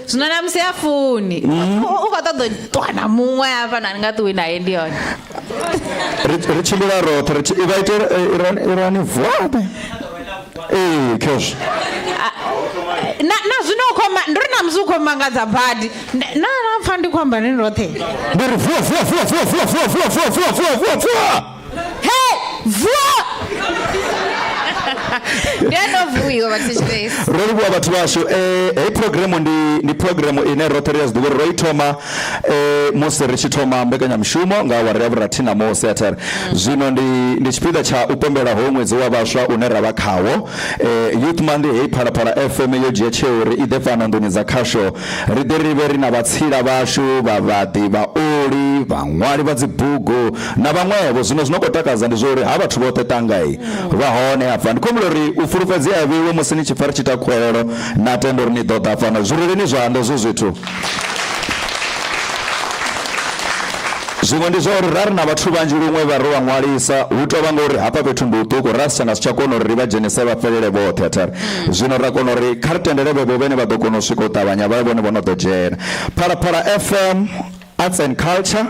Zwino na musi a funi u khou ṱoḓa u ṱwa na muṅwe hafha na ni nga ṱuwi naye ndi hone. Ri tshimbila roṱhe ri tshi- vha ite irani irani vuwa ee khezwo. Na na zwino u khou ma- ndi uri na musi u khou mangadza badi na na pfa ndi khou amba ni roṱhe. Ndi ri vuwa vuwa vuwa vuwa vuwa vuwa vuwa vuwa vuwa vuwa vuwa vuwa. He vuwa. Ndi a no vuwiwa vhathetshelesi. Ro livhuwa vhathu vhashu. Heyi phurogiremu ndi phurogiremu ine roṱhe ri a zwi ḓivha uri ro i thoma musi ri tshi thoma mbekanyamushumo nga awara ya vhurathi ṋamusi athari. Zwino ndi tshipiḓa tsha u pembela hoyu ṅwedzi wa vhaswa une ra vha khawo. Youth Month heyi Phalaphala FM yo dzhia tsheo uri i ḓe fhano nḓuni dza khasho ri ḓe ri vhe ri na vhatsila vhashu, vhavhaḓi, vhaoli, vhaṅwali vha dzibugu na vhaṅwevho. Zwino zwi no khou takadza ndi zwa uri ha vhathu vhoṱhe ṱangai vha hone hafha. Ndi khou humbula uri u fulufhedzea vheiwe musi ni tshi pfa ri tshi ita khuwelelo na tenda uri ni ḓo ḓa fhano. Zwi rweleni zwanḓa hezwo zwithu. Zwiṅwe ndi zwa uri ra ri na vhathu vhanzhi luṅwe vha ro vha ṅwalisa hu tou vha ngori hafha fhethu ndi huṱuku ra si tsha nga si tsha kona uri ri vha dzhenise vha fhelele vhoṱhe athari. Zwino ra kona uri kha ri tendele vhevho vhene vha ḓo kona u swika u ṱavhanya vha vhone vho no ḓo dzhena. Phalaphala FM Arts and Culture,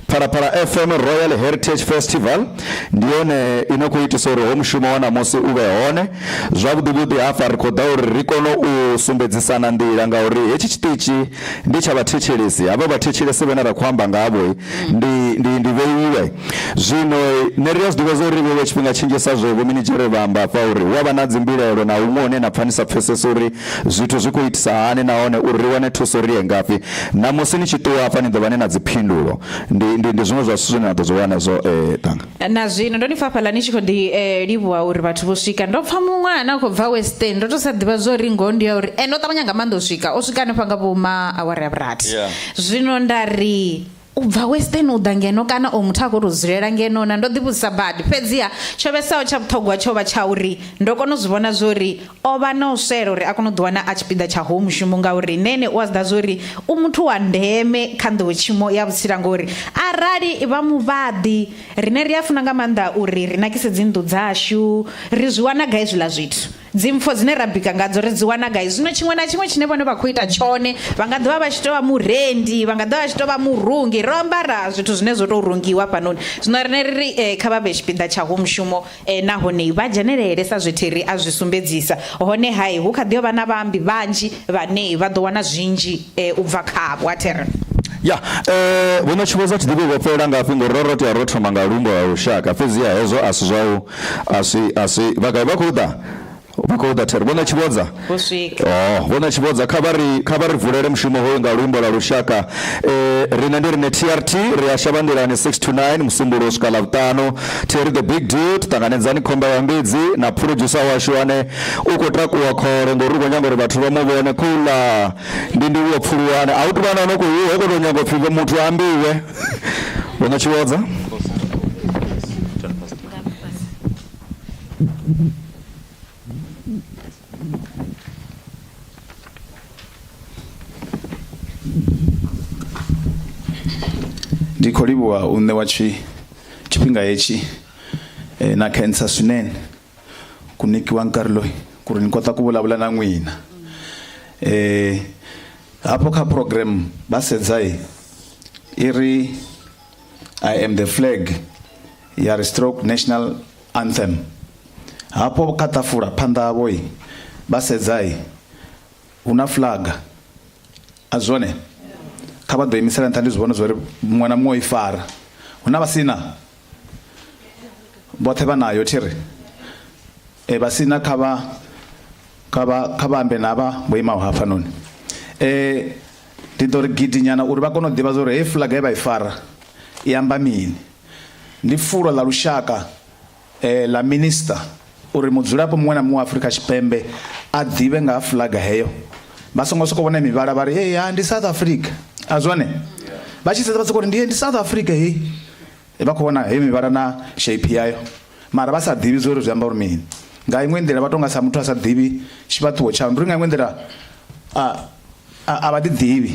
Phalaphala FM Royal Heritage Festival ndi yone ino khou itisa uri ho mushumo wa ṋamusi u vhe hone. Zwavhuḓi vhuḓi hafha ri khou ḓa uri ri kone u sumbedzisana nḓila ngauri hetshi tshiṱitshi ndi tsha vhathetshelesi. Havha vhathetshelesi vhane ra khou amba ngavho ndi, ndi, ndi vheiwe. Zwino nṋe ri a zwi ḓivha zwa uri vheiwe tshifhinga tshinzhi sa zwe vho minidzhere vha amba hafha uri hu a vha na dzimbilaelo na huṅwe hune na pfa ni sa pfesesi uri zwithu zwi khou itisa hani nahone uri ri wane thuso ri ye ngafhi. Ṋamusi ni tshi ṱuwa hafha ni ḓo vha ni na dziphindulo. Ndi, ndi, ndi zwiṅwe zwa zwithu zwine na ḓo zwi wana hezwo Tanga. Na zwino ndo ni pfa hafhaḽa ni tshi khou ḓi livhuwa uri vhathu vho swika. Ndo pfa muṅwe ane a khou bva Western, ndo tou sa ḓivha zwo uri ngoho ndi ya uri ene o ṱavhanya nga maanḓa u swika, o swika hanefha nga vho ma awara ya vhurathi. Zwino nda ri u bva Western u ḓa ngeno kana o muthu a khou tou dzulela ngeno na, ndo ḓi vhudzisa badi. Fhedziha tsho vhesaho tsha vhuṱhogwa tsho vha tsha uri ndo kona u zwi vhona zwo uri O vha na u swela uri a kone u ḓiwana a tshipiḓa tsha hoyu mushumo ngauri nṋe ene u a zwi ḓivha zwa uri u muthu wa ndeme kha nḓowetshumo ya vhutsila ngori arali vha muvhaḓi riṋe ri a funa nga maanḓa uri ri nakise dzi nnḓu dzashu, ri zwi wana gai zwiḽa zwithu? Dzi mpfo dzine ra bika ngadzo ri dzi wana gai? Zwino tshiṅwe na tshiṅwe tshine vhone vha khou ita tshone vha nga ḓi vha vha tshi tou vha murendi, vha nga ḓi vha vha tshi tou vha murungi, ro ambara zwithu zwine zwo tou rungiwa hafhanoni. Zwino riṋe ri ri kha vha vhe tshipiḓa tsha hoyu mushumo Nahone vha dzhenelele sa zwe Terry a zwi sumbedzisa. Hone-ha, hu kha ḓi yo vha na vhaambi vhanzhi vhane vha ḓo wana zwinzhi u bva khavho. A Terry. Ya, vho Ṋetshivhodza thi ḓivhi vho fhelela ngafhi ngori ro ro tea ro thoma nga luimbo lwa lushaka fhedziha hezwo a si zwau a si a si vha gai vha khou ḓa vha khou ḓa Terry. Vho Ṋetshivhodza Vho swika. Oh, Vho Ṋetshivhodza kha vha ri kha vha ri vulele mushumo hoyu nga luimbo lwa lushaka. Riṋe ndi riṋe TRT ri a shavha nḓilani 6 to 9 Musumbuluwo u swika Ḽavhuṱanu. Terry the Big Dude ṱanganedzani khomba ya mbidzi na producer washu ane u khou takuwa khole ngori u khou nyaga uri vhathu vha mu vhone khouḽa ndi ndivhuwo pfuluwane a hu tuvha na no khou ho khou tou nyaga u pfhi muthu a ambiwe. Vho Ṋetshivhodza. Ndi khou livhuwa u ṋewa tshi tshifhinga hetshi eh, na khensa swinene ku nyikiwa nkarhi loyi ku ri ni kota ku vulavula na n'wina eh hafho kha program vha sedza i ri I am the flag ya ri stroke national anthem hafho kha ṱafula phanḓa havho vha sedza hu na flaga a zwone kha vha ḓo imisela nṱha ndi zwi vhona zwori muṅwe na muṅwe o i fara hu na vhasina vhoṱhe vha nayo thiri e vhasina kha vha kha vha kha vha ambe na vha vho imaho hafhanoni e ndi ḓo ri gidinyana uri vha kone u ḓivha zwa uri heyi flaga ye vha i fara i amba mini ndi fulo ḽa lushaka ḽa minisiṱa uri mudzulapo muṅwe na muṅwe wa Afrika Tshipembe a ḓivhe nga ha fulaga heyo. Vha songo sokou vhona mivhala vha ri hey, ha ndi South Africa. A zwone? Vha tshi sedza vha sokou ri ndi ndi South Africa heyi. Vha khou vhona heyo mivhala na shape yayo. Mara vha sa ḓivhi zwa uri zwi amba uri mini. Nga iṅwe nḓila vha tou nga sa muthu a sa ḓivhi tshifhaṱuwo tshawe. Ndi uri nga iṅwe nḓila a a vha ḓi ḓivhi.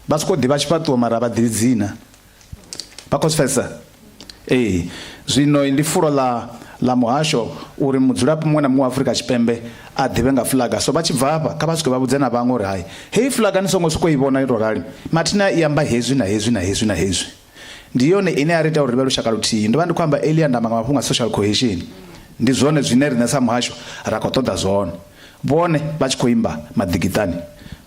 Vha sokou ḓivha tshifhaṱuwo mara a vha ḓivhi dzina. Vha khou zwi pfesesa? Ee. Zwino ndi fulo ḽa ḽa muhasho uri mudzulapo muṅwe na muṅwe wa Afrika Tshipembe a ḓivhe nga fulaga. So vha tshi bva hafha kha vha swike vha vhudze na vhaṅwe uri hai heyi fulaga ni songo sokou i vhona yo tou rali, mathina i amba hezwi na hezwi na hezwi na hezwi. Ndi yone ine ya ri ita uri ri vhe lushaka luthihi. Ndo vha ndi khou amba earlier nda amba nga mafhungo a social cohesion. Ndi zwone zwine riṋe sa muhasho ra khou ṱoḓa zwone. Vhone vha tshi khou imba maḓikiṱani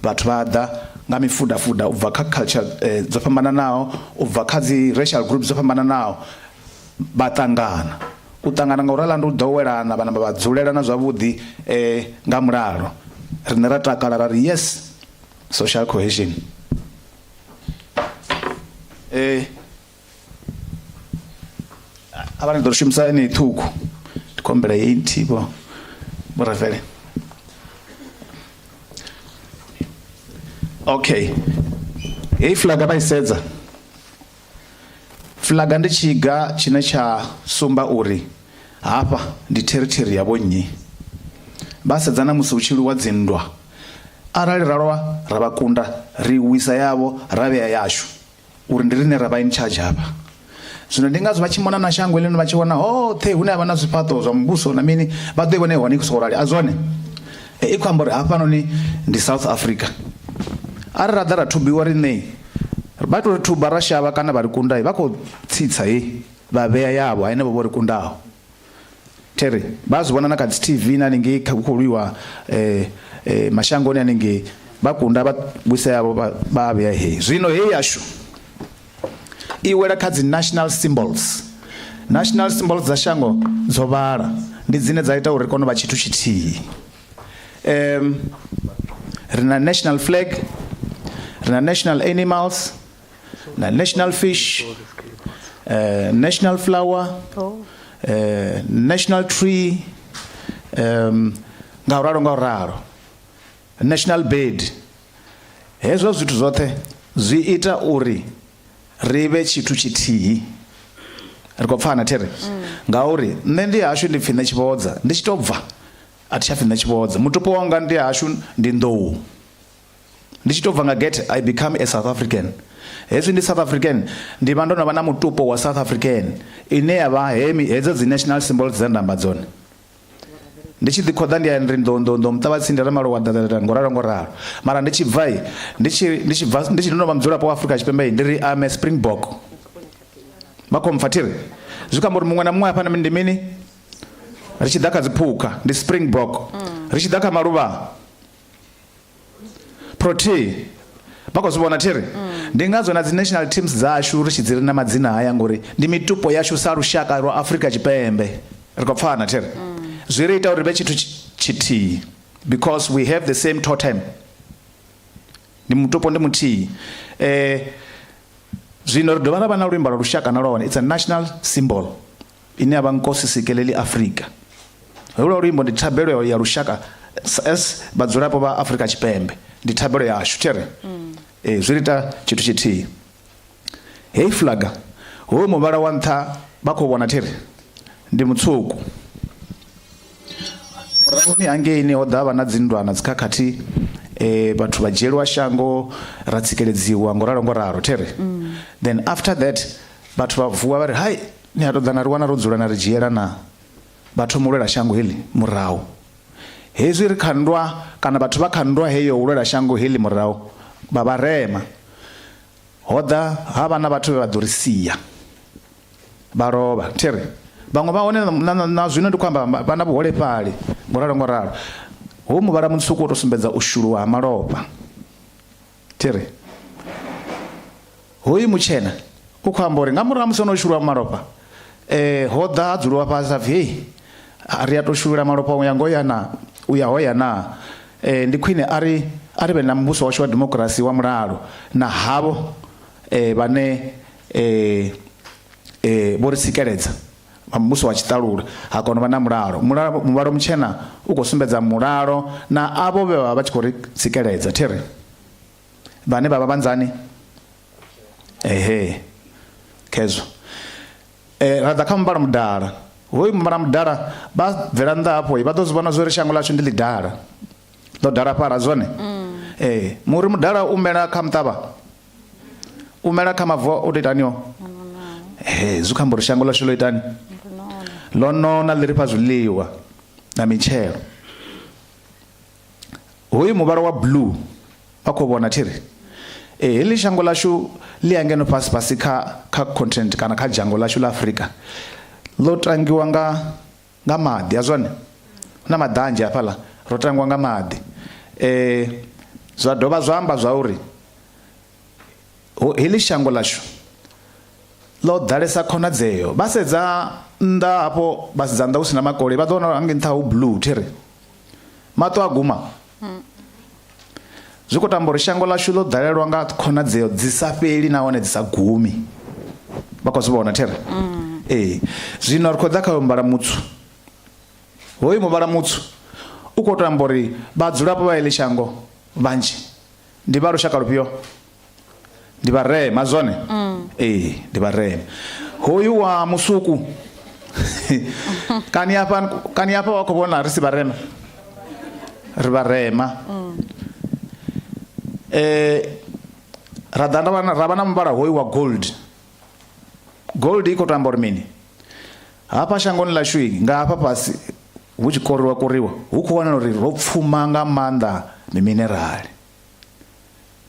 vhathu vha ḓa nga mifuda fuda u bva kha culture dzo fhambananaho, u bva kha dzi racial groups dzo fhambananaho vha ṱangana. U ṱangana nga u ralo ndi u ḓowelana vha namba vha dzulelana zwavhuḓi nga mulalo. Riṋe ra takala ra ri yes social cohesion. A vha ni ḓo shumisa yeneyi ṱhukhu ndi khou humbela heyi nthihi vho vho Ravele. Okay, heyi fulaga vha i sedza, fulaga ndi tshiga tshine tsha sumba uri hafha ndi territory ya vhonnyi. Vha sedza na musi hu tshi lwiwa dzinndwa, arali ra lwa ra vha kunda ri wisa yavho ra vhea yashu uri ndi riṋe ra vha in charge hafha. Zwino ndi ngazwo vha tshi mona na shango heḽino vha tshi wana hoṱhe hune ha vha na zwifhaṱo zwa muvhuso na mini vha ḓo i vhona i hone i khou sokou rali a zwone. I khou amba uri hafhanoni ndi South Africa. Arali ra ḓa ra thubiwa riṋe vha tou ri thuba ra shavha kana vha ri kunda vha khou tsitsa hei vha vhea yavho henevho vho ri kundaho. Theri vha zwi vhona na kha dzi TV na haningei kha khou lwiwa mashangoni haningei vha kunda vha vhuisa yavho vha vhea heyi. Zwino heyi yashu i wela kha dzi national symbols. National symbols dza shango dzo vhala ndi dzine dza ita uri ri kone u vha tshithu tshithihi. Ri na national flag, ri na national animals, na national fish, national flower, national tree, nga u ralo nga u ralo, national bird. Hezwo zwithu zwoṱhe zwi ita uri ri vhe tshithu tshithihi. Ri khou pfana thiri? Ngauri nṋe ndi hashu ndi pfi nṋe Tshivhodza, ndi tshi tou bva a thi tsha pfi nṋe Tshivhodza. Mutupo wanga ndi hashu ndi Nḓou. Ndi tshi tou bva nga gate I become a South African. Hezwi ndi South African ndi vha ndo no vha na mutupo wa South African ine ya vha hedzo dzi national symbols dze nda amba dzone. Ndi tshi ḓi khoḓa ndi ya ri ndo ndo ndo muṱavhatsindi ra malo wa dadadada ngo ralo ngo ralo. Mara ndi tshi bva ndi tshi ndi tshi bva ndi tshi ndo no vha mudzulapo wa Afrika Tshipembe ndi ri I'm a Springbok. Vha khou mpfa thiri. Zwi khou amba uri muṅwe na muṅwe hafha ndi mini? Ri tshi ḓa kha dziphukha ndi Springbok. Ri tshi ḓa kha maluvha Protea. Vha khou zwi vhona thiri? Ndi ngazwo na dzi national teams dzashu ri tshi dzi ri na madzina haya ngori ndi mitupo yashu sa lushaka lwa Afrika Tshipembe. Ri khou pfana thiri? Zwi ri ita uri vhe tshithu tshithihi because we have the same totem. Ndi mutupo ndi muthihi. Zwino ri dovha ra vha na luimbo lwa lushaka na lwone. It's a national symbol ine ya vha Nkosi Sikeleli Afrika. Holuḽa luimbo ndi thabelo ya lushaka as vhadzulapo vha Afrika Tshipembe. Ndi thabelo yashu thiri. Zwi ri ita tshithu tshithihi. Heyi flaga hoyu muvhala wa nṱha vha khou vhona thiri ndi mutswuku. Murahuni hangeini ho ḓa vha na dzinndwa na dzikhakhathi, vhathu vha dzhieliwa shango ra tsikeledziwa ngo ralo ngo ralo thiri. Then after that vhathu vha vuwa vha ri hai ni a ṱoḓa na ri wana ro dzula na ri dzhiela na. Vha thoma u lwela shango heḽi murahu. Hezwi ri kha nndwa kana vhathu vha kha nndwa heyo u lwela shango heḽi murahu vha vharema. Ho ḓa ha vha na vhathu vhe vha ḓo ri sia vha lovha thiri. Vhaṅwe vha hone na zwino ndi khou amba vha na vhuholefhali ngo ralo ngo ralo. Hoyu muvhala mutswuku wo tou sumbedza u shuluwa ha malofha thiri. Hoyu mutshena u khou amba uri nga murahu ha musi o no shuluwa malofha ho ḓa ha dzuliwa fhasi ha pfhi hei ri a tou shulula malofha u ya ngo ya na u ya ho ya na ndi khwine a ri a ri vhe na muvhuso washu wa demokirasi wa mulalo na havho vhane vho ri tsikeledza vha muvhuso wa tshiṱalula ha kona u vha na mulalo. Mulalo muvhalo mutshena u khou sumbedza mulalo na avho vhe vha vha tshi khou ri tsikeledza thiri vhane vha vha vhanzani ehe khezwo. Ra ḓa kha muvhala mudala. Hoyu muvhala mudala vha bvela nnḓa hafho vha ḓo zwi vhona zwori shango ḽashu ndi ḽidala. Ḽo dala fhala zwone. Muri mudala u mela kha muṱavha. U mela kha mavu o tou itaniho. Zwi khou amba uri shango ḽashu ḽo itani? Ḽo nona ḽi ri fha zwiḽiwa na mitshelo. Hoyu muvhala wa blue vha khou vhona thiri ee heḽi shango ḽashu ḽi ya ngeno fhasi fhasi kha kha continent kana kha dzhango ḽashu ḽa Afrika ḽo tangiwa nga nga maḓi a zwone hu na maḓanzhe hafhaḽa ro tangwa nga maḓi zwa dovha zwa amba zwa uri heḽi shango ḽashu ḽo ḓalesa khonadzeo vha sedza nnḓa hafho vha sedza nnḓa hu si na makole vha ḓo wana hangei nṱha hu blue thiri maṱo a guma zwi khou tamba uri shango ḽashu ḽo ḓalelwa nga khonadzeo dzi sa fheli nahone dzi sa gumi vha khou zwi vhona there ee zwino ri khou ḓa kha muvhala mutswu hoyu muvhala mutswu u khou tamba uri vhadzulapo vha heḽi shango vhanzhi ndi vha lushaka lufhio ndi vharema zwone ee ndi vharema hoyu wa musuku kani afha kani afha wa khou vhona ri si vharema ri vharema ra ḓa ra vha na muvhala hoyu wa gold gold i khou to amba uri mini hafha shangoni ḽashu nga hafha fhasi hu tshi koriwa koriwa hu khou wanala uri ro pfuma nga maanḓa miminerale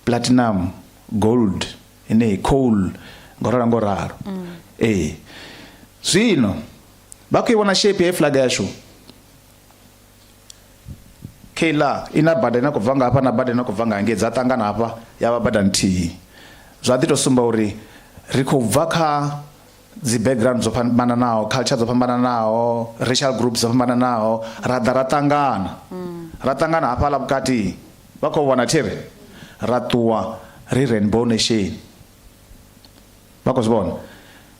platinum gold ine coal ngo ralo ngo ralo ee zwino vha khou i vhona shape ya flag yashu keiḽa i na bada ine khou bva nga hafha na bada ine khou bva nga hangei dza ṱangana hafha ya vha bada nthihi zwa ḓi tou sumba uri ri khou bva kha dzi background dzo fhambananaho culture dzo fhambananaho racial groups dzo fhambananaho ra ḓa ra ṱangana ra ṱangana hafhaḽa vhukati vha khou vhona thiri ra ṱuwa ri rainbow nation vha khou zwi vhona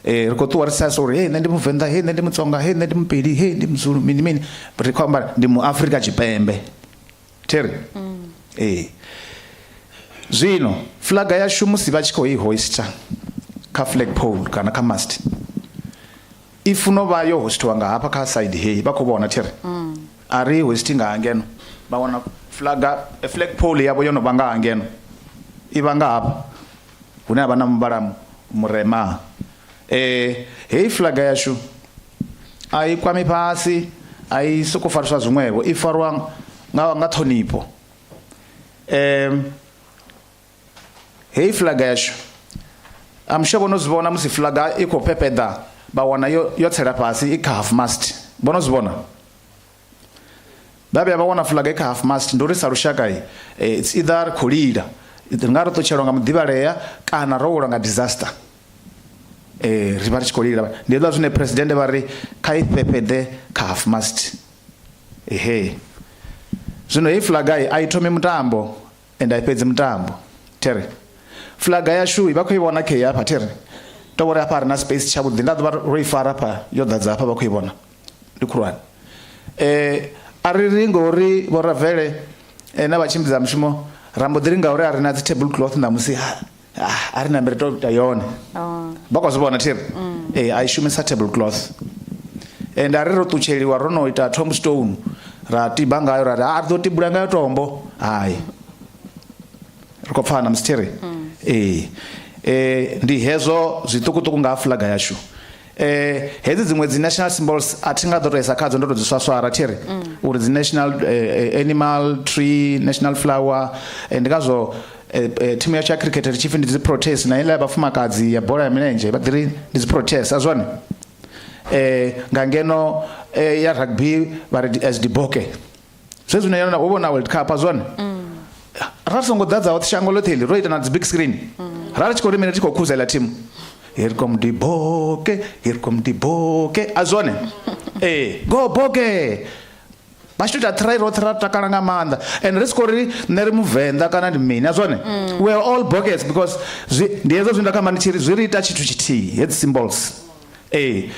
eh ri khou ṱuwa ri sa uri hey nṋe ndi muvenḓa hey nṋe ndi mutsonga hey nṋe ndi mupedi hey ndi muzulu mini mini ri khou amba ndi mu Afrika Tshipembe thiri ee zwino flaga yashu musi vha tshi khou i hoista kha flag pole kana kha mast i funo vha yo hostiwa nga hafha kha side heyi vha khou vhona thiri a ri hoisti nga hangeno vha wana flaga flag pole yavho yo no vha nga hangeno i vha nga hafha hune ha vha na muvhala murema heyi flaga yashu a i kwami fhasi a i soko fariswa zwiṅwevho i farwa nga nga ṱhonifho heyi flaga yashu I'm sure vho no zwi vhona musi flaga i khou fhefheḓa vha wana yo, yo tsela fhasi i kha half mast vho no zwi vhona vha vhuya vha wana flaga i kha half mast ndi uri sa lushaka it's either ri khou lila ri nga ro ṱutshelwa nga muḓivhalea kana ro welwa nga disaster ri vha ri tshi khou lila ndi hezwiḽa zwine president vha ri kha i fhefheḓe kha half mast ehe zwino heyi flaga a i thomi mutambo and a i fhedzi mutambo there flaga yashu vha khou i vhona khei hafha there to vhori hafha a ri na space tshavhuḓi nda ḓovha ro i fara hafha yo ḓadza hafha vha khou i vhona ndi khulwane a ri ri ngori vho Ravele na vhatshimbidza mushumo ra mbo ḓi ri ngauri a ri na dzi table cloth ṋamusi a ri nambe ri to ita yone vha khou zwi vhona thiri ee a i shumisa table cloth and a ri ro ṱutsheliwa ro no ita tombstone ra tiba ngayo ra ri a ri ḓo tibula ngayo tombo hai ri khou pfana musi thiri ee ndi hezwo zwiṱukuṱuku nga ha flaga yashu hedzi dziṅwe dzi national symbols a thi nga ḓo to isa khadzo ndo to dzi swaswara thiri uri dzi national animal tree national flower ndi ngazwo thimu yashu ya cricket ri tshi pfi ndi dzi protest na iḽa ya vhafumakadzi ya bola ya milenzhe vha ḓi ri ndi dzi protest a zwone nga ngeno ya rugby vha ri as diboke zwe zwino yona wo vhona world cup a zwone ra songo ḓadza hoṱhe shango ḽoṱhe heḽi ro ita na dzi big screen ra ri tshi khou ri mini ri tshi khou khuzela thimu here come the boke here come the boke a zwone ee go boke vha tshi to ita try roṱhe ra takala nga maanḓa and ri si khou ri nṋe ri muvenḓa kana ndi mini a zwone we are all bokets because ndi hezwo zwine nda khou amba ndi tshi ri zwi ri ita tshithu tshithihi hedzi symbols ee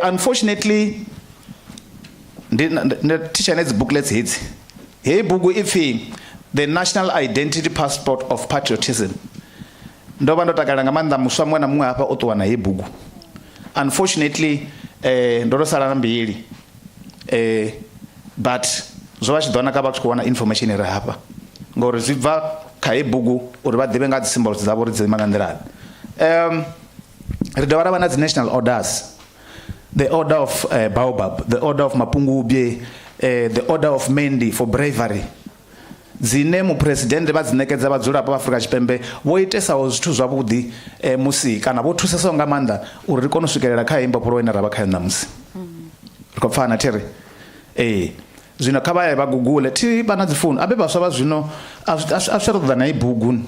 unfortunately ndi thitsha nedzi booklets hedzi heyi bugu i pfi the national identity passport of patriotism ndo vha ndo takala nga maanḓa muswa muṅwe na muṅwe hafha o ṱuwa na heyi bugu unfortunately ndo to sala na mbili but zwo vha tshi ḓo naka vha tshi khou wana information i re hafha ngori zwi bva kha heyi bugu uri vha ḓivhe nga dzi symbols dzavho uri dzi ima nga nḓila ri dovha ra vha na dzi national orders. The Order of uh, Baobab, the Order of Mapungubwe, uh, the Order of Mendi for bravery dzine muphuresidennde vha dzi ṋekedza vhadzulapo vha Afrika Tshipembe vho itesaho zwithu zwavhuḓi eh, musi kana vho thusesaho nga maanḓa uri ri kone u swikelela kha heyi mbofholowo ine ra vha khayo ṋamusi. Ri khou pfana thi ri ee zwino kha vha ye vha gugule thi vha na dzi founu abe vhaswa vha zwino a zwi a zwi tsha ṱoḓa na i bugu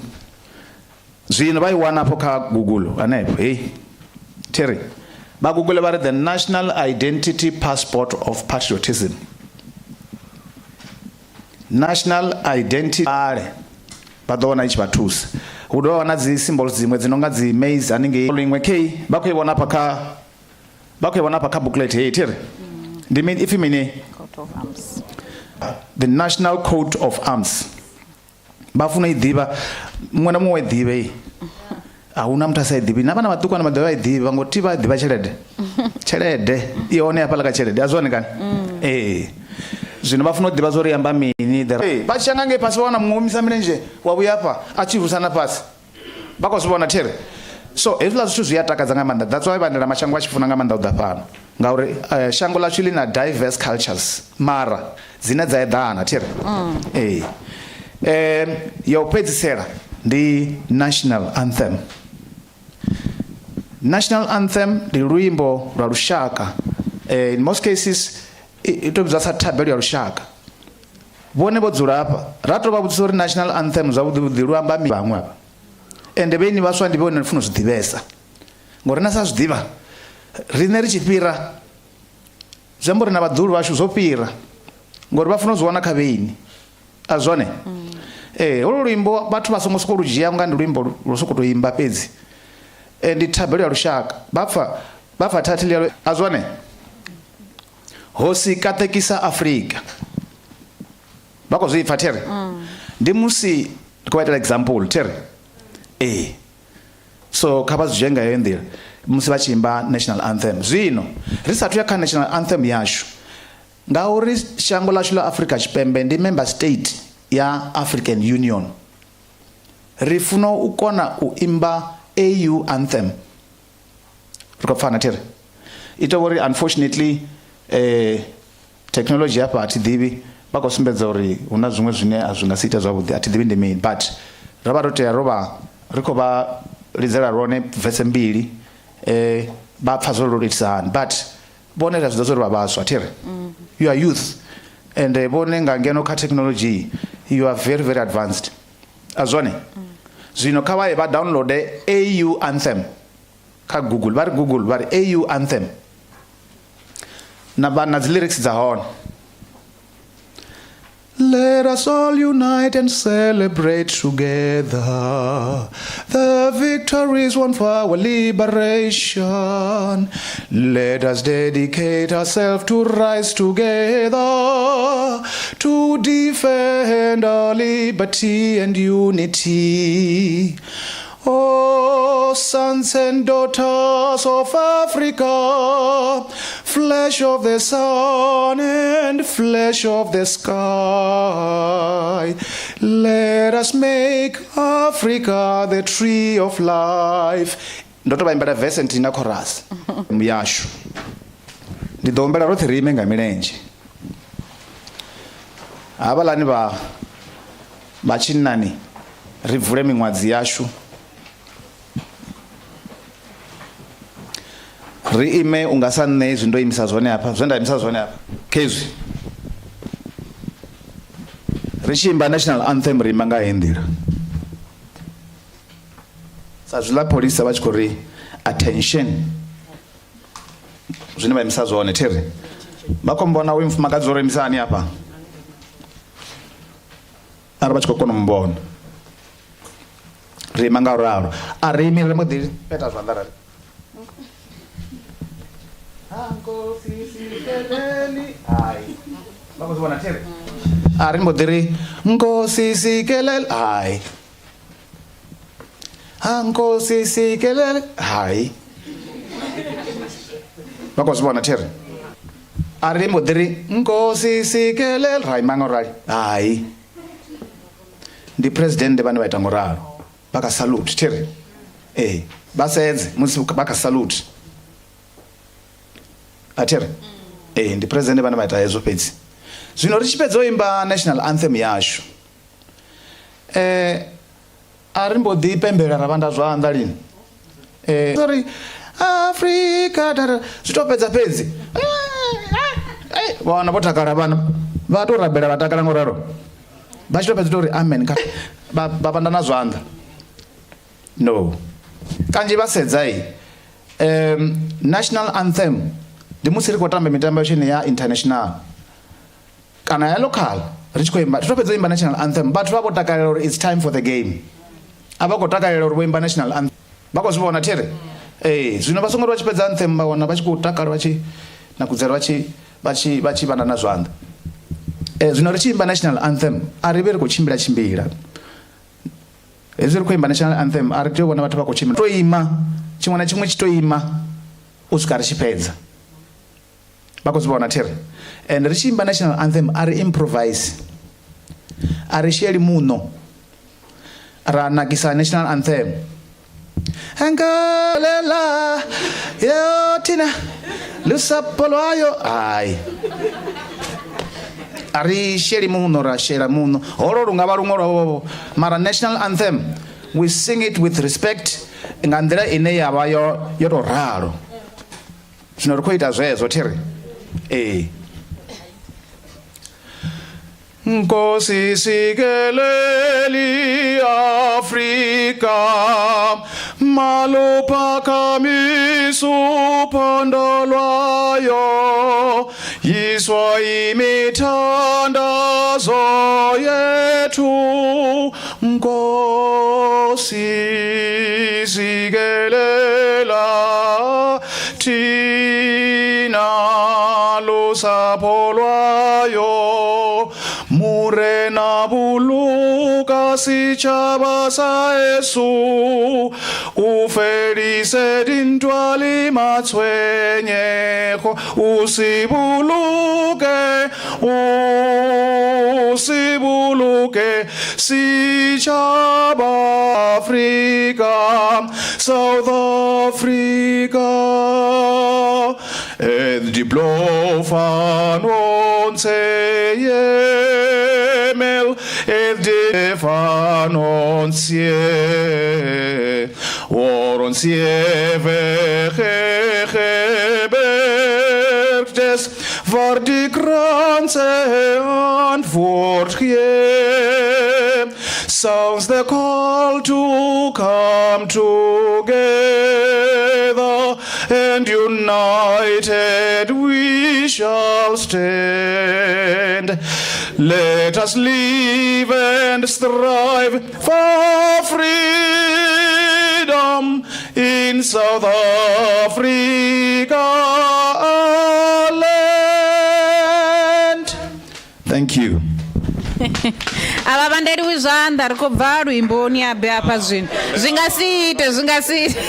zwino vha i wana afho kha google hanefho hei thi ri vha google vha ri the national identity passport of patriotism national identity ale vha ḓo wana i tshi vha thusa hu dovha vha na dzi symbols dziṅwe dzi no nga dzi maize haningei iṅwe kei vha khou i vhona hafha kha vha khou i vhona hafha kha booklet heyi thi ri ndi mini ipfi mini the national coat of arms vha funa i ḓivha muṅwe na muṅwe wa i ḓivha i a huna muthu a sa i ḓivhi na vhana vhaṱuku ano maḓuvha vha i ḓivha ngo thi vha ḓivha tshelede tshelede i hone hafhaḽa kha tshelede a zwone kani mm. ee zwino vha funa u ḓivha zwo ri amba mini vha tshi ya nga ngei fhasi vha wana muṅwe umisa milenzhe wa vhuya hafha a tshi vusana fhasi vha khou zwi vhona there so hezwiḽa zwithu zwi a takadza nga maanḓa that's why vhandela mashango vha tshi funa nga maanḓa u ḓa fhano ngauri uh, shango ḽashu ḽi na diverse cultures mara dzine dza eḓana there mm. ee um ya u fhedzisela ndi national anthem national anthem ndi luimbo lwa lushaka eh, in most cases i to vhidzwa sa thabelo ya lushaka Vhone vho dzula hafha, ra tou vha vhudzisa uri national anthem zwavhuḓi vhuḓi lu amba mini vhaṅwe avha. Ende vheni vhaswa ndi vhone funa u zwi ḓivhesa. Ngori na sa zwi ḓivha, riṋe ri tshi fhira zwi amba uri na vhaḓuhulu vhashu zwo fhira. Ngori vha funa u zwi wana kha vheni. A zwone? Mm. Ee, holu luimbo vhathu vha songo sokou lu dzhia unga ndi luimbo lwo sokou tou imba fhedzi. E, ndi thabelo ya lushaka. Vha pfa vha pfa title yalo a zwone? Hosi kaṱekisa Afrika. Vha khou zwi pfa there? Mm. Ndi musi ndi khou vha itela example there. Ee. So kha vha zwi dzhie nga heyo nḓila musi vha tshi imba national anthem. Zwino ri sathu ya kha national anthem yashu ngauri shango ḽashu ḽa Afrika Tshipembe ndi member state ya African Union. Ri funa u kona u imba AU anthem. Ri khou pfana thiri? I tou uri unfortunately eh, technology hafha a thi ḓivhi vha khou sumbedza uri hu na zwiṅwe zwine a zwi nga si ite zwavhuḓi a thi ḓivhi ndi mini but ro vha ro tea ro vha ri khou vha lidzela lwone vese mbili eh, vha pfa zwo ro itisa hani but vhone ra zwi ḓo zwa uri vha vhaswa thiri mm. you are youth and eh, vhone nga ngeno kha technology you are very very advanced a zwone mm. zwino kha vha ye vha downloade au anthem kha google vha ri google vha ri au anthem na vha na dzi lyrics dza hone Let us all unite and celebrate together the victories won for our liberation. Let us dedicate ourselves to rise together to defend our liberty and unity. Oh, sons and daughters of Africa, flesh of the sun and flesh of the sky, let us make Africa the tree of life. Ndo to vha imbela verse nthihi na chorus yashu. Ndi ḓo humbela roṱhe ri ime nga milenzhe. Havhaḽani vha vha tshinnani ri bvule miṅwadzi yashu ri ime u nga sa nṋe izwi ndo imisa zwone hafha zwe nda imisa zwone hafha khezwi ri tshi imba national anthem ri imba nga heyi nḓila sa zwiḽa pholisa vha tshi khou ri attention zwine vha imisa zwone thiri vha khou mbona uyu mufumakadzi o imisa hani hafha arali vha tshi khou kona u mbona ri ima nga u ralo a ri imi ri mbo ḓi peta zwanḓa ra ri hai vha khou zwi vhona thiri a ri mbo ḓi ri nkosi sikelel hai ha nkosi sikelel hai vha khou zwi vhona thiri a ri mbo ḓi ri nkosi sikelel ra ima nga u rali hai ndi president vhane vha ita ngo ralo vha kha salute thiri ee vha sedze musi vha kha salute. A thi ri ee ndi president vhane vha ita hezwo fhedzi. Zwino ri tshi fhedza u imba national anthem yashu a ri mbo ḓi pembela ra vhanda zwanḓa lini sorry Afrika da zwi to fhedza fhedzi vha wana vho takala vhana vha to rabela vha takala ngo ralo vha tshi to fhedza to ri amen kha vha vhanda na zwanḓa no kanzhi vha sedza i national anthem ndi musi ri khou tamba mitambo yashu ya international kana ya local ri tshi khou imba ri to fhedza u imba national anthem vhathu vha vho takalela uri it's time for the game a vha khou takalela uri vho imba national anthem vha khou zwi vhona thiri ee zwino vha songo ri vha tshi fhedza anthem vha wana vha tshi khou takala vha tshi nakudzela vha tshi vha tshi vha tshi vhanda na zwanḓa zwino ri tshi imba national anthem a ri vhe ri khou tshimbila tshimbila hezwi ri khou imba national anthem a ri tea u vhona vhathu vha khou tshimbila to ima tshiṅwe na tshiṅwe tshi to ima u swika ri tshi fhedza vha khou zwi vhona thiri and ri tshi imba national anthem a ri improvise a ri sheli muṋo ra nakisa national anthem enkalela yo thina lusapho lwayo hai a ri sheli muṋo ra shela muṋo holo lu nga vha luṅwe lwavho mara national anthem we sing it with respect nga nḓila ine ya vha yo yo to ralo zwino ri khou ita zwezwo thiri ee Nkosi sikeleli Afrika maluphakamisa uphondo lwayo yiswa imithandazo yethu Nkosi sikelela thina lusapho lwayo Murena buluka setšhaba sa Yesu o fedise dintwa le matshwenyego o se boloke o se boloke setšhaba Afrika South Africa En die blauw van onze hemel, en die van ons zee, waar ons ewige gebergtes, waar die kranse antwoord gee. Sounds the call to come together and united we shall stand. Let us live and strive for freedom in South Africa our land. Thank you. Avha vhandeliwi zwanḓa ri khou bva luimboni abe afha zwino zwi nga si ite zwi nga si ite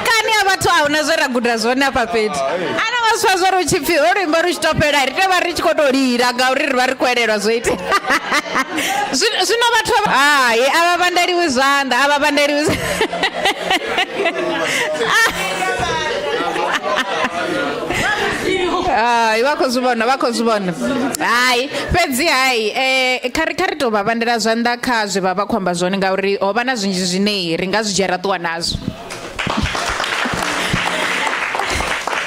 kani a vhathu a huna zwe ra guda zwone afha fhethu ana vha zwi pfa zwo ri u tshi pfhi ho luimbo lu tshi to fhela ri tea vha ri tshi khou tou lila ngauri ri vha ri khou elelwa zwo ite zwino vhathu hai avha vhandeliwi zwanḓa avha vhandeliwi Hai vha khou zwi vhona vha khou zwi vhona hai fhedzi hai kha ri kha ri tou vha vhandela zwanḓa kha zwe vha vha khou amba zwone ngauri ho vha na zwinzhi zwine ri nga zwi dzhia ra ṱuwa nazwo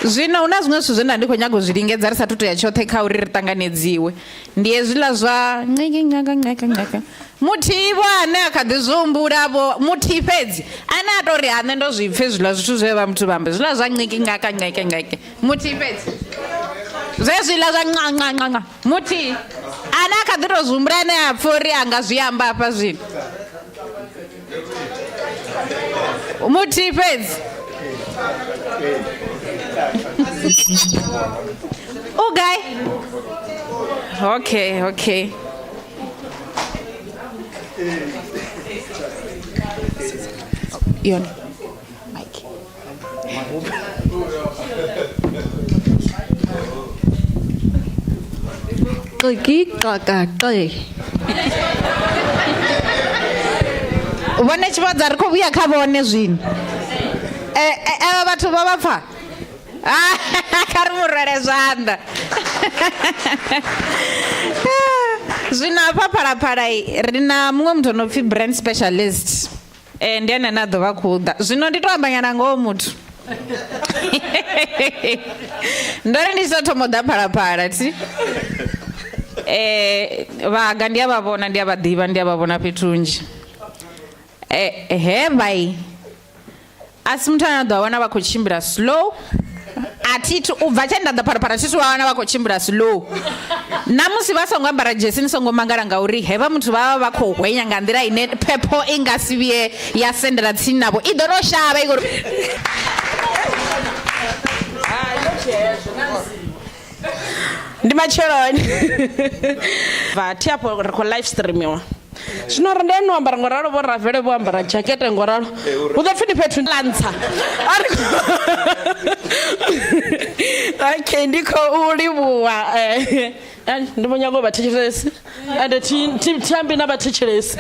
zwino hu na zwiṅwe zwithu zwe nda ndi khou nyaga u zwi lingedza ri sathu to ya tshoṱhe kha uri ri ṱanganedziwe ndi hezwiḽa zwa nceke ncaka ncaka ncaka muthihi vho ane a kha ḓi zwi humbula vho muthihi fhedzi ane a tori a nṋe ndo zwi pfhe zwiḽa zwithu zwe vha muthu vha amba zwiḽa zwa nceke ncaka nceke nceke muthihi fhedzi zwezwiḽa zwa nca nca nca nca muthihi ane a kha ḓi to zwi humbula ane a pfha uri a nga zwi amba hafha zwino muthihi fhedzi u gai okay okay yone mike Xiki xaka xe. Vhone tshivhadza ri khou vhuya kha vhone zwino. Avha vhathu vha vha pfa. Kha ri mu rwele zwanḓa. Zwino hafha Phalaphala ri na muṅwe muthu no pfi brand specialist. Ndi ene ane a ḓo vha khou ḓa. Zwino ndi to amba nyana ngoho muthu. Ndo ri ndi tshi tou thoma u ḓa Phalaphala thi. Vhaga ndi a vha vhona, ndi a vha ḓivha, ndi a vha vhona fhethu hunzhi. He vhai a si muthu ane a ḓo wana vha khou tshimbila slow. A thi thu u bva tshe nda ḓa Phalaphala thi thu vha wana vha khou tshimbila slow. Na musi vha songo ambara dzhesi ni songo mangala ngauri hevha muthu vha vha vha khou hwenya nga nḓila ine phepho i nga si vhuye ya sendela tsini navho, i ḓo to shavha i khou ri. Ndi matsheloni. Vha thi afho ri khou live streamiwa. Zwino ri ndi no ambara ngoralo, vho Ravele vho ambara dzhakete ngoralo, hu ḓo pfi ndi fhethu lantsha. Okay, ndi khou livhuwa. Ndi vho nyaga u vha thetshelesi ende thi ambi na vhathetshelesi.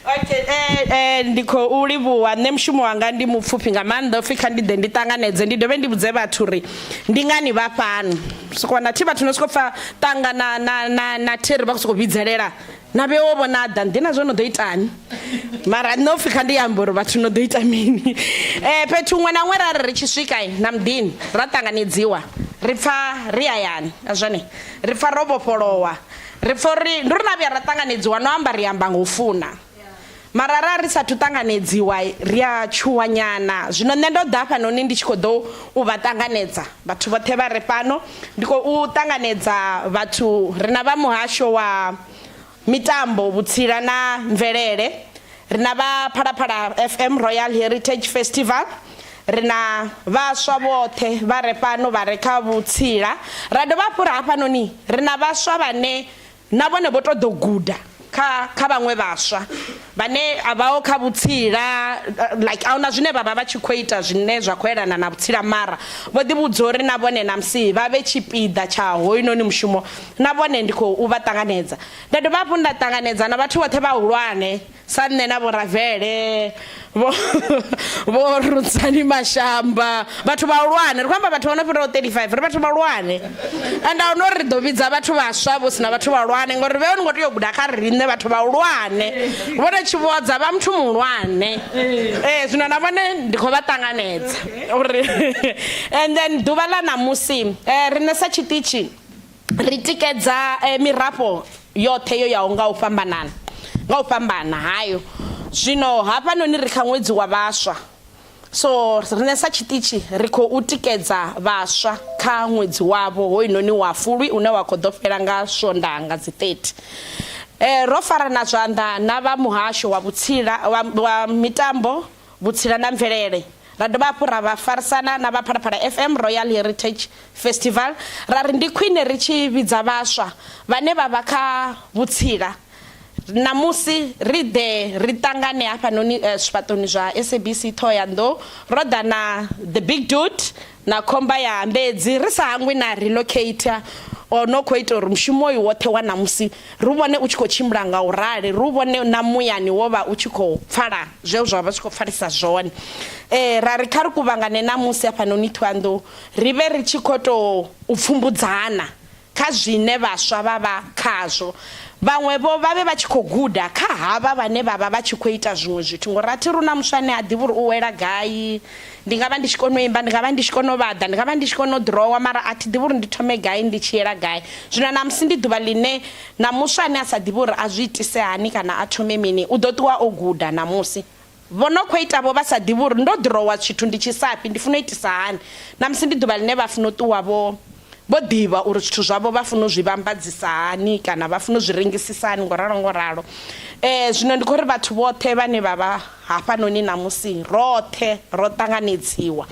Okay, ndi khou livhuwa. Nṋe mushumo wanga ndi mupfufhi nga maanḓa, upfhi kha ndi ḓe ndi ṱanganedze, ndi dovhe ndi vhudze vhathu uri ndi ngani vha fhano. Soko wana thi vhathu no soko pfa ṱanga na na na na theri vha khou soko vhidzelela na vhe wo vhona ḓa ndi na zwo no ḓo itani, mara nṋe upfhi kha ndi ambe uri vhathu no ḓo ita mini. Fhethu huṅwe na huṅwe ra ri ri tshi swika na muḓini ra ṱanganedziwa, ri pfa ri hayani, a zwone ri pfa ro vhofholowa, ri pfa uri ndi uri na vhuya ra ṱanganedziwa no amba ri amba nga u funa, mara ra ri sathu ṱanganedziwa ri a tshuwa nyana. Zwino nṋe ndo ḓa hafhanoni ndi tshi khou ḓo u vha ṱanganedza vhathu vhoṱhe vha re fhano, ndi khou ṱanganedza vhathu ri na vha muhasho wa mitambo, vhutsila na mvelele, ri na vha Phalaphala FM Royal Heritage Festival, ri na vhaswa vhoṱhe vha re fhano vha re kha vhutsila, ra dovha hafhu ra hafhanoni ri na vhaswa vhane na vhone vho ṱoḓa u guda kha kha vhaṅwe vhaswa vhane a vhaho kha vhutsila, like ahuna zwine vha vha vha tshi khou ita zwine zwa khou elana na vhutsila, mara vho ḓi vhudza uri na vhone namusi vha vhe tshipiḓa tsha hoyunoni mushumo, na vhone ndi khou vha ṱanganedza. Nda dovha hafhu nda ṱanganedza na vhathu vhoṱhe vhahulwane sa nṋe na vho Ravele, vho vho Rudzani Mashamba, vhathu vhahulwane, ri khou amba vhathu vha no fhiraho 35, ri vhathu vhahulwane. And a huna uri ri ḓo vhidza vhathu vhaswa vho sina vhathu vhahulwane, ngori vhe ni ngo tea u guda kha riṋe vhathu vhahulwane, vhone tshivhodza vha muthu muhulwane. Zwino na vhone ndi khou vha ṱanganedza uri and then ḓuvha ḽa ṋamusi riṋe sa tshiṱitshi ri tikedza mirafho yoṱhe yo yaho nga u fhambanana, nga u fhambana hayo. Zwino hafhanoni ri kha ṅwedzi wa vhaswa, so riṋe sa tshiṱitshi ri khou tikedza vhaswa kha ṅwedzi wavho hoyunoni wa Fulwi une wa khou ḓo fhela nga Swondaha nga dzi 30. Ro farana zwanḓa na vha muhasho wa vhutsila wa mitambo, vhutsila na mvelele, ra dovha hafhu ra vha farisana na vha Phalaphala FM Royal Heritage Festival, ra ri ndi khwine ri tshi vhidza vhaswa vhane vha vha kha vhutsila ṋamusi ri ḓe ri ṱangane hafhanoni zwifhaṱoni zwa SABC Thohoyandou. Ro ḓa na The Big Dude na khomba ya Mbedzi, ri sa hangwi na relocator o no khou ita uri mushumo uyu woṱhe wa ṋamusi ri u vhone u tshi khou tshimbila nga u rali, ri u vhone na muyani wo vha u tshi khou pfala zwe zwa vha zwi khou pfalisa zwone. Ra ri kha ri kuvhangane ṋamusi hafhanoni Thohoyandou ri vhe ri tshi khou tou u pfumbudzana kha zwine vhaswa vha vha khazwo, vhaṅwe vho vha vhe vha tshi khou guda kha havha vhane vha vha vha tshi khou ita zwiṅwe zwithu, ngori a thi ri hu na muswa ane a ḓivha uri u wela gai, ndi nga vha ndi tshi kona u imba, ndi nga vha ndi tshi kona u vhaḓa, ndi nga vha ndi tshi kona u ḓirowa, mara a thi ḓivhi uri ndi thome gai ndi tshi yela gai. Zwino ṋamusi ndi ḓuvha ḽine na muswa ane a sa ḓivhi uri a zwi itise hani kana a thome mini u ḓo ṱuwa o guda ṋamusi. Vho no khou ita vho vha sa ḓivhi uri ndo ḓirowa tshithu ndi tshi safhi, ndi funa u itisa hani. Ṋamusi ndi ḓuvha ḽine vha funa u ṱuwa vho vho ḓivha uri zwithu zwavho vha funa u zwi vhambadzisa hani kana vha funa u zwi rengisisa hani ngo ralo ngo ralo. Zwino ndi khou ri vhathu vhoṱhe vhane vha vha hafhanoni ṋamusi roṱhe ro ṱanganedziwa.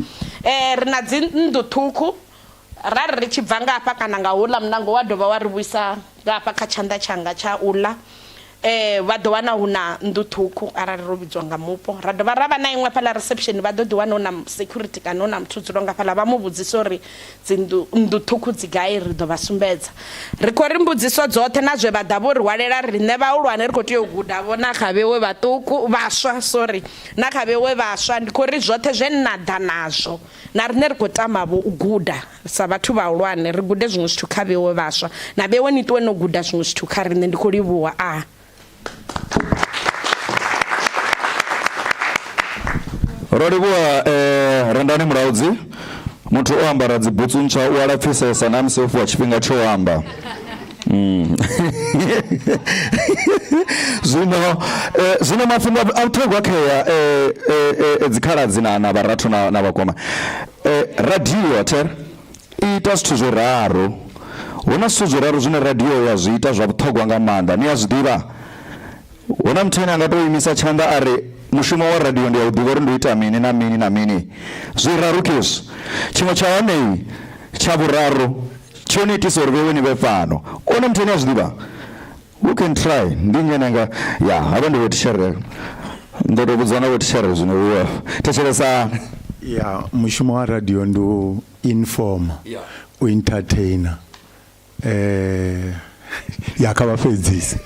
Ri na dzi nnḓu ṱhukhu, ra ri ri tshi bva nga hafha kana nga houḽa muṋango wa dovha wa ri vhuisa nga hafha kha tshanḓa tshanga tsha u ḽa. Eh, vha ḓo wana hu na nnḓu ṱhukhu arali ro vhidzwa nga mupo. Ra dovha ra vha na iṅwe hafhaḽa reception vha ḓo ḓi wana hu na security kana hu na muthu o dzulaho nga hafhaḽa vha mu vhudzisa uri dzinnḓu nnḓu ṱhukhu dzi gai ri ḓo vha sumbedza. Ri khou ri mbudziso dzoṱhe na zwe vha ḓa vho ri hwalela riṋe vhahulwane ri khou tea u guda vho na kha vhewe vhaṱuku vhaswa sorry na kha vhewe vhaswa ndi khou ri zwoṱhe zwe na ḓa nazwo na riṋe ri khou tama vho u guda. Sa vhathu vhahulwane ri gude zwiṅwe zwithu kha vhewe vhaswa na vhewe ni ṱuwe no guda zwiṅwe zwithu kha riṋe ndi khou livhuwa a. Ro livhuwa eh, Rendani Mulaudzi. Muthu o ambara dzibutsu ntswa u a lapfisesa na musi o fhiwa tshifhinga tsho amba. Mm. Zwino eh, zwino mafhungo a vhuṱhogwa khea eh, eh, eh, dzikhaladzi na na vharathu na, na vhakoma. Radio ter i ita zwithu zwiraru. Hu na zwithu zwiraru zwine radio ya zwi ita zwa vhuṱhogwa nga maanḓa. Ni a zwi ḓivha? Hu na muthu ane a nga tou imisa tshanḓa a ri mushumo wa radio ndi a u ḓivha uri ndi u ita mini na mini na mini. Zwiraru khezwi. Tshiṅwe tsha hone tsha vhuraru tsho ni itisa uri vheiwe ni vhe fhano. One muthu ane a zwi ḓivha? Who can try? Ndi nnyi ane anga ya havha ndi vhotitshere. Ndo to vhudzwa na vhotitshere zwino vhuwa. Thetshelesani. Ya mushumo wa radio ndi u informa, u entertainer. Eh ya kha vha fhedzise.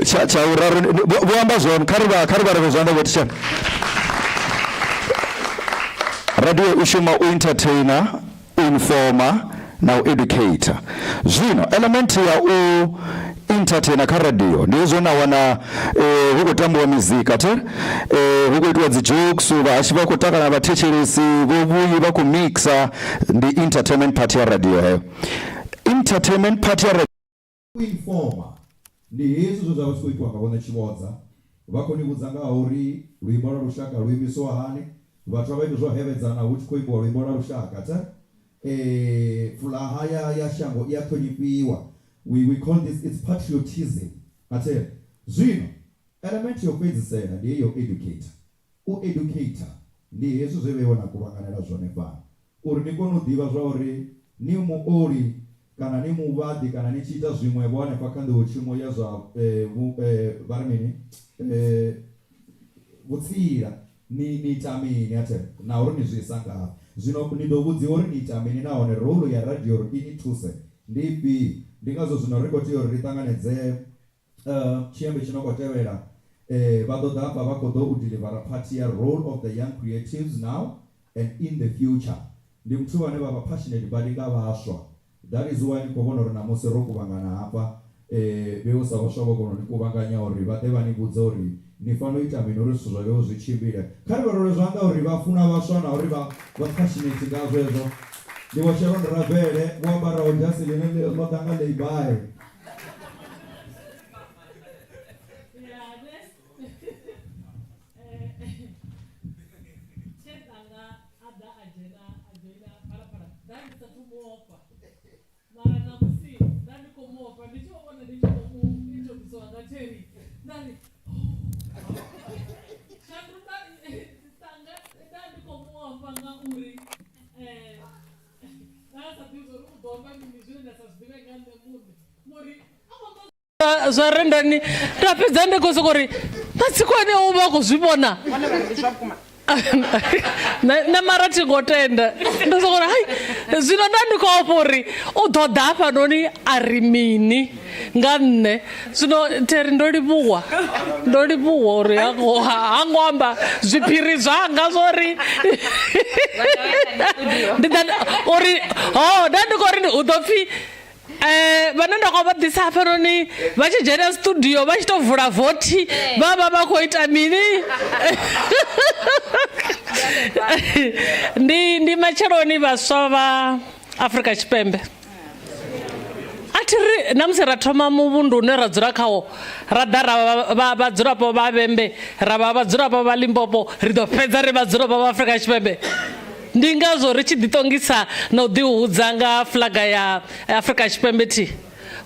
Tsha tsha vhuraru vho amba zwone kha ri vha kha ri vha revhe zwanḓa vhotitshere. Radio i shuma u entertainer u informer na u educator. Zwino element ya u entertainer kha radio ndi hezwo na wana eh, hu khou tambiwa mizika the eh, hu khou itiwa dzi jokes vhahashi vha khou takala vhathetshelesi vho vhuyi vha khou mixa ndi entertainment part ya radio heyo entertainment part ya radio U informer ndi hezwi zwe zwa vha zwi khou itiwa nga Vho Ṋetshivodza. Vha khou ni vhudza nga ha uri luimbo lwa lushaka lu imisiwa hani, vhathu a vha iti zwo hevhedzana hu tshi khou imbiwa luimbo lwa lushaka. Tse, fulaha ya, ya shango i a ṱhonifhiwa. We, we call this, it's patriotism. A thi ri? Zwino, element ya u fhedzisela ndi heyi ya u educator. U educator ndi hezwi zwe vheiwa na kuvhanganela zwone fhano, uri ni kone u ḓivha zwauri ni muoli kana ni muvhaḓi kana ni tshi ita zwiṅwe-vho hanefha kha nḓowetshumo ya zwa vha ri mini vhutsila, ni ni ita mini a thi ri, na uri ni zwi isa ngafhi. Zwino ni ḓo vhudziwa uri ni ita mini nahone role ya radio uri i ni thuse ndi ifhio. Ndi ngazwo zwino ri khou tea uri ri ṱanganedze Tshiambi tshi no khou tevhela, vha ḓo ḓa hafha vha khou ḓo u delivera part ya Role of the Young Creatives Now and in the Future. Ndi muthu vhane vha vha passionate badi nga vhaswa. That is why ni khou vhona uri namusi ro kuvhangana hafha, vheiwe sa vhaswa vho kona u ni kuvhanganya uri vha ḓe vha ni vhudze uri ni fanela u ita mini uri zwithu zwa vheiwe zwi tshimbile. Kha ri vha rwele zwanḓa uri vha funa vhaswa na uri vha vha passionate ngazwo hezwo. Ndi Vho Sharon Ravele vho ambaraho dzhasi ḽine ḽo ḓa nga lay-by. Mara ṋamusi nda ndi khou mu ofha ndi tshi vho vhona ndi tshi khou mu introduciwa nga Terry nda ri shandu nda tanga nda ndi khou mu ofha ngauri nda sa ḓivhi zwa uri u ḓo amba mini zwine nda sa zwi ḓivhe nga nṋe muṋe ngori a khou ṱoḓa zwa rendani nda fhedza ndi khou sokou ri matsiko ane o vha a khou zwi vhona nṋe mara thi ngo tenda ndo sokou ri hai zwino nda ndi khou ofha uri u ḓo ḓa hafhanoni a ri mini nga nṋe zwino theri ndo livhuwa ndo livhuwa uri ha ngo amba zwiphiri zwanga zwori ndi ḓa uri ho nda ndi khou ri u ḓo pfhi um vhane nda khou vha ḓisa hafhanoni vha tshi dzhena studio vha tshi tou vula vothi vha vha vha khou ita mini ndi ndi matsheloni vhaswa vha Afrika Tshipembe a thi ri na musi ra thoma muvhundu une ra dzula khawo ra ḓa ra vha vhadzulapo vha vhembe ra vha vhadzulapo vha limpopo ri ḓo fhedza ri vhadzulapo vha afrika tshipembe ndi ngazwo ri tshi ḓiṱongisa na u ḓihudza nga fulaga ya afrika tshipembe thi.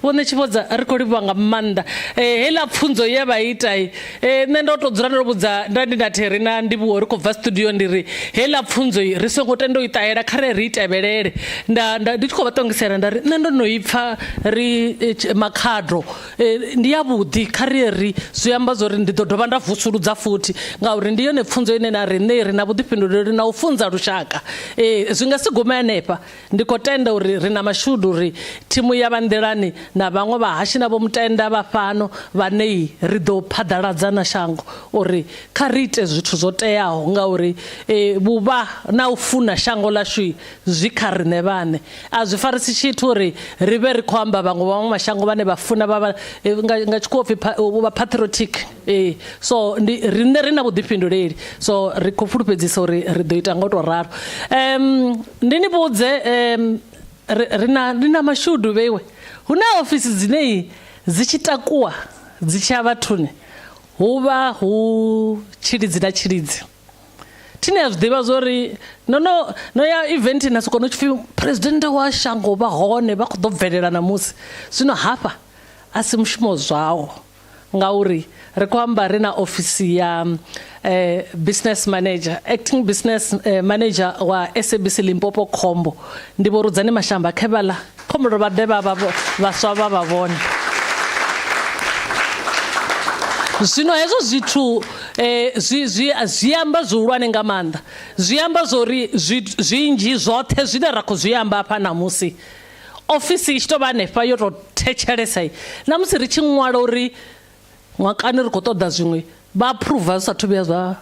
Vho Ṋetshivhodza ri khou livhuwa nga maanḓa eh, heiḽa pfunzo ye vha ita eh, nṋe ndo to dzula ndo vhudza nda ndi na Theri na Ndivhuwo ri khou bva studio ndi ri heiḽa pfunzo i ri songo tenda u i ṱahela kha ri ri i tevhelele nda nda ndi tshi khou vha ṱongisela nda ri nṋe ndo no i pfa ri eh, makhado eh, ndi ya vhuḓi kha ri ri zwi amba zwori ndi ḓo dovha nda vusuludza futhi ngauri ndi yone pfunzo ine na riṋe ri na vhuḓifhinduleli na u funza lushaka eh, zwi nga si gume hanefha Ndi khou tenda uri ri na mashudu uri thimu ya vha nḓilani na vhaṅwe vhahashi na Vho Mutenda vha fhano vhanei ri ḓo phaḓaladza na shango uri kha ri ite zwithu zwo teaho ngauri vhuvha na u funa shango ḽashu zwi kha riṋe vhaṋe. A zwi farisi tshithu uri ri vhe ri khou amba vhaṅwe vha maṅwe mashango vhane vha funa vha nga tshikhuwa upfi vha patriotic. Ee, so ndi riṋe ri na vhuḓifhinduleli so ri khou fulufhedzisa uri ri ḓo ita nga u tou ralo. Um, ndi ni vhudze um, ri na ndi na mashudu vheiwe hu na ofisi dzine dzi tshi takuwa dzi tshi ya vhathuni hu vha hu tshilidzi na tshilidzi thine ya zwi ḓivha zwori no no no ya event na soko no tshipfi president wa shango vha hone vha khou ḓo bvelela namusi zwino hafha a si mushumo zwawo ngauri ri khou amba ri na ofisi ya eh, business manager acting business eh, manager wa SABC Limpopo Khombo ndi vho Rudzani Mashamba khe vhala khombo vha ḓe vha vhaswa vha vha vhone zwino hezwo zwithu eh, zwi zwi zwi amba zwihulwane nga maanḓa zwi amba zwori zwinzhi zwoṱhe zwine ra khou zwi amba hafha ṋamusi Ofisi i tshi tou vha hanefha yo tou thetshelesa na musi ri tshi ṅwala uri ṅwakani ri khou ṱoḓa zwiṅwe vha aphuruva zwi sathu vhuya zwa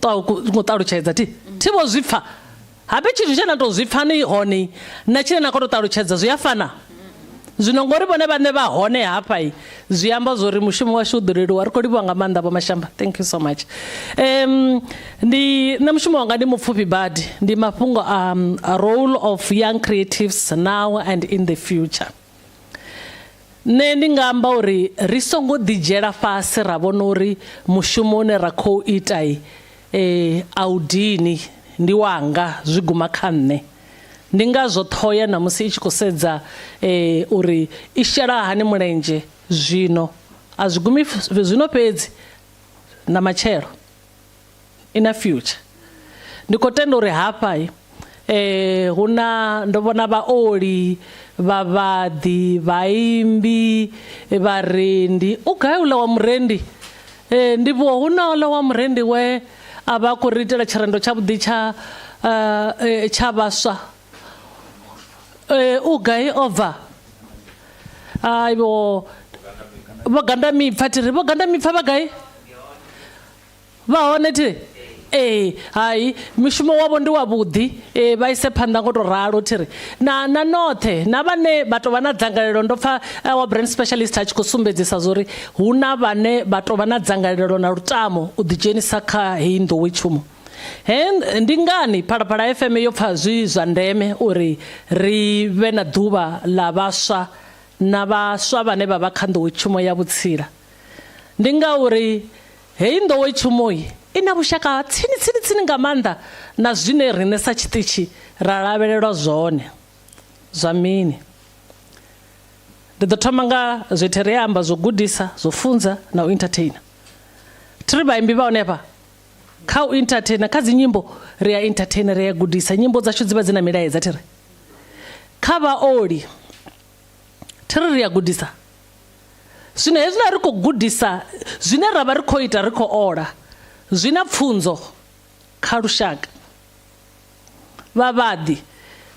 ngo ṱalutshedza thi thi vho zwi pfa habe tshithu tshe na tou zwi pfa ni hone na tshine na khou tou ṱalutshedza zwi a fana zwino ngori vhone vhaṋe vha hone hafha zwi amba zwori mushumo washu u ḓo leluwa ri khou livhuwa nga maanḓa vho mashamba thank you so much um ndi nṋe mushumo wanga ndi mupfufhi badi ndi mafhungo a um, role of young creatives now and in the future nṋe ndi nga amba uri ri songo ḓidzhiela fhasi ra vhona uri mushumo une ra khou ita eh, a u dini ndi wanga zwi guma kha nṋe Ndi ngazwo ṱhoho ya ṋamusi i tshi khou sedza uri i shela hani mulenzhe zwino. A zwi gumi zwino fhedzi, na matshelo. I na future. Ndi khou tenda uri hafha hu na ndo vhona vhaoli, vhavhaḓi, vhaimbi, vharendi. U gai uḽa wa murendi? Ndivhuwo hu na uḽa wa murendi we a vha a khou ri itela tshirendo tshavhuḓi tsha tsha vhaswa u gai o bva ai vho vho ganda mipfa thi ri vho ganda mipfa vha gai vha hone thi ee hai mishumo wavho ndi wavhuḓi ee vha ise phanḓa ngo to ralo thi ri na na noṱhe na vhane vha tou vha na dzangalelo ndo pfa eh, wa brand specialist a tshi khou sumbedzisa zwori hu na vhane vha tou vha na dzangalelo na lutamo u ḓidzhenisa kha heyi nḓowetshumo he ndi ngani phalaphala fm yo pfa zwi zwa ndeme uri ri vhe na ḓuvha ḽa vhaswa na vhaswa vhane vha vha kha nḓowetshumo ya vhutsila ndi ngauri Heyi nḓowetshumo i na vhushaka ha tsini tsini tsini nga maanḓa na zwine riṋe sa tshiṱitshi ra lavhelelwa zwone. Zwa mini? Ndi ḓo thoma nga zwe Terry a amba zwo gudisa, zwo funza na u entertainer. Thi ri vhaimbi vha hone hafha? Kha u entertainer, kha dzi nyimbo ri a entertainer, ri a gudisa. Nyimbo dzashu dzi vha dzi na milaedza thi ri? Kha vhaoli thi ri ri a gudisa? Zwino hezwiḽa ri khou gudisa zwine ra vha ri khou ita ri khou ola zwi na pfunzo kha lushaka. Vhavhaḓi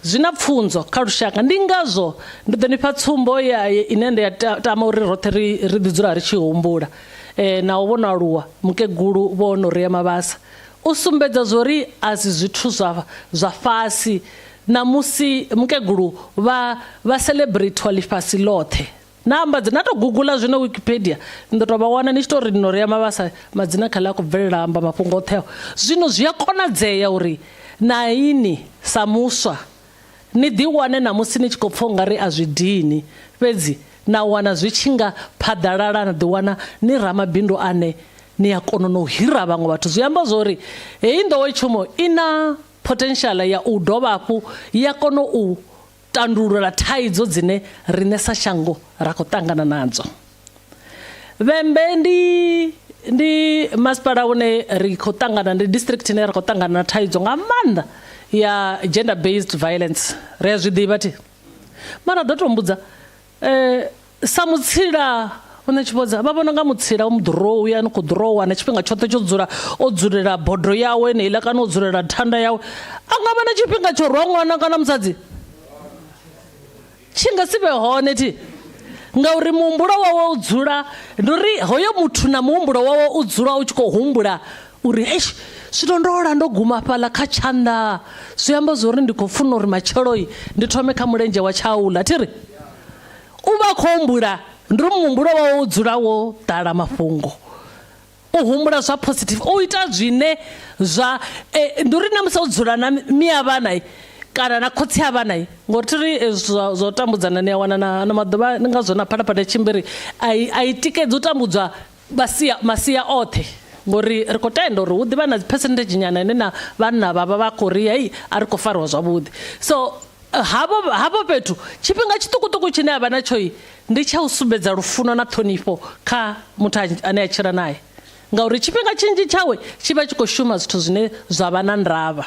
zwi na pfunzo kha lushaka ndi ngazwo ndi ḓo ni fha tsumbo ya ine ndi a tama uri roṱhe ri ri ḓi dzula ri tshi humbula naho vho no aluwa mukegulu vho no ria mabasa u sumbedza zwori a si zwithu zwa zwa fhasi ṋamusi mukegulu vha vha celebrate ḽifhasi ḽoṱhe Na amba na tou gugula zwino Wikipedia ni ḓo tou vha wana ni tshi tou ri no rea mabasa madzina kha ḽa khou bvelela amba mafhungo oṱhe ao. Zwino zwi a konadzea uri na ini sa muswa ni ḓi wane na musi ni tshi khou pfa ungari a zwi dini fhedzi na wana zwi tshi nga phaḓalala na ḓi wana ni ramabindu ane ni a kona na u hira vhaṅwe vhathu. Zwi amba zwori heyi nḓowetshumo i na potential ya u dovha hafhu ya kona u tandulula thaidzo dzine riṋe sa shango ra khou ṱangana nadzo. Vhembe ndi ndi masipala une ri khou ṱangana ndi district ine ra khou ṱangana na thaidzo nga maanḓa ya gender based violence ri a zwi ḓivha thi mara ḓo to mbudza eh, sa mutsila vhone tshivhodza vha vhona nga mutsila u muḓurowi a ni khou ḓurowa na tshifhinga tshoṱhe tsho dzula o dzulela bodo yawe neiḽa kana o dzulela thanda yawe a nga vha na tshifhinga tsho rwa ṅwana kana musadzi tshi nga si vhe hone thi ngauri muhumbulo wawe u dzula ndi uri hoyo muthu na muhumbulo wawe u dzula u tshi khou humbula uri eish zwino ndo ola ndo guma fhaḽa kha tshanḓa zwi amba zwa uri ndi khou funa uri matsheloi ndi thome kha mulenzhe wa tshaula thi ri u vha khou humbula ndi uri muhumbulo wawe u dzula wo ḓala mafhungo u humbula zwa positive u ita zwine zwa eh, ndi uri na musi o dzula na mia vhana kana na khotsi a vhana ngori thi ri eh, zwa zwa u tambudzana ni a wana na ano maḓuvha ndi ngazwo na phalaphala ya tshimbiri a i tikedzi u tambudzwa masia masia oṱhe ngori ri khou tenda uri hu ḓivha na dzi percentage nyana ine na vhanna vha vha vha khou ri hei a ri khou fariwa zwavhuḓi so havho hafho fhethu tshifhinga tshiṱukuṱuku tshine a vha na tshoi ndi tsha u sumbedza lufuno na ṱhonifho kha muthu ane a tshila nae ngauri tshifhinga tshinzhi tshawe tshi vha tshi khou shuma zwithu zwine zwa vha na ndavha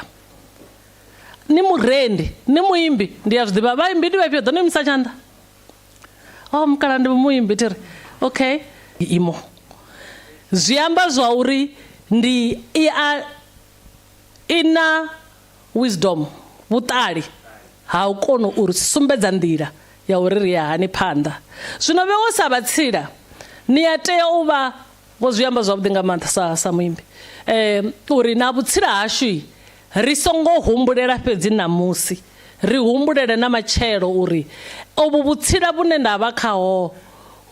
ni murendi ni muimbi ndi a zwi ḓivha vhaimbi ndi vhafhio ḓo ni imisa tshanḓa oh mukala ndi muimbi thi ri okay imo zwi amba zwa uri ndi i a i na wisdom vhuṱali ha u kona u ri sumbedza nḓila ya uri ri ya hani phanḓa zwino vhewo sa vhatsila ni a tea u vha vho zwi amba zwavhuḓi nga maanḓa sa, sa muimbi um uri na vhutsila hashu ri songo humbulela fhedzi ṋamusi ri humbulele na matshelo uri ovhu vhutsila vhune nda vha khaho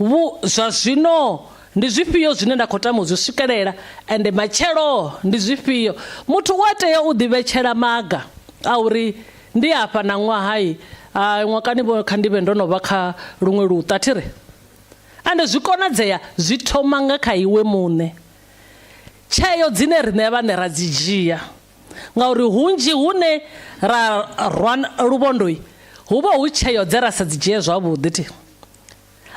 vhu zwa zwino ndi zwifhio zwine nda khou tama u zwi swikelela ende matshelo ndi zwifhio muthu u a tea u ḓivhetshela maga a uri ndi afha na ṅwahai ṅwakani vho kha ndi vhe ndo no vha kha luṅwe luṱa thi ri ende zwi konadzea zwi thoma nga kha iwe muṋe tsheo dzine riṋe vhaṋe ra dzi dzhia ngauri hunzhi hune ra rwa luvhondoi hu vha hu tsheo dze ra sa dzi dzhie zwavhuḓi thi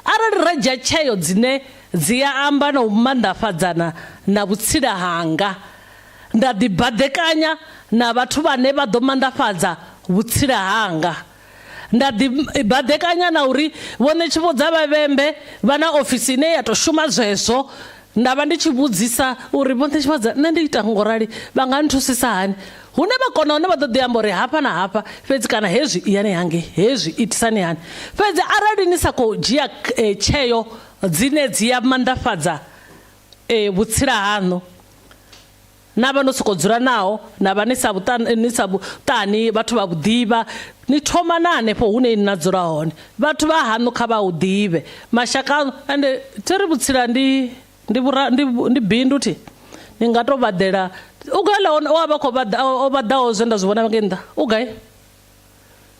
arali ra dzhia tsheo dzine dzi a amba na u manḓafhadzana na vhutsila hanga nda ḓibaḓekanya na vhathu vhane vha ḓo manḓafhadza vhutsila hanga nda ḓibaḓekanya na uri vhone tshivhudza vhavhembe vha na ofisi ine ya tou shuma zwezwo nda vha ndi tshi vhudzisa uri vhone tshivhudza nṋe ndi ita ngorali vha nga nthusisa hani hune vha kona hone vha ḓo ḓi amba uri hafha na hafha fhedzi kana hezwi iyani hangei hezwi itisani hani fhedzi arali ni sa khou dzhia eh, tsheo dzine dzi ya manḓafhadza eh, vhutsila haṋu na vha no sokou dzula naho na vha ni sa vhuṱani ni sa vhuṱani vhathu vha vhuḓivha ni thoma na hanefho hune ni na dzula hone vhathu vha haṋu kha vha u ḓivhe mashaka aṋu ende thi ri vhutsila ndi ndi vhura ndi ndi bindu thi ni nga to vhaḓela u gai ḽa o vha khou vhaḓa o vhaḓaho zwe nda zwi vhona ngei nnḓa u gai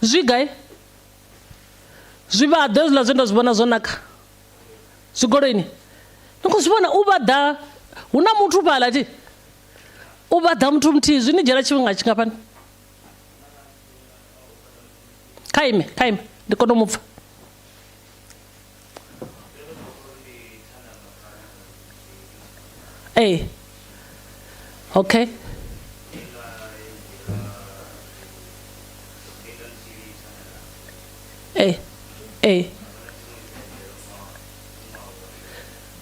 zwi gai zwivhaḓo hezwiḽa zwe nda zwi vhona zwo naka zwigoloini ni khou zwi vhona u vhaḓa hu na muthu fhaḽa thi u vhaḓa muthu muthihi zwi ni dzhiela tshifhinga tshingafhani kha ime kha ime ndi kone u mu pfa ee okay ee ee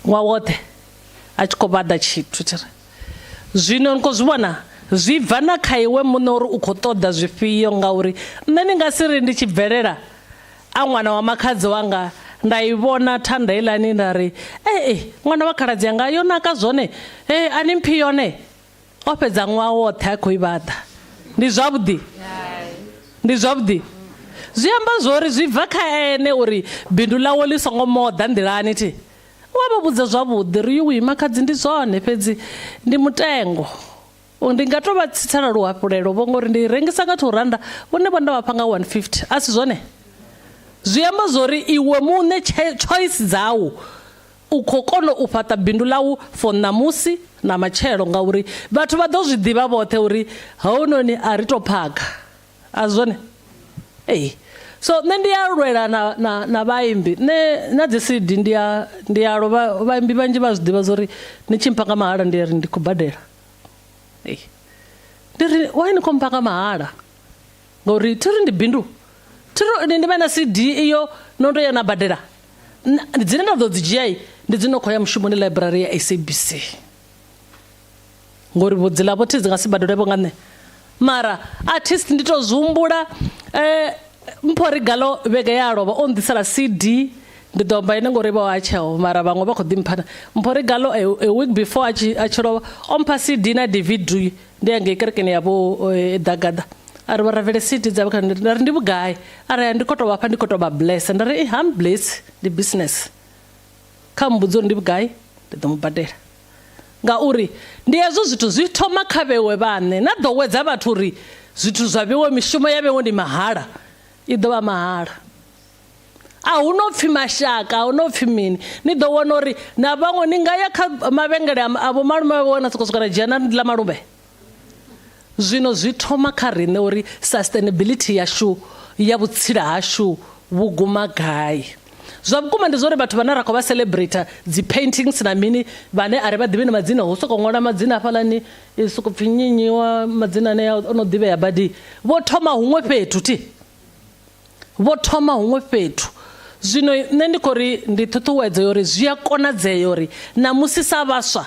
ṅwaha woṱhe a tshi khou vhaḓa tshithu tshi ri zwino ni khou zwi vhona zwi bva na kha iwe muṋe uri u khou ṱoḓa zwifhio ngauri nṋe ndi nga si ri ndi tshi bvelela a ṅwana wa makhadzi wanga nda i vhona thanda heiḽani nda ri ee ṅwana wa khaladzi yanga yo naka zwone ee a ni mphi yone o fhedza ṅwaha woṱhe a khou i vhaḓa ndi zwavhuḓi ndi zwavhuḓi zwi amba zwori zwi bva kha ene uri bindu ḽawe ḽi songo moḓa nḓilani thi u a vha vhudza zwavhuḓi ri yuwi makhadzi ndi zwone fhedzi ndi mutengo ndi nga to vha tsitsela luhafhulelo vho ngori ndi rengisa nga 2 randa vhone vho nda vha fha nga 150 a si zwone zwi amba zwori iwe muṋe choice dzau u khou kona u fhaṱa bindu ḽau for ṋamusi na matshelo ngauri vhathu vha ḓo zwi ḓivha vhoṱhe uri hounoni a ri to phakha a zwone ee. So nṋe ndi a lwela na na na vhaimbi nṋe na dzi CD ndi a ndi a lwa vhaimbi vhanzhi vha zwi ḓivha zwori ni tshi mpha nga mahala ndi ri ndi khou badela. Ee. Ndi ri why ni khou mpha nga mahala ngauri thi ri ndi bindu thi ri ndi vha na CD iyo no to ya na badela dzine nda ḓo dzi dzhia ndi dzi no khou ya mushumoni library ya SABC ngori vhudzila vho thi dzi nga si badelwe vho nga nṋe mara artist ndi to zwi humbula eh, mpho ri galo vhege ya lovha o nḓisela cd ndi ḓo amba ene ngori vho a tsheo mara vhaṅwe vha khou ḓi mphana mpho ri galo a, a week before a tshi a tshi lovha o mpha cd na dvd ndi ya ngei kerekeni ya vho eh, ḓagaḓa a ri vharavele cd dzavho kha nda ri ndi vhugai a ri ndi khou tou vhafha ndi khou tou vha blessa nda ri ham bless ndi business kha mmbudze uri ndi vhugai ndi ḓo mu badela Ngauri ndi hezwo zwithu zwi thoma kha vhewe vhaṋe, na ḓowedza vhathu uri zwithu zwa vhewe, mishumo ya vhewe ndi mahala, i ḓo vha mahala. A hu no pfi mashaka, a hu no pfi mini. Ni ḓo wana uri na vhaṅwe ni nga ya kha mavhengele a vho malume vha vhewe na sokou swika na dzhia na ḽa malume. Zwino zwi thoma kha riṋe uri sustainability yashu ya vhutsila hashu vhu guma gai. Zwa vhukuma ndi zwa uri vhathu vhane ra khou vha celebrater dzi paintings na mini vhane a ri vha ḓivhi na madzina ho sokou ṅwalwa madzina hafhaḽani sokou pfhi nnyi nnyi wa madzina anea o no ḓivhea badi vho thoma huṅwe fhethu thi vho thoma huṅwe fhethu. Zwino nṋe ndi khou ri ndi ṱhuṱhuwedzo ya uri zwi a konadzea uri ṋamusi sa vhaswa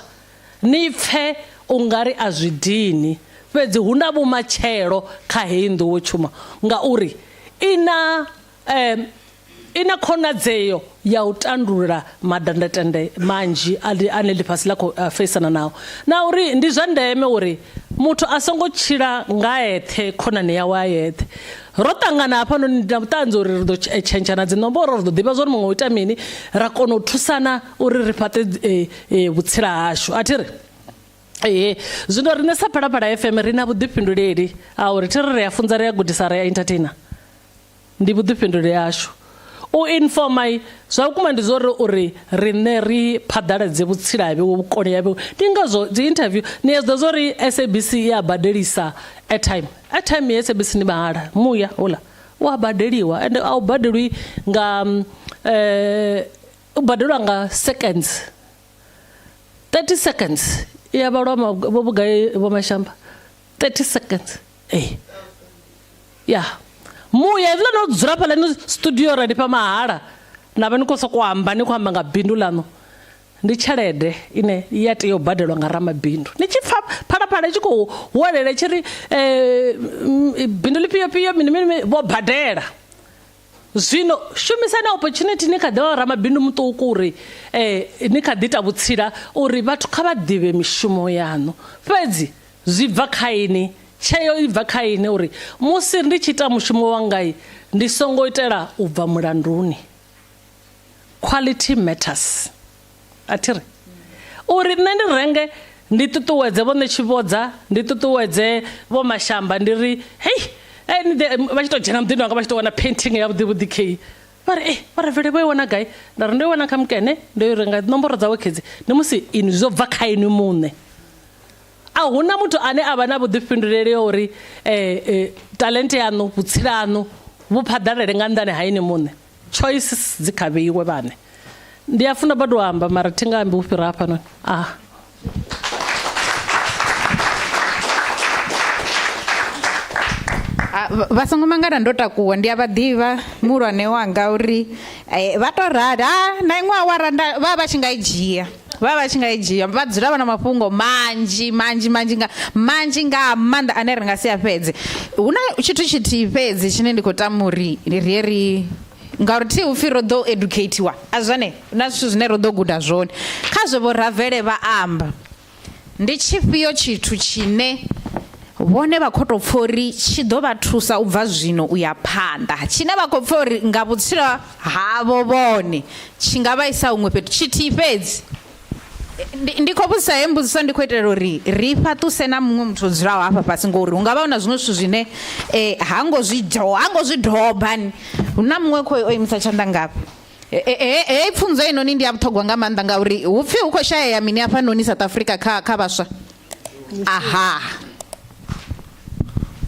Ni pfe u nga ri a zwi dini, fhedzi hu na vhumatshelo kha heyi nḓowetshumo ngauri i na i na khonadzeo ya u tandulula madandetande manzhi ane ḽifhasi ḽa khou feisana nao na uri ndi zwa ndeme uri muthu a songo tshila nga eṱhe khonani yawe a yeṱhe. Ro ṱangana hafhanoni ndi na vhuṱanzi uri ri ḓo tshentshana dzinomboro ri ḓo ḓivha zwa uri muṅwe u ita mini ra kona u thusana uri ri fhaṱe vhutsila hashu a thi ri ee zwino riṋe sa phalaphala fm ri na vhuḓifhinduleli ha uri thi ri ri a funza ri a gudisa ri a entertainer ndi vhuḓifhinduleli hashu u informa zwa vhukuma ndi zwo uri uri riṋe ri phaḓaladze vhutsila ha vhewe vhukoni ha vhewe ndi ngazwo dzi interview ni a zwi ḓivha zwa uri sabc i a badelisa airtime airtime ya sabc ndi mahala muya houḽa u a badeliwa ende a u badelwi nga u badelwa nga seconds 30 seconds i ya vhalwa vho vhugai vho mashamba 30 seconds ee ya muya hezwiḽa no dzula fhaḽa ni studio ra nifha mahala na vha ni khou sokou amba ni khou amba nga bindu ḽaṋu ndi tshelede ine ya tea u badelwa nga ramabindu ni tshi pfa phalaphala i tshi khou huwelela tshi ri um bindu ḽifhio fhio mini mini vho badela Zwino shumisani opportunity ni kha ḓi vha ramabindu muṱuku uri eh, ni kha ḓi ita vhutsila uri vhathu kha vha ḓivhe mishumo yaṋu. Fhedzi zwi bva kha ini, tsheo i bva kha ini uri musi ndi tshi ita mushumo wangai ndi songo itela u bva mulanduni. Quality matters. A thi ri uri nṋe ndi renge ndi ṱuṱuwedze vho Ṋetshivhodza ndi ṱuṱuwedze vho Mashamba ndi ri hei eh, ni ḓe vha tshi tou dzhena muḓini wanga vha tshi tou wana painting ya vhuḓi vhuḓi kei vha ri eh vha ravele vho i wana gai nda ri ndo i wana kha mukene ndo i renga nomboro dzawe khedzi ndi musi inwi zwo bva kha inwi muṋe a huna muthu ane a vha na vhuḓifhinduleli ya uri eh, eh, talente yaṋu vhutsila haṋu vhu phaḓalale nga nnḓani ha inwi muṋe choices dzi kha vheiwe vhaṋe ndi a funa badi u amba mara thi nga ambi u fhira hafhanoni ah Ah, vha songo mangala ndo takuwa ndi a vha ḓivha muhulwane wanga uri eh, vha to rali ha na iṅwe awara vha vha tshi nga i dzhia vha vha tshi nga i dzhia vha dzula vha na mafhungo manzhi manzhi manzhi nga manzhi nga maanḓa ane ri nga si a fhedze hu na tshithu tshithihi fhedzi tshine ndi khou tama uri ri ye ri ngauri thi upfhi ro ḓo educatiwa a zwone hu na zwithu zwine ro ḓo guda zwone kha zwe vho ravele vha amba ndi tshifhio tshithu tshine vhone vha khou tou pfha uri tshi ḓo vha thusa u bva zwino u ya phanḓa tshine vha khou pfha uri nga vhutshilo havho vhone tshi nga vha isa huṅwe fhethu tshithihi fhedzi ndi khou vhudzisa he mbudziso ndi khou itela uri ri fhaṱuse na muṅwe muthu o dzulaho hafha fhasi ngori hu nga vha hu na zwiṅwe zwithu zwine um ha ngo zwi ha ngo zwi doba ni hu na muṅwe khou o imisa tshanḓa ngafha Heyi pfunzo heinoni ndi ya vhuṱhogwa nga maanḓa ngauri hu pfhi hu khou shayea mini hafhanoni South Africa kha kha vhaswa. Aha.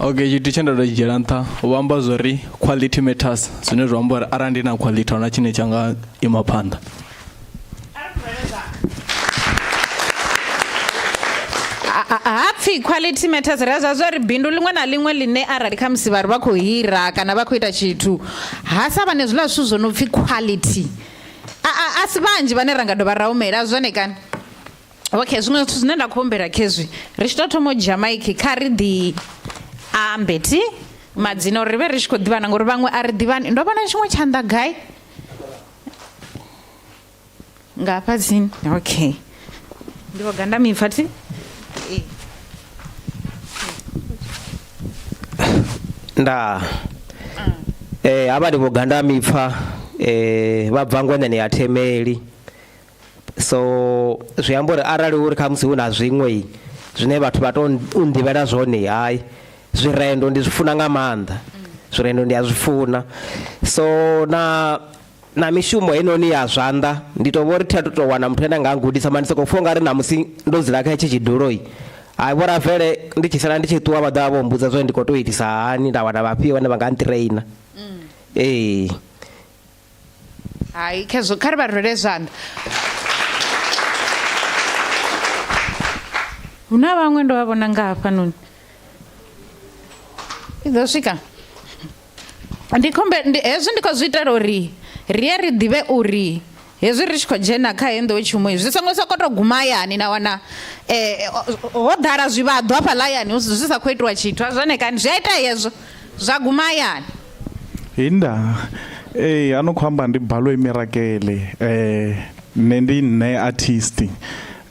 Okay, tshithu tshe nda to dzhiela nṱha vho amba zwo ri quality matters, zwine zwa amba uri arali ndi na quality ahuna tshine tsha nga ima phanḓa. Ha pfi quality matters ri a zwa zwa uri bindu ḽiṅwe na ḽiṅwe ḽine arali khamusi vha ri vha khou hira kana vha khou ita tshithu ha sa vha na hezwiḽa zwithu zwo no pfi quality a, a, a si vhanzhi vhane ra nga dovha ra humela a zwone kani. Okay, zwiṅwe zwithu zwine nda khou humbela khezwi ri tshi tou thoma u dzhia maiki kha ri ḓi ambe thi madzina uri ri vhe ri tshi khou ḓivhana ngori vhaṅwe a ri ḓivhani. Ndo vhona tshiṅwe tshanḓa gai nga hafha tsini. Okay, ndi vho ganda mipfa thi. Nda havha ndi vho ganda mipfa vha bva ngweneni ya Themeli. So zwi amba uri arali uri khamusi hu na zwiṅwe zwine vhathu vha to u nḓivhela zwone, hai zwirendo ndi zwi funa nga maanḓa, zwirendo ndi a zwi funa. So na na mishumo heinoni ya zwanḓa ndi to vhori thi a tu to wana muthu ane anga gudisa, mara ndi soko pfha ungari ṋamusi ndo dzula kha hetshi tshiduloi, hai vho Ravele ndi tshi sala ndi tshi ṱuwa vha ḓovha vho mbudza zwori ndi khou tou itisa hani, nda wana vhafhio vhane vha nga nṱireina. Ee. Hai khezwo kha ri vha rwele zwanḓa. Hu na vhaṅwe ndo vha vhona nga hafhanoni. I ḓo swika. Ndi khombe ndi hezwi ndi khou zwi itela uri ri ye ri ḓivhe uri hezwi ri tshi khou dzhena kha heyi nḓowetshumo zwi songo sokou tou guma hayani na wana ho ḓala zwivhaḓwa hafhaḽa hayani zwi sa khou itiwa tshithu. A zwone kani zwi a itea hezwo zwa guma hayani. Hinda ee ano khou amba ndi Baloi Mirakele nṋe ndi nṋe artist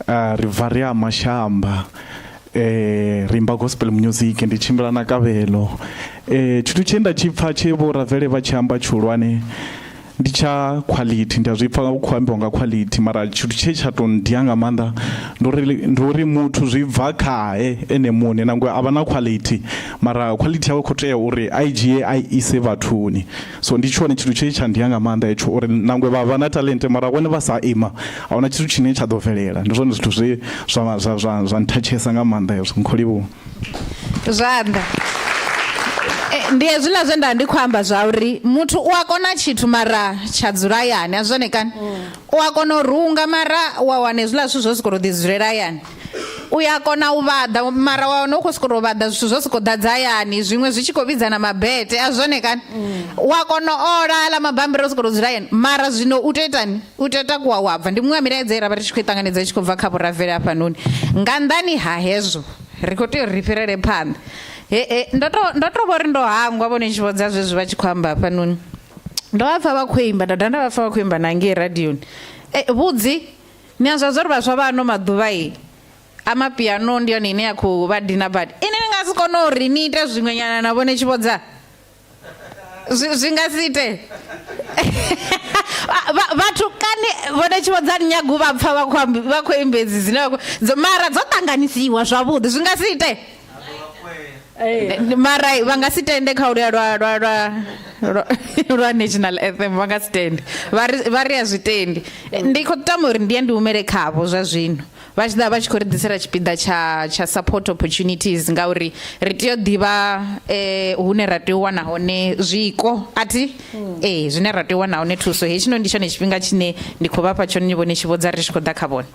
ri bva ri a mashamba ri imba gospel music ndi tshimbila na Kabelo. Tshithu tshe nda tshi pfha tshe vho Ravele vha tshi amba tshihulwane ndi tsha quality, ndi a zwi pfha hu khou ambiwa nga quality, mara tshithu tshe tsha to ndia nga maanḓa ndi uri ndi uri muthu zwi bva khae ene muṋe, nangwe a vha na quality mara quality yawe khou tea uri a i dzhie a i ise vhathuni. So ndi tshone tshithu tshe tsha ndia nga maanḓa hetsho, uri nangwe vha vha na talent mara vhone vha sa ima ahuna tshithu tshine tsha ḓo bvelela. Ndi zwone zwithu zwe zwa zwa zwa zwa nthatshesa nga maanḓa hezwo. Nkho livhuwa. Zwanḓa ndi hezwiḽa zwe nda ndi khou amba zwa uri muthu u a kona tshithu mara tsha dzula hayani, a zwone kani? U a kona u runga mara wa wana hezwiḽa zwithu zwo sokou tou ḓi dzulela hayani. U ya kona u vhaḓa mara wa wana u khou sokou tou vhaḓa zwithu zwo sokou ḓadza hayani, zwiṅwe zwi tshi khou vhidzana mabete, a zwone kani? U a kona u ola aḽa mabambiri o sokou tou dzula hayani, mara zwino u tea itani? U tea u takuwa wa bva. Ndi muṅwe wa milaedza ye ra vha ri tshi khou i ṱanganedza i tshi khou bva kha Vho Ravele hafhanoni. Nga nnḓani ha hezwo ri khou tea uri ri fhirele phanḓa. He, he, ndo to ndo to vhori ndo hangwa vhone tshi vhodza zwezwi vha tshi khou amba hafhanoni. Ndo vha pfa vha khou imba nda dovha nda vha pfa vha khou imba na ngei radioni. Vhudzi ni a zwa uri vhaswa vha ano maḓuvha i amapiano ndi yone ine ya khou vha dina badi. Ini ni nga si kone uri ni ite zwiṅwe nyana na vhone tshivhodza. Zwi zwi nga si ite. Vhathu kani vhone tshivhodza ni nyagu vha pfa vha khou vha khou imbedzi dzine vha khou mara dzo ṱanganisiwa zwavhuḓi zwi nga si ite. Mara vha nga si tende kha luya lwa lwa lwa lwa national anthem vha nga si tende vha ri vha ri a zwi tendi. Ndi khou tama uri ndi ye ndi humele khavho zwa zwino vha tshi ḓa vha tshi khou ri ḓisela tshipiḓa tsha tsha support opportunities ngauri ri tea u ḓivha hune ra tea u wana hone zwiko a thi zwine ra tea u wana hone thuso. Hetshino ndi tshone tshifhinga tshine ndi khou vhafha tshone vhone tshi vhodza ri tshi khou ḓa kha vhone.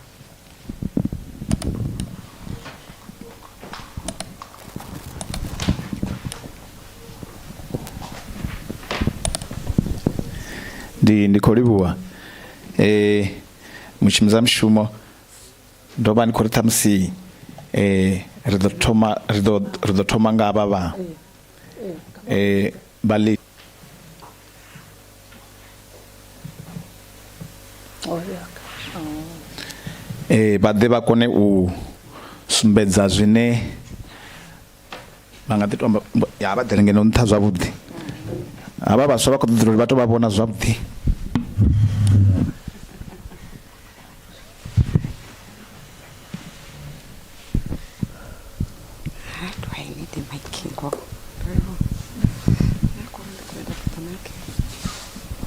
Ndi ndi khou livhuwa mushumisa mushumo ndo vha ndi khou ri ṱhamusi ri ḓo thoma ri ḓo ri ḓo thoma nga havha vha vha ḽi vha ḓe vha kone u sumbedza zwine vha nga ḓi to amba ya vha ḓele ngeno nṱha zwavhuḓi. Havha vhaswa vha khou ṱoḓa uri vha to vha vhona zwavhuḓi.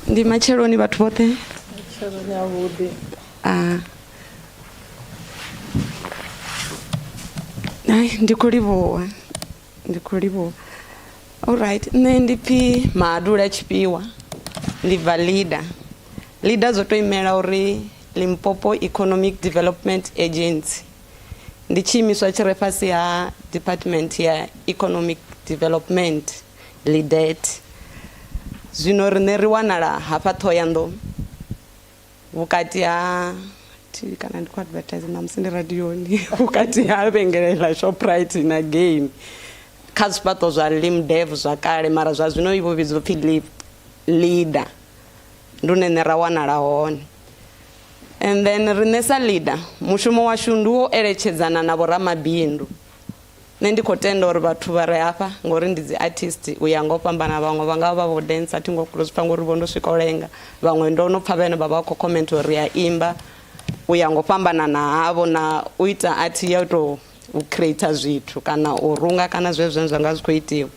Ndi matsheloni vhathu vhoṱhe. Hai ndi khou livhuwa. Ndi khou livhuwa. Alright, nṋe ndi pfi Mahadula Tshifhiwa, ndi bva LEADER. LEADER zwo to imela uri Limpopo Economic Development Agency. Ndi tshiimiswa tshi re fhasi ha Department ya Economic Development, LEDET. Zwino riṋe ri wanala hafha Ṱhohoyanḓou vhukati ha thi kana ndi khou advertise ṋamusi ndi radioni vhukati ha vhengele ḽa Shoprite na Game kha zwifhaṱo zwa Limdev zwa kale mara zwa zwino i vho vhidzwa upfhi Leader ndi hune nṋe ra wanala hone. And then riṋe sa leader mushumo washu ndi wo eletshedzana na vhoramabindu. Nṋe ndi khou tenda uri vhathu vha re hafha ngori ndi dzi artist u ya nga u fhambana vhaṅwe vha nga vha vho dance a thi ngo zwi pfha ngori vho ndo swika u lenga vhaṅwe ndo no pfha vhene vha vha khou comment uri ri a imba u ya nga u fhambanana havho na u ita art ya u tou u creator zwithu kana u runga kana zwezwo zwine zwa nga zwi khou itiwa.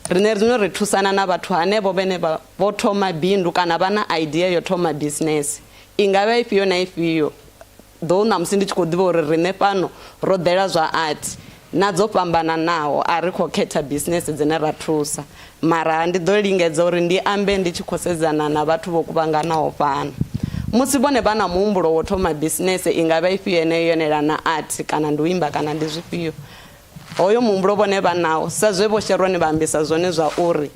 Riṋe zwino ri thusana na vhathu hanevho vhene vha vho thoma bindu kana vha na idea yo thoma business i nga vha ifhio na ifhio though ṋamusi ndi tshi khou ḓivha uri riṋe fhano ro ḓela zwa art na dzo fhambananaho a ri khou khetha business dzine ra thusa mara ndi ḓo lingedza uri ndi ambe ndi tshi khou sedzana na vhathu vho kuvhanganaho fhano. Musi vhone vha na muhumbulo wo thoma business i nga vha ifhio yeneyo yonela na art kana ndi u imba kana ndi zwifhio hoyo muhumbulo vhone vha nawo sa zwe vho Sharon vha ambisa zwone zwa uri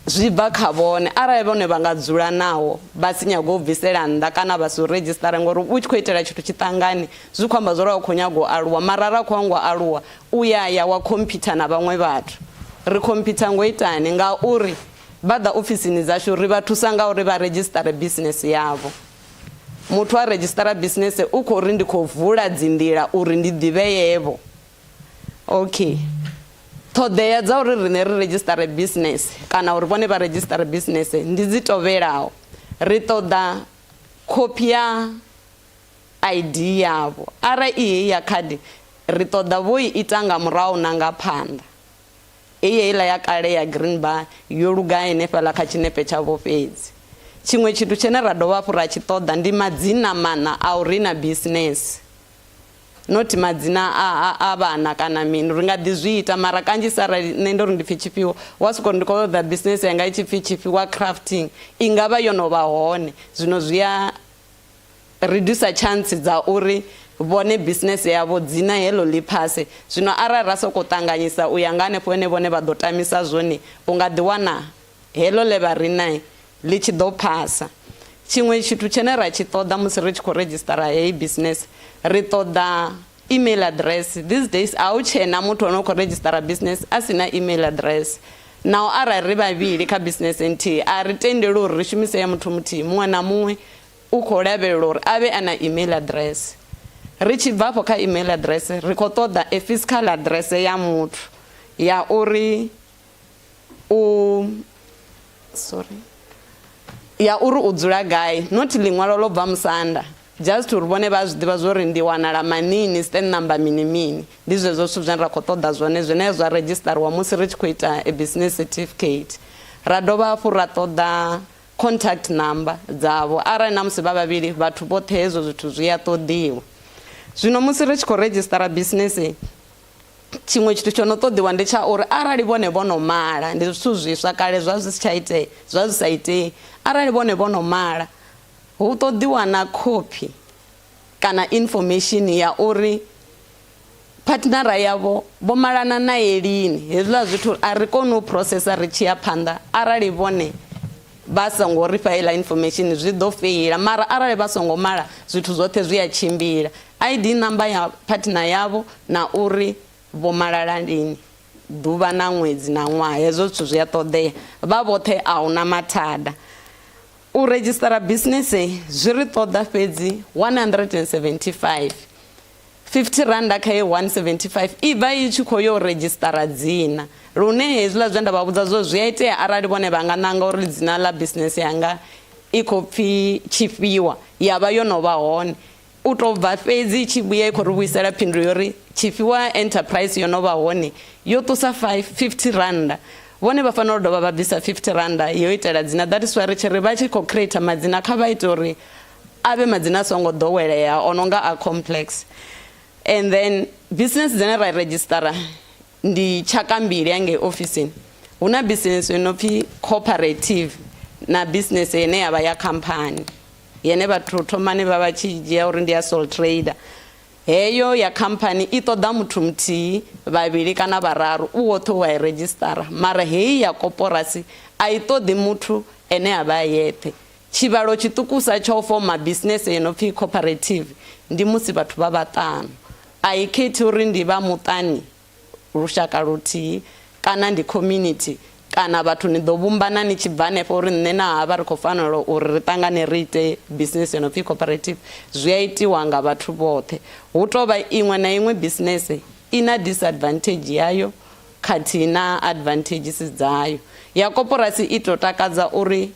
zwi bva kha vhone arali vhone vha nga dzula nawo vha si nyago u bvisela nnḓa kana vha si u redzhistara ngori u tshi khou itela tshithu tshiṱangani zwi khou amba zwo ri a u khou nyaga u aluwa mara arali khou ngo aluwa u ya ya wa khomphyutha na vhaṅwe vhathu ri khomphyutha ngo itani ngauri vha ḓa ofisini dzashu ri vha thusa nga uri vha redzhistare business yavho muthu a redzhistara business u khou ri ndi khou vula dzinḓila uri ndi ḓivheyevho okay ṱhoḓea dza uri riṋe ri redzhistare business kana uri vhone vha redzhistare business ndi dzi tovhelaho ri ṱoḓa khophi ya ID yavho arali i heyi ya khadi ri ṱoḓa vho i ita nga murahu na nga phanḓa Heyi heiḽa ya kale ya green bar yo luga henefhaḽa kha tshinepe tshavho fhedzi. Tshiṅwe tshithu tshine ra dovha hafhu ra tshi ṱoḓa ndi madzina maṋa a u rina business. Not madzina a, a, a vhana kana mini, ri nga ḓi zwi ita mara kanzhisa arali nṋe ndo ri ndi pfi Tshifhiwa, wa sokou ri ndi khou ṱoḓa business yanga i tshi pfi Tshifhiwa Crafting, i nga vha yo no vha hone. Zwino zwi a reducer chance dza uri vhone business yavho dzina heḽo ḽi phase. Zwino arali ra sokou ṱanganyisa u ya nga hanefho hune vhone vha ḓo tamisa zwone, u nga ḓi wana heḽo ḽe vha ri na ḽi tshi ḓo phasa. Tshiṅwe tshithu tshine ra tshi ṱoḓa musi ri tshi khou redzhistara heyi business, ri ṱoḓa email address. These days a hu tshena muthu ane u khou redzhistara business a si na email address. Naho arali ri vhavhili kha business nthihi, a ri tendeli uri ri shumise ya muthu muthihi, muṅwe na muṅwe u khou lavhelelwa uri a vhe a na email address. Ri tshi bva afho kha email address, ri khou ṱoḓa a physical address ya muthu ya uri u sorry ya uri u dzula gai, not ḽiṅwalo ḽo bva musanda, just uri vhone vha zwi ḓivha zwori ndi wanala manini stand number mini mini. Ndi zwezwo zwithu zwine ra khou ṱoḓa zwone zwine zwa redzhistariwa musi ri tshi khou ita a business certificate. Ra dovha hafhu ra ṱoḓa contact number dzavho arali na musi vha vhavhili vhathu vhoṱhe hezwo zwithu zwi a ṱoḓiwa. Zwino musi ri tshi khou redzhistara business, tshiṅwe tshithu tsho no ṱoḓiwa ndi tsha uri arali vhone vho no mala, ndi zwithu zwiswa kale zwa zwi si tsha itea, zwa zwi sa itei, arali vhone vho no mala hu ṱoḓiwa na khophi kana information ya uri partnera yavho vho malana naye lini. Hezwiḽa zwithu a ri koni u processa ri tshi ya phanḓa arali vhone vha songo ri fha heiḽa information, zwi ḓo feila. Mara arali vha songo mala zwithu zwoṱhe zwi a tshimbila. ID number ya partner yavho na uri vho malala lini, ḓuvha na ṅwedzi na ṅwaha, hezwo zwithu zwi a ṱoḓea. Vha vhoṱhe a huna mathada. U redzhistara business zwi ri ṱoḓa fhedzi 175. 50 randa kha ye 175 i bva i tshi khou yo redzhistara dzina, lune hezwiḽa zwe nda vha vhudza zwo zwi a itea arali vhone vha nga ṋanga uri dzina ḽa business yanga i khou pfi Tshifhiwa ya vha yo no vha hone, u tou bva fhedzi i tshi vhuya i khou ri vhuisela phindulo yo ri Tshifhiwa Enterprise yo no vha hone yo ṱusa 50 randa. Vhone vha fanela u dovha vha bvisa 50 randa yo itela dzina. That is why ri tshi ri vha tshi khou creator madzina kha vha ite uri a vhe madzina a songo ḓowelea o no nga a complex. And then business dzine ra redzhistara Ndi tshaka mbili hangei ofisini. Hu na business yo no pfi cooperative na business ine ya vha ya khamphani, yene vhathu thomani vha vha tshi dzhia uri ndi ya sole trader. Heyo ya khamphani i ṱoḓa muthu muthihi, vhavhili kana vhararu, u woṱhe wa i redzhisitara. Mara heyi ya koporasi a i ṱoḓi muthu ene a vha a yeṱhe. Tshivhalo tshiṱukusa tsha u foma business yo no pfi cooperative ndi musi vhathu vha vhaṱanu. A i khethi uri ndi vha muṱani, lushaka luthihi, kana ndi community, kana vhathu ni ḓo vhumbana ni tshi bva hanefho uri nṋe na havha ri khou fanela uri ri ṱangane ri ite business yo no pfi cooperative. Zwi a itiwa nga vhathu vhoṱhe. Hu tou vha iṅwe na iṅwe business i na disadvantage yayo khathihi na advantages dzayo. Ya koporasi i tou takadza uri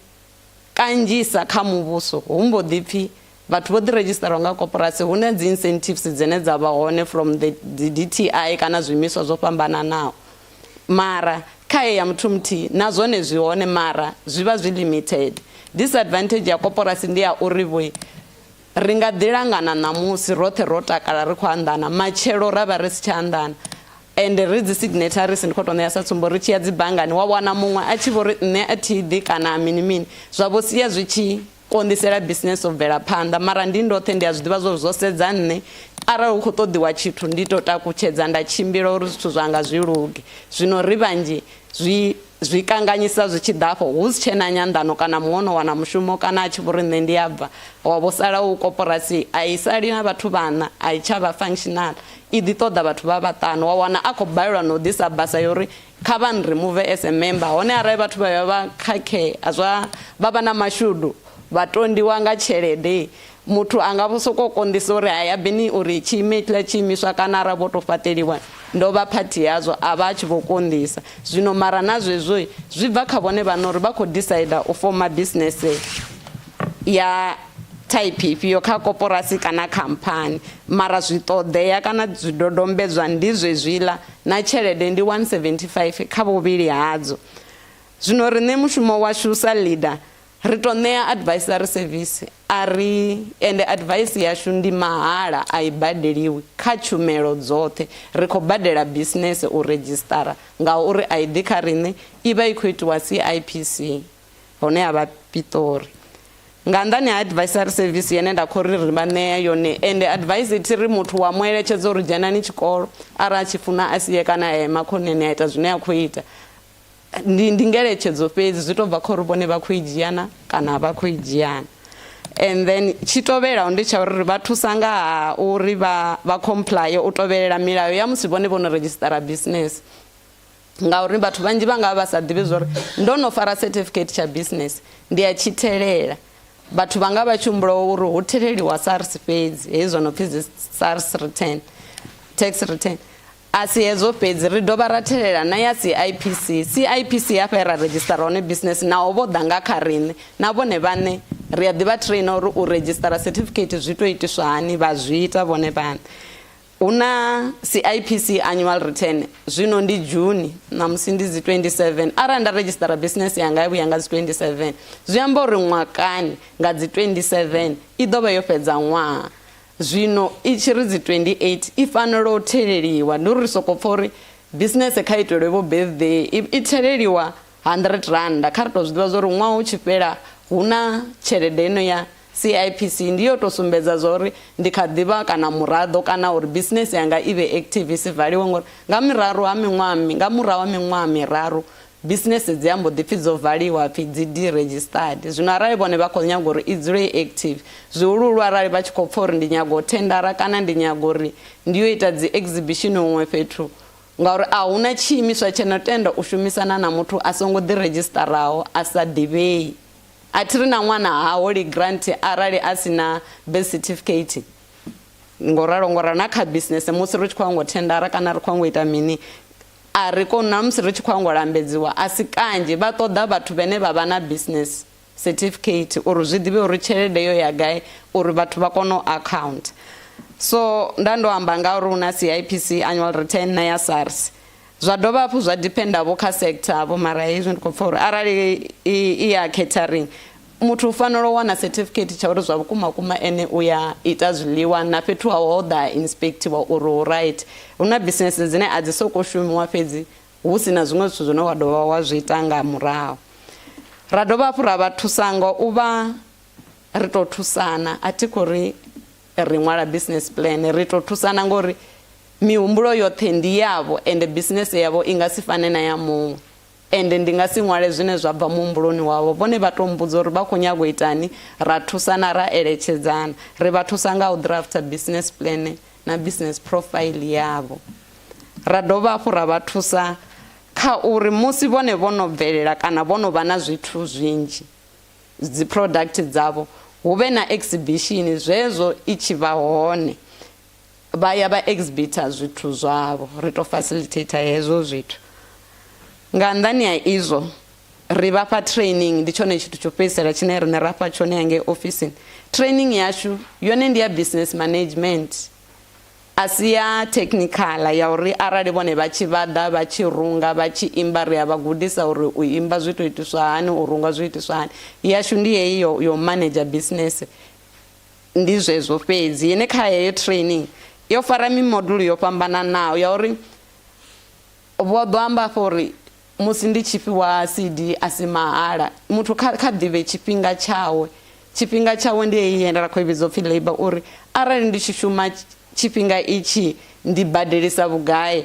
kanzhisa kha muvhuso hu mbo ḓi pfi vhathu vho ḓiredzhisiṱaraho nga koporasi hu na dzi incentives dzine dza vha hone from the dzi DTI kana zwiimiswa zwo fhambananaho. Mara kha ya muthu muthihi na zwone zwi hone, mara zwi vha zwi limited. Disadvantage ya koporasi ndi ya uri vho ri nga ḓi langana ṋamusi roṱhe ro takala ri khou anḓana, matshelo ra vha ri si tsha anḓana. Ende ri dzi signatories, ndi khou tou ṋea sa tsumbo, ri tshi ya dzi banngani wa wana muṅwe a tshi vho ri nṋe a thi ḓi kana mini mini, zwa vho sia zwi tshi konḓisela business u bvela phanḓa. Mara ndi ndoṱhe ndi a zwi ḓivha zwo zwo sedza nṋe, arali hu khou ṱoḓiwa tshithu ndi tou takutshedza nda tshimbila uri zwithu zwanga zwi luge. Zwino ri vhanzhi zwi zwi kanganyisa zwi tshi ḓa afho hu si tshena nyanḓano, kana muṅwe ono wana mushumo kana a tshi vho ri nṋe ndi a bva, wa vho sala u koporasi a i sali na vhathu vhaṋa, a i tsha vha functional, i ḓi ṱoḓa vhathu vha vhaṱanu. Wa wana a khou balelwa na u ḓisa basa ya uri kha vha remove as a member. Hone arali vhathu vha ya vha khakhea zwa vha vha na mashudu vha tondiwa nga tshelede, muthu a nga vho sokou konḓisa uri hai abini uri tshiime tshiḽa tshiimiswa, kana arali vho tou fhaṱeliwa ndo vha phathi yazwo, a vha a tshi vho konḓisa. Zwino mara na zwezwo zwi bva kha vhone vhaṋe uri vha khou decide u foma business ya type ifhio, kha koporasi kana khamphani. Mara zwi ṱoḓea kana zwidodombedzwa ndi zwezwiḽa, na tshelede ndi 175 kha vhuvhili hadzo. Zwino riṋe mushumo washu sa leader ri to ṋea advisory service, a ri ende advice yashu ndi mahala, a i badeliwi. Kha tshumelo dzoṱhe ri khou badela business u redzhistara, ngauri a i ḓi kha riṋe, i vha i khou itiwa CIPC hone ha vha Pitori. Nga nnḓani ha advisory service yene nda khou ri ri vha ṋea yone, ende advice thi ri muthu wa mueletshedza uri dzhenani tshikolo, arali a tshi funa a sie kana a ema khoneni a ita zwine a khou ita, ndi ngeletshedzo fhedzi, zwi tou bva kha uri vhone vha khou i dzhiana kana vha khou i dzhiana. And then tshi tovhelaho ndi tsha uri vha thusa nga ha uri vha comply u tovhelela milayo ya musi vhone vho no redzhisitara business, ngauri vhathu vhanzhi vha nga vha sa ḓivhi zwori ndo no fara certificate tsha business ndi a tshi thelela. Vhathu vha nga vha tshi humbula uri hu theleliwa SARS fhedzi, hezwo no pfi dzi SARS return, tax return. A si hezwo fhedzi, ri dovha ra thelela na ya CIPC. CIPC hafha ra redzhisitara hone business, naho vho ḓa nga kha riṋe, na vhone vhaṋe ri a ḓivha trainer uri u redzhisitara certificate zwi tou itiswa hani, vha zwi ita vhone vhaṋe. Hu na CIPC annual return, zwino ndi June, ṋamusi ndi dzi 27. Arali nda redzhisitara business yanga ya vhuya nga dzi 27, zwi amba uri ṅwakani nga dzi 27 i ḓo vha yo fhedza ṅwaha. Zwino i tshi ri dzi 28 i fanela u theleliwa. Ndi uri ri soko pfa uri business kha itelwe vho birthday, i theleliwa 100 rand. Kha ri tou zwi ḓivha zwa uri ṅwaha u tshi fhela hu na tshelede ino ya CIPC, ndi yo to sumbedza zwa uri ndi kha ḓivha kana muraḓo, kana uri business yanga i vhe active i si valiwe, ngori nga miraru ha miṅwaha, nga murahu ha miṅwaha miraru business dzi ambo ḓi pfi dzo valiwa, pfi dzi deregistered. Zwino arali vhone vha khou nyaga uri i dzule i active, zwihuluhulu arali vha tshi khou pfa uri ndi nyaga u thendara kana ndi nyaga uri ndi yo ita dzi exhibition huṅwe fhethu, ngauri a huna tshiimiswa tshe no tenda u shumisana na muthu a songo ḓiredzhisitaraho, a sa ḓivhei. A thi ri na ṅwana ha holi grant arali a si na birth certificate. Ngoralo ngoralo na kha business musi ri tshi khou ngo thendara kana ri khou ngo ita mini, a ri koni, na musi ri tshi khou ngo lambedziwa a si kanzhi vha ṱoḓa vhathu vhene vha vha na business certificate uri zwi ḓivhe uri tshelede yo ya gai, uri vhathu vha kone u account. So nda ndo amba nga uri hu na CIPC annual return na ya SARS. Zwa dovha hafhu zwa dependa vho kha sector vho, mara hezwi ndi khou pfa uri arali i ya catering Muthu u fanela u wana certificate tsha uri zwa vhukuma kuma ene u ya ita zwiḽiwa na fhethu hawe ho ḓa inspectiwa uri hu right. Hu na business dzine a dzi soko shumiwa fhedzi hu si na zwiṅwe zwithu zwine wa dovha wa zwi ita nga murahu. Ra dovha hafhu ra vha thusa nga u vha ri to thusana, a thi khou ri ri ṅwala business plan, ri to thusana ngori mihumbulo yoṱhe ndi yavho ende business yavho i nga si fane na ya muṅwe. Ende ndi nga si ṅwale zwine zwa bva muhumbuloni wavho, vhone vha tou mmbudza uri vha khou nyaga u itani, ra thusana ra eletshedzana. Ri vha thusa nga u drafter business plan na business profile yavho. Ra dovha hafhu ra vha thusa kha uri musi vhone vho no bvelela kana vho no vha na zwithu zwinzhi, dzi product dzavho, hu vhe na exhibition zwezwo i tshi vha hone vha ya vha exhibita zwithu zwavho. Ri to facilitator hezwo zwithu. Nga nnḓani ha izwo ri vha fha training, ndi tshone tshithu tsho fhedzisela tshine riṋe ra fha tshone hangei ofisini. Training yashu yone ndi ya business management, a si ya technical ya uri arali vhone vha tshi vhaḓa vha tshi runga vha tshi imba ri a vha gudisa uri u imba zwi to itiswa hani, u runga zwi itiswa hani. Yashu ndi heyi yo manager business, ndi zwezwo fhedzi. Ine kha heyo training yo fara mimodulu yo fhambananaho ya uri vho ḓo amba afho uri musi ndi tshi fhiwa CD a si mahala, muthu kha ḓivhe tshifhinga tshawe. Tshifhinga tshawe ndi heyi ine ra khou i vhidza upfhi labour, uri arali ndi tshi shuma tshifhinga itshi ndi badelisa vhugai.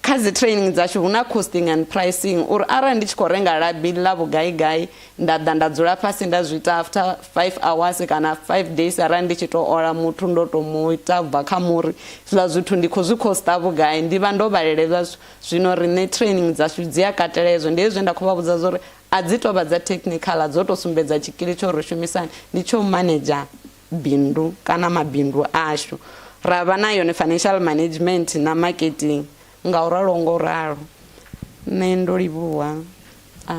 Kha dzi training dzashu hu na costing and pricing, uri arali ndi tshi khou renga labi ḽa vhugai gai nda ḓa nda dzula fhasi nda zwi ita after 5 hours kana 5 days, arali ndi tshi to ola muthu ndo to mu ita bva kha muri, zwiḽa zwithu ndi khou zwi costa vhugai, ndi vha ndo vhalele zwithu. Zwino riṋe training dzashu dzi a katela hezwo, ndi hezwi nda khou vha vhudza uri a dzi tou vha dza technical, dzo to sumbedza tshikili tsho ri shumisani, ndi tsho manager bindu kana mabindu ashu. Ra vha na yone financial management na marketing, nga u ralo ngo ralo. Nṋe ndo livhuwa. A.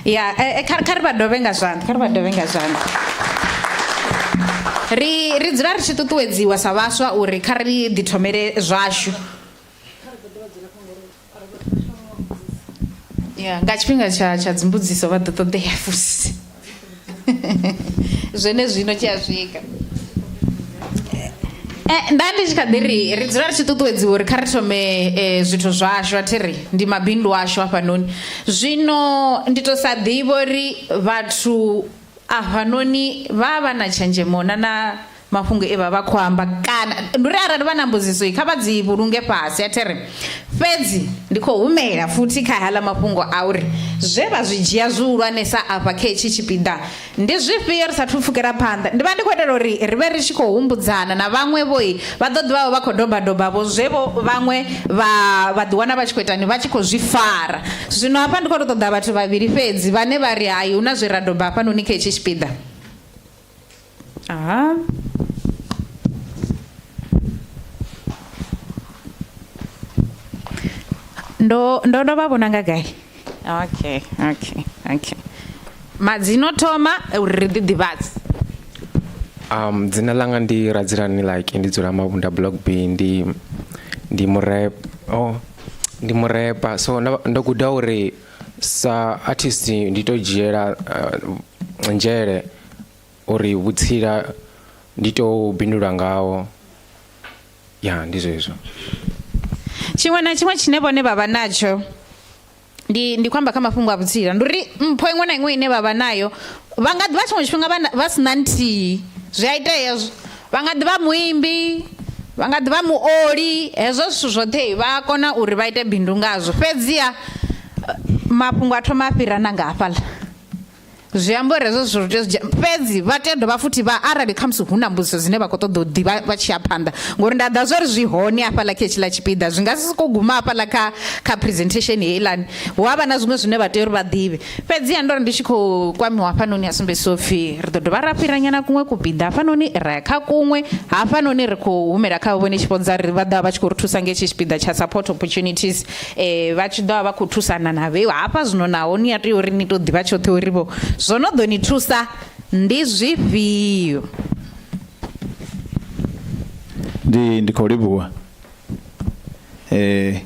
Ya, kha ri vha dovhe nga zwanḓa, kha ri vha dovhe nga zwanḓa. Ri ri dzula ri tshi ṱuṱuwedziwa sa vhaswa uri kha ri ḓithomele zwashu. Ya, nga tshifhinga tsha tsha dzimbudziso vha ḓo ṱoḓea fusi. Zwene zwino tshi a swika. Nda ndi tshi kha ḓi ri ri dzula ri tshi ṱuṱuwedziwa uri kha ri thome zwithu zwashu, a thi ri ndi mabindu ashu hafhanoni. Zwino ndi to sa ḓivha uri vhathu afhanoni vha vha na tshenzhemo na na mafhungo e vha vha khou amba, kana ndi uri arali vha na mbudziso kha vha dzi vhulunge fhasi, a thi ri. Fhedzi ndi khou humela futhi kha haḽa mafhungo a uri zwe vha zwi dzhia zwihulwanesa afha kha hetshi tshipiḓa ndi zwifhio ri sathu pfukela phanḓa. Ndi vha ndi khou itela uri ri vhe ri tshi khou humbudzana na vhaṅwe vhoi vha ḓo ḓivha vha khou doba doba vho zwe vho vhaṅwe vha vha ḓiwana vha tshi khou itani, vha tshi khou zwi fara. Zwino hafha ndi khou tou ṱoḓa vhathu vhavhili fhedzi vhane vha ri hai hu na zwe ra doba hafhanoni kha hetshi tshipiḓa. Aha. Ndo ndo ndo vha vhona nga gai? Okay, okay, okay. Madzina o thoma uri ri ḓi ḓivhadze. Dzina ḽanga ndi Radzilani Like, ndi dzula Mabunda Block B, ndi ndi murep oh ndi murepa. So ndo guda uri sa artist ndi to dzhiela nzhele uri vhutsila ndi to bindula ngaho. Ya, ndi zwezwo. Tshiṅwe na tshiṅwe tshine vhone vha vha natsho ndi ndi khou amba kha mafhungo a vhutsila, ndi uri mpho iṅwe na iṅwe ine vha vha nayo vha nga ḓivha tshiṅwe tshifhinga vha si na nthihi, zwi a itea hezwo. Vha nga ḓivha muimbi, vha nga ḓivha muoli, hezwo zwithu zwoṱhe vha kona uri vha ite bindu ngazwo. Fhedziha mafhungo a thoma a fhira na nga hafhaḽa. Zwi amba uri hezwo zwithu ri tea u zwi dzhia, fhedzi vha tea u dovha futhi vha arali khamusi hu na mbudziso dzine vha khou ṱoḓa u ḓivha vha tshi ya phanḓa, ngori nda ḓa zwa uri zwi hone hafhaḽa kha hetshiḽa tshipiḓa, zwi nga si sokou guma hafhaḽa kha kha presentation heiḽani, hu avha na zwiṅwe zwine vha tea uri vha ḓivhe. Fhedziha ndo ri ndi tshi khou kwamiwa hafhanoni ha sumbedzisa upfhi ri ḓo dovha ra fhira nyana kuṅwe kupiḓa hafhanoni ra ya kha kuṅwe, hafhanoni ri khou humela kha vhone tshipondza ri vha ḓovha vha tshi khou ri thusa nga hetshi tshipiḓa tsha support opportunities. Vha tshi ḓo vha vha khou thusana na vheiwa hafha zwino, naho ni a tea uri ni to ḓivha tshoṱhe uri vho zwo no ḓo ni thusa ndi zwifhio. Ndi ndi khou livhuwa. Eh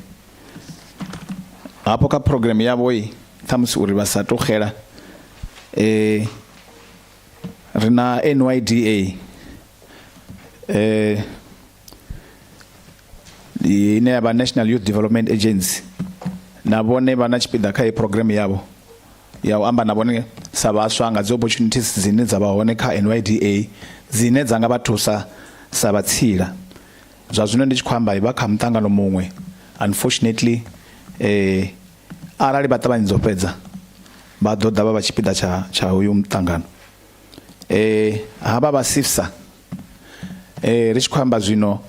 hafho kha program yavho i ṱhamusi uri vha sa to xela eh ri na NYDA eh ine ya vha National Youth Development Agency na vhone vha na tshipiḓa kha iyi program yavho ya u amba na vhone sa vhaswa nga dzi opportunities dzine dza vha hone kha NYDA dzine dza nga vha thusa sa vhatsila. Zwa zwino ndi tshi khou amba vha kha muṱangano muṅwe unfortunately eh arali vha ṱavhanyedza u fhedza vha ḓo ḓa vha vha tshipiḓa tsha tsha hoyu muṱangano. Eh havha vha SIFSA eh ri tshi khou amba zwino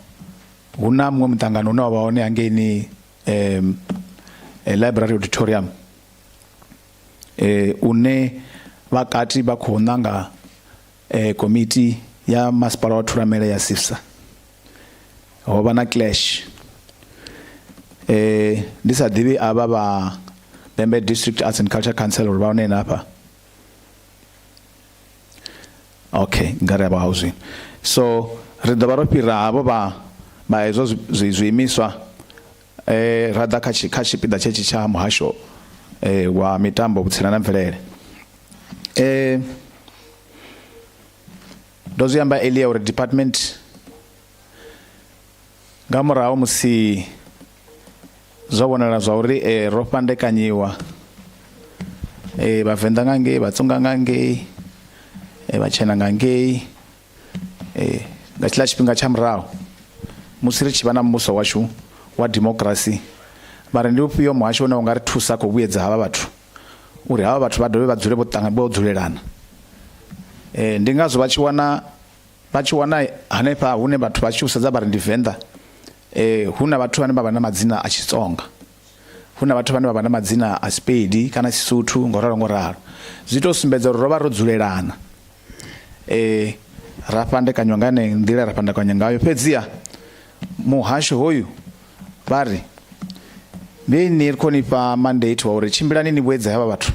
hu na muṅwe muṱangano une wa vha hone hangeini eh library auditorium eh une vhakati vha khou nanga eh komiti ya masipala wa Thulamela ya SIFSA. Ho vha na clash eh ndi sa ḓivhi avha vha Vhembe District Arts and Culture Council uri vha hone na hafha. Okay, nga ri avha hau zwino. So ri ḓo vha ro fhira havho vha vha hezwo zwiimiswa eh ra ḓa kha kha tshipiḓa tshetshi tsha muhasho eh wa mitambo, vhutsila na mvelele. Eh ndo zwi amba earlier uri department nga murahu musi zwo vhonala zwa uri eh, ro fhandekanyiwa eh, vhavenḓa nga ngei, vhatsonga nga ngei, eh, vhatshena nga ngei eh, nga tshiḽa tshifhinga tsha murahu musi ri tshi vha na muvhuso washu wa democracy vha ri ndi ufhio muhasho une u nga ri thusa khou vhuyedza havha vhathu uri havha vhathu vha dovhe vha dzule vho dzulelana. Eh, ndi ngazwo vha tshi wana vha tshi wana hanefha hune vhathu vha tshi u sedza vha ri ndi Venḓa eh, hu na vhathu vhane vha vha na madzina a Xitsonga, hu na vhathu vhane vha vha na madzina a Sepedi kana Sesotho ngo ralo ngo ralo. Zwi tou sumbedza uri ro vha ro dzulelana eh, ra fhandekanywa nga yeneyo nḓila ra fhandekanywa ngayo. Fhedziha muhasho hoyu vha ri ndi ri khou ni fha mandate wa uri tshimbilani ni vhuedze havha vhathu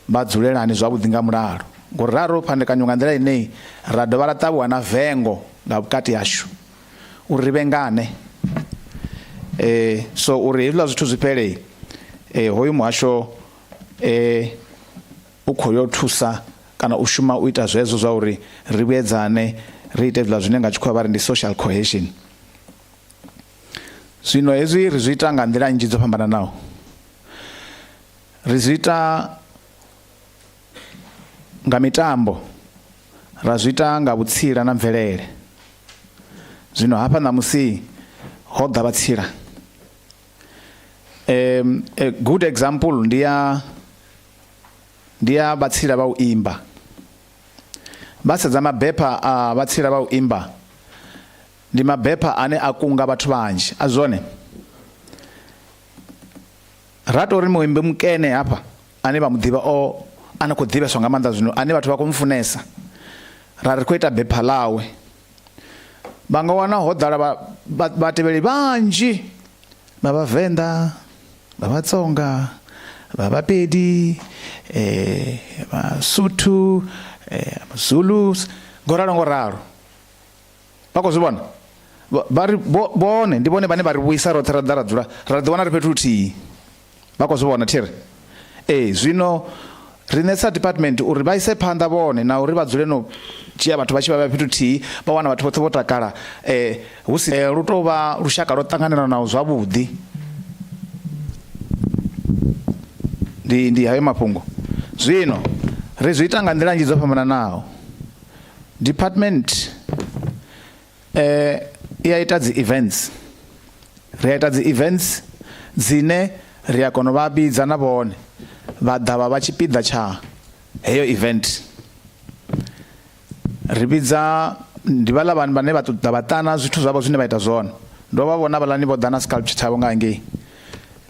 vha dzulelani zwavhuḓi nga mulalo, ngori ra ro fhandekanywa nga nḓila ine ra dovha ra ṱavhiwa na vengo nga vhukati hashu uri ri vhengane. So uri hezwiḽa zwithu zwi fhele hoyu muhasho u khou yo thusa kana u shuma u ita zwezwo zwa uri ri vhuedzane, ri ite hezwiḽa zwine nga tshikhuwa vha ri ndi social cohesion. Zwino hezwi ri zwi ita nga nḓila nnzhi dzo fhambananaho. Ri zwi ita nga mitambo, ra zwi ita nga vhutsila na mvelele. Zwino hafha ṋamusi ho ḓa vhatsila. A good example ndi ya ndi ya vhatsila vha u imba. Vha sedza mabepha a vhatsila vha u imba, ndi mabepha ane a kunga vhathu vhanzhi, a zwone. Ra tou ri muimbi mukene hafha ane vha mu ḓivha o a no khou ḓivheswa nga maanḓa zwino, ane vhathu vha khou mufunesa, ra ri khou ita bepha ḽawe, vha nga wana ho ḓala vhatevheli vhanzhi vha vhavenḓa, vha vhatsonga, vha vhapedi, vhasuthu, Zulus, ngo ralo ngo ralo. Vha khou zwi vhona? Vha ri vhone ndi vhone vhane vha ri vhuisa roṱhe ra ḓa ra dzula ra ḓi wana ri fhethu huthihi. Vha khou zwi vhona thiri? Ee, zwino riṋe sa department uri vha ise phanḓa vhone na uri vha dzule no dzhia vhathu vha tshi vha vhea fhethu huthihi, vha wana vhathu vhoṱhe vho takala hu si lu tou vha lushaka lwo ṱanganelanaho zwavhuḓi. Ndi ndi hayo mafhungo. Zwino ri zwi ita nga nḓila nnzhi dzo fhambananaho. Department i a ita dzi events, ri a ita dzi events dzine ri a kona u vha vhidza na vhone vha ḓa vha vha tshipiḓa tsha heyo event. Ri vhidza ndi vhaḽa vhane vha ṱoḓa vha ṱana zwithu zwavho zwine vha ita zwone, ndo vha vhona vhaḽani vho ḓa na sculpture tshavho nga hangei.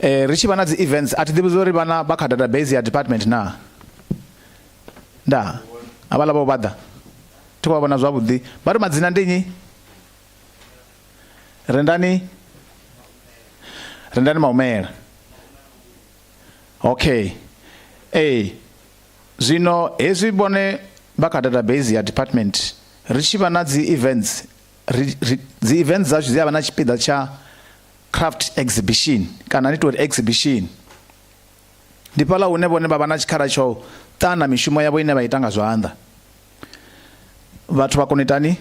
Ri tshi vha na dzi events a thi ḓivhi uri vhana vha kha database ya department naa. Nda havhaḽa vho vha ḓa thi khou vha vhona zwavhuḓi, vha ri madzina ndi nnyi? Rendani, Rendani Maumela. Okay, ee zwino hezwi vhone vha kha database ya department, ri tshi vha na dzi events ri, ri, dzi events dzashu dzi a vha na tshipiḓa tsha craft exhibition kana ni tori exhibition. Ndi fhaḽa hune vhone vha vha na tshikhala tsho ṱana mishumo yavho ine vha ita nga zwanḓa. Vhathu vha kona u itani?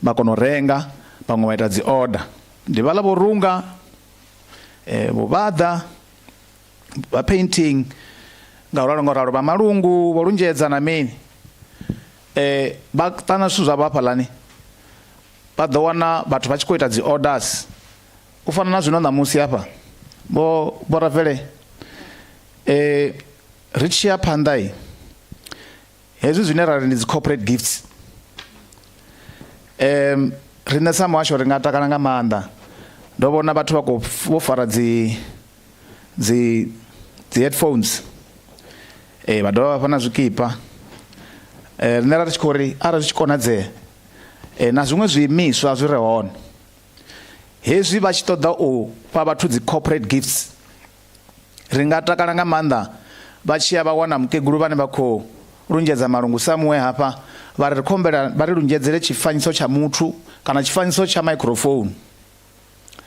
Vha kona u renga, vhaṅwe vha ita dzi order. Ndi vhaḽa vho runga, vho vhaḓa, vha painting, nga u ralo nga u ralo, vha malungu, vho lunzhedza na mini. Vha ṱana zwithu zwavho hafhaḽani, vha ḓo wana vhathu vha tshi khou ita dzi orders. U fana na zwino ṋamusi hafha, vho Ravele, ri tshi ya phanḓa, hezwi zwine ra ri ndi dzi corporate gifts, riṋe sa muhasho ri nga takala nga maanḓa. Ndo vhona vhathu vha khou vho fara dzi headphones, vha dovha vha fha na zwikipa. Riṋe ra ri tshi khou ri arali zwi tshi konadzea, na zwiṅwe zwiimiswa zwi re hone, hezwi vha tshi ṱoḓa u fha vhathu dzi corporate gifts, ri nga takala nga maanḓa vha tshi ya vha wana mukegulu vhane vha khou lunzhedza malungu sa muṅwe hafha, vha ri ri khombela vha ri lunzhedzele tshifanyiso tsha muthu kana tshifanyiso tsha microphone,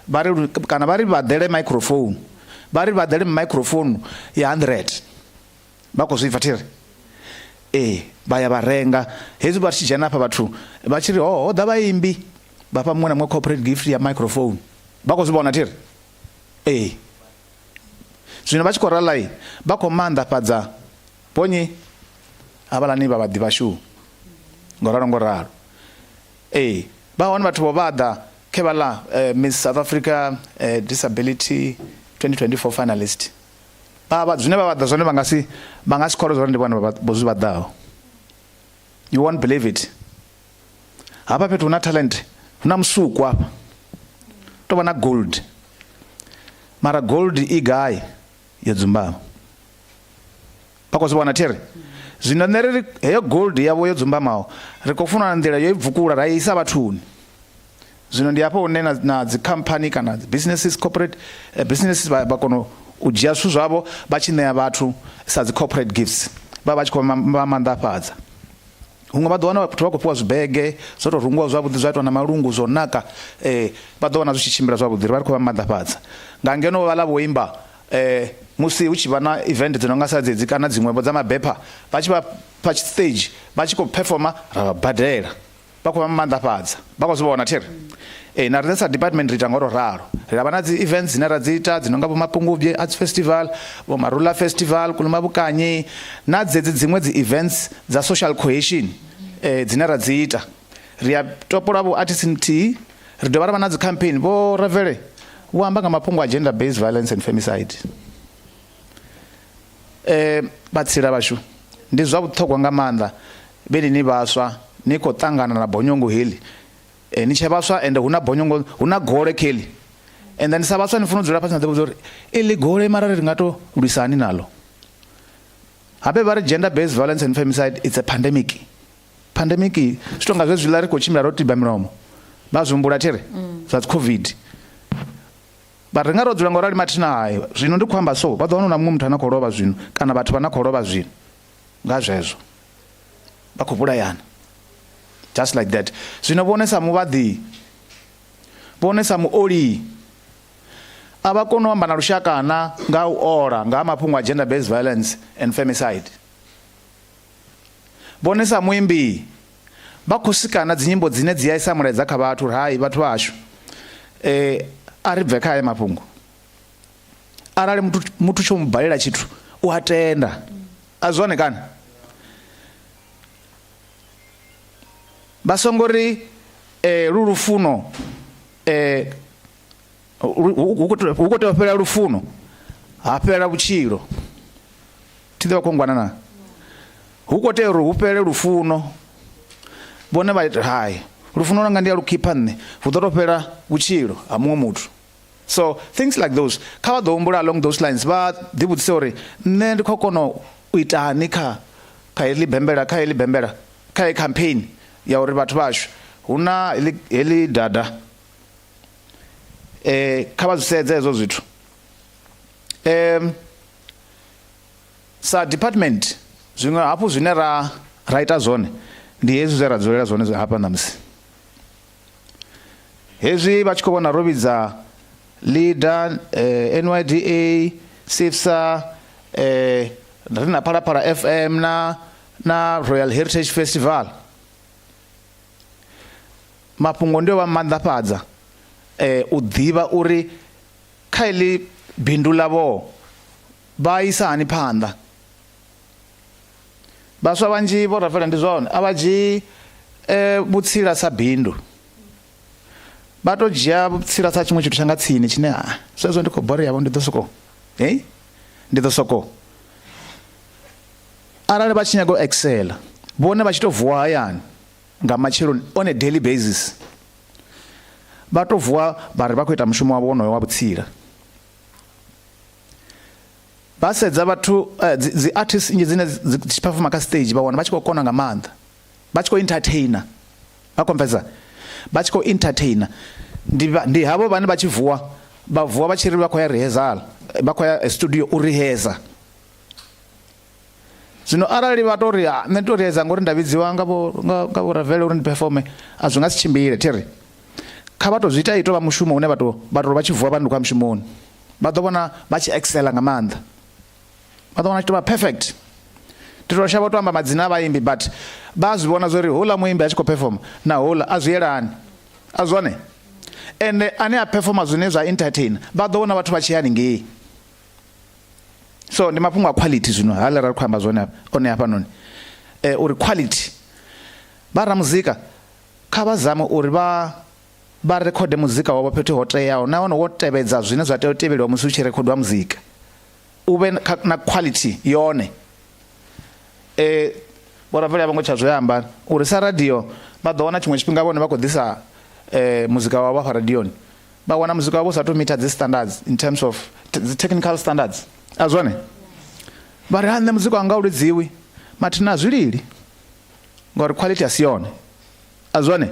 vha ri kana vha ri vhaḓele microphone, vha ri vhaḓele microphone ya 100. Vha khou zwi pfa thiri? Ee, vha ya vha renga. Hezwi vha tshi dzhena hafha vhathu vha tshi ri ho ḓa vhaimbi, vha fha muṅwe na muṅwe corporate gift ya microphone. Vha khou zwi vhona thiri? Ee. Zwino vha tshi khou ralai vha khou maanḓafhadza vhonyi havhalani vha vhaḓi vhashu. Ngoralo ngoralo. Ee, vha hone vhathu vho vhaḓa khe vhaḽa Miss South Africa Disability 2024 finalist. Vha zwine vha vhaḓa zwone vha nga si kholwe zwori ndi vhone vho zwi vhaḓaho. You won't believe it. Hafha fhethu hu na talent, hu na musuku hafha. To vha na gold. Mara gold i gai? Yo dzumbama. Vha khou zwi vhona thiri? Zwino nṋe ri heyo gold yavho yo dzumbamaho ri khou funa nḓila yo i bvukula ra i isa vhathuni. Zwino ndi hafho hune na dzi company kana dzi businesses, corporate businesses vha kona u dzhia zwithu zwavho vha tshi ṋea vhathu sa dzi corporate gifts, vha vha tshi khou vha maanḓafhadza. Huṅwe vha ḓo wana vhathu vha khou fhiwa zwibege zwo tou rungiwa zwavhuḓi zwa itwa na malungu zwo naka, vha ḓo wana zwi tshi tshimbila zwavhuḓi, ri vha ri khou vha maanḓafhadza. Nga ngeno vhaḽa vho imba, musi hu tshi vha na event dzi no nga sa dzedzi kana dziṅwevho dza mabepha, vha tshi vha fha stage vha tshi khou performa ra vha badela, vha khou vha maanḓafhadza. Vha khou zwi vhona thiri? Ee, na riṋe sa department ri ita ngo tou ralo. Ri a vha na dzi events dzine ra dzi ita dzi no nga vho Mapungubwe Arts Festival, vho Marula Festival, Kuluma Vhukanyi na dzedzi dziṅwe dzi events dza social cohesion dzine ra dzi ita. Ri a topola vho artist nthihi, ri dovha ra vha na dzi campaign. Vho Ravele vho amba nga mafhungo a gender based violence and femicide. Vhatsila vhashu ndi zwa vhuṱhogwa nga maanḓa vheni ni vhaswa ni khou ṱangana na bonyongo heḽi. Ni tshe vhaswa ende hu na bonyongo, hu na gole kheḽi. And then sa vhaswa ni funa u dzula fhasi na ḓivhudza uri iḽi gole mara ri nga to lwisa hani naḽo. Habe vha ri gender based violence and femicide it's a pandemic. Pandemic zwi tonga zwezwiḽa ri khou tshimbila ro tiba milomo. Vha zwi humbula thiri? Zwa dzi COVID. Vha ri nga ro dzula ngo rali mathina hai. Zwino ndi khou amba so, vha ḓo wana hu na muṅwe muthu ane a khou lovha zwino kana vhathu vha na khou lovha zwino. Nga zwezwo vha khou vhulayana just like that. Zwino vhone sa muvhaḓi, vhone sa muoli a vha koni u amba na lushaka na nga u ola nga ha mafhungo a gender based violence and femicide. Vhone sa muimbi vha khou sikana dzinyimbo dzine dzi a isa mulaedza kha vhathu uri hai vhathu vhashu, a ri bve kha haya mafhungo. Arali muthu tsho mu balela tshithu u a tenda, a zwone kana vha songo ri lu lufuno hu khou tea u fhela lufuno ha fhela vhutshilo. Thi ḓo vha khou ngwana na hu khou tea uri hu fhele lufuno, vhone vha ita hai lufuno lwanga ndi a lu khipha nṋe, hu ḓo tou fhela vhutshilo ha muṅwe muthu. So things like those, kha vha ḓo humbula along those lines, vha ḓivhudzise uri nṋe ndi khou kona u itani kha heḽi bembela, kha heḽi bembela, kha heyi campaign ya uri vhathu vhashu hu na heḽi dada. Kha vha zwi sedze hezwo zwithu. Sa department zwiṅwe hafhu zwine ra ita zwone ndi hezwi zwe ra dzulela zwone hafha ṋamusi. Hezwi vha tshi khou vhona ro vhidza LEADER, NYDA, SEIFSA, ri na Phalaphala FM na na Royal Heritage Festival. Mafhungo ndi o vha maanḓafhadza u ḓivha uri kha iḽi bindu ḽavho vha isa hani phanḓa. Vhaswa vhanzhi vho Ravele ndi zwone a vha dzhii vhutsila sa bindu, vha to dzhia vhutsila sa tshiṅwe tshithu tsha nga tsini tshine ha zwezwo ndi khou borea vho ndi ḓo soko hey ndi ḓo soko. Arali vha tshi nyaga u excela vhone vha tshi to vuwa hayani nga matsheloni on a daily basis, vha to vuwa vha ri vha khou ita mushumo wavho wonoyo wa vhutsila. Vha sedza vhathu dzi, dzi artists nnzhi dzine dzi tshi performa kha stage vha wana vha tshi khou kona nga maanḓa, vha tshi khou entertainer, vha khou pfesesa, vha tshi khou entertainer. Ndi, ndi havho vhane vha tshi vuwa vha vuwa vha tshi ri vha khou ya rehearsal, vha khou ya studio u rehearsa. Zwino arali vha to ri nṋe ndi to rehearsa ngori nda vhidziwa nga vho nga vho Ravele uri ndi performe, a zwi nga si tshimbile thi ri. Kha vha to zwi ita i tovha mushumo une vha to vha to vha tshi vuwa vha ndi khou ya mushumoni. Vha ḓo vhona vha tshi excela nga maanḓa, vha ḓo vhona tshi tovha perfect. Ndi to shavha u to amba madzina a vhaimbi but vha a zwi vhona zwori houḽa muimbi a tshi khou performa na houḽa a zwi yelani, a zwone. Ende ane a performa zwine zwa entertain vha ḓo vhona vhathu vha tshi ya haningei. So ndi mafhungo a quality zwino haḽa ra ri khou amba zwone one hafhanoni uri quality vha ramuzika kha vha zame uri vha vha rekhode muzika wavho fhethu ho teaho nahone wo tevhedza zwine zwa tea u tevheliwa musi hu tshi rekhodiwa muzika, u vhe na quality yone. Vho Ravele a vho ngo tsha zwi amba uri sa radio vha ḓo wana tshiṅwe tshifhinga vhone vha khou ḓisa muzika wavho hafha radioni, vha wana muzika wavho u sa tou meter dzi standards in terms of dzi technical standards, a zwone vha ri ha nṋe muzika wanga u lidziwi, mathina a zwi lili ngauri quality a si yone, a zwone.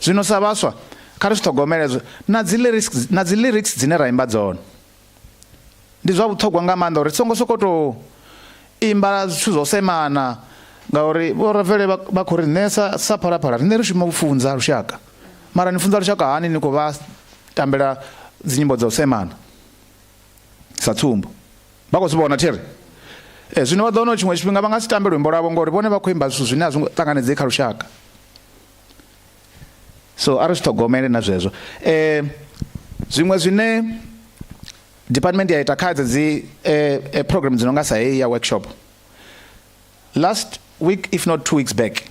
Zwino sa vhaswa kha ri zwi ṱhogomele na dzi lyrics, na dzi lyrics dzine ra imba dzone ndi zwa vhuṱhogwa nga maanḓa uri songo soko to imba zwithu zwo semana, ngauri vho Ravele vha khou ri nṋe sa sa Phalaphala riṋe ri shuma u funza lushaka, mara ni funza lushaka hani ni khou vha tambela dzinyimbo dza u semana sa tsumbo, vha khou zwi vhona thiri. Zwino vha ḓo wana tshiṅwe tshifhinga vha nga si tambe luimbo lwavho ngori vhone vha khou imba zwithu zwine a zwi ngo ṱanganedzei kha lushaka. So a ri zwi ṱhogomele na zwezwo. Zwiṅwe zwine department ya ita kha dzi program dzi no nga sa heyi ya workshop, last week if not 2 weeks back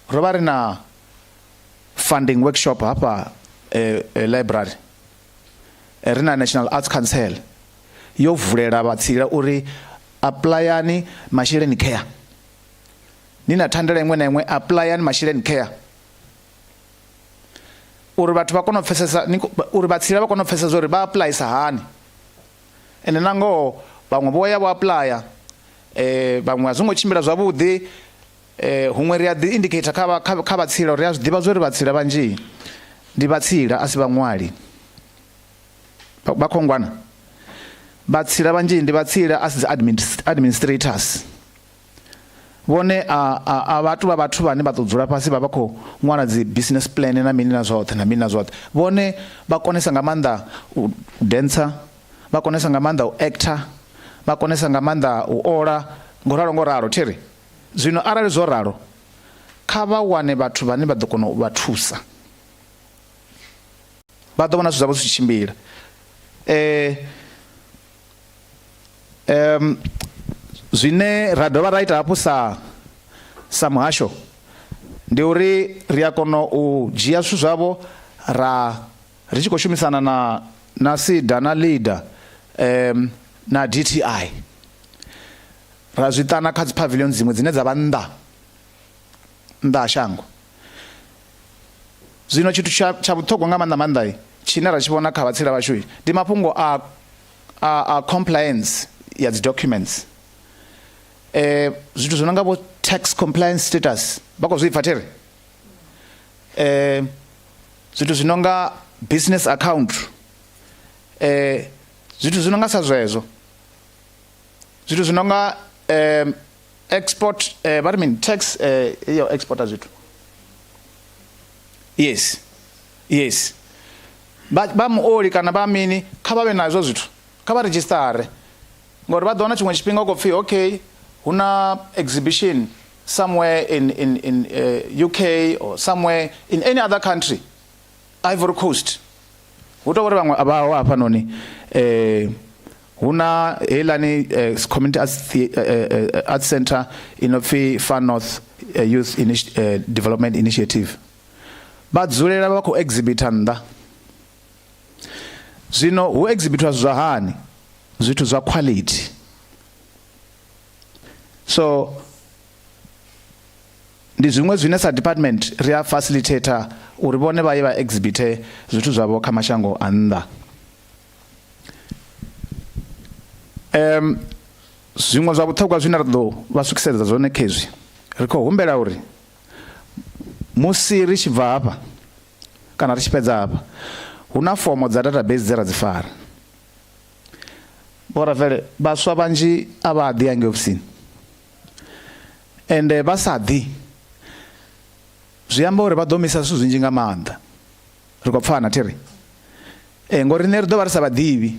ro vha ri na funding workshop hafha library, ri na National Arts Council yo vulela vhatsila uri applyani masheleni care, ni na thandela iṅwe na iṅwe applyani masheleni care, uri vhathu vha kone u pfesesa, uri vhatsila vha kone u pfesesa uri vha applyisa hani. Ende na ngoho vhaṅwe vho ya vho applya, vhaṅwe a zwo ngo tshimbila zwavhuḓi. Huṅwe ri a ḓi indicator kha kha vhatsila uri a zwi ḓivha zwa uri vhatsila vhanzhi ndi vhatsila a si vhaṅwali, vha khongwana. Vhatsila vhanzhi ndi vhatsila a si dzi administrators. Vhone a vha tu vha vhathu vhane vha ḓo dzula fhasi vha vha khou ṅwala dzi business plan na mini na zwoṱhe na mini na zwoṱhe. Vhone vha konesa nga maanḓa u dancer, vha konesa nga maanḓa u actor, vha konesa nga maanḓa u ola, ngo ralo ngo ralo thiri. Zwino arali zwo ralo, kha vha wane vhathu vhane vha ḓo kona u vha thusa, vha ḓo vhona zwithu zwavho zwi tshi tshimbila. Zwine ra dovha ra ita hafhu sa sa muhasho ndi uri ri a kona u dzhia zwithu zwavho ra ri tshi khou shumisana na na SIDA na LEADER na DTI, ra zwi ṱana kha dzi pavilion dziṅwe dzine dza vha nnḓa nnḓa ha shango. Zwino tshithu tsha vhuṱhogwa nga maanḓa maanḓa tshine ra tshi vhona kha vhatsila vhashu ndi mafhungo a a compliance ya dzi documents, zwithu zwi no nga vho tax compliance status, vha khou zwi pfa thiri, zwithu zwi no nga business account, zwithu zwi no nga sa zwezwo, zwithu zwi no nga export, vha ri mini tax yo exporta zwithu, yes yes. Vha muoli kana vha mini kha vha vhe na hezwo zwithu, kha vha redzhistare, ngori vha ḓo wana tshiṅwe tshifhinga u khou pfhi okay hu na exhibition somewhere in UK or somewhere in any other country, Ivory Coast. Hu tou uri vhaṅwe a vhaho hafhanoni, hu na heiḽani community arts center i no pfhi Far North Youth Development Initiative. Vha dzulela vha khou exhibita nnḓa. Zwino hu exhibitwa zwa hani? Zwithu zwa quality. So ndi zwiṅwe zwine sa department ri a facilitator uri vhone vha ye vha exhibite zwithu zwavho kha mashango a nnḓa. Zwiṅwe zwa vhuṱhogwa zwine ra ḓo vha swikisedza zwone khezwi, ri khou humbela uri musi ri tshi bva hafha kana ri tshi fhedza hafha, hu na fomo dza database dze ra dzi fara. Vho Ravele, vhaswa vhanzhi a vha ḓi hangei ofisini, ende vha sa ḓi zwi amba uri vha ḓo misa zwithu zwinzhi nga maanḓa. Ri khou pfana thiri? Ngori riṋe ri ḓo vha ri sa vha ḓivhi.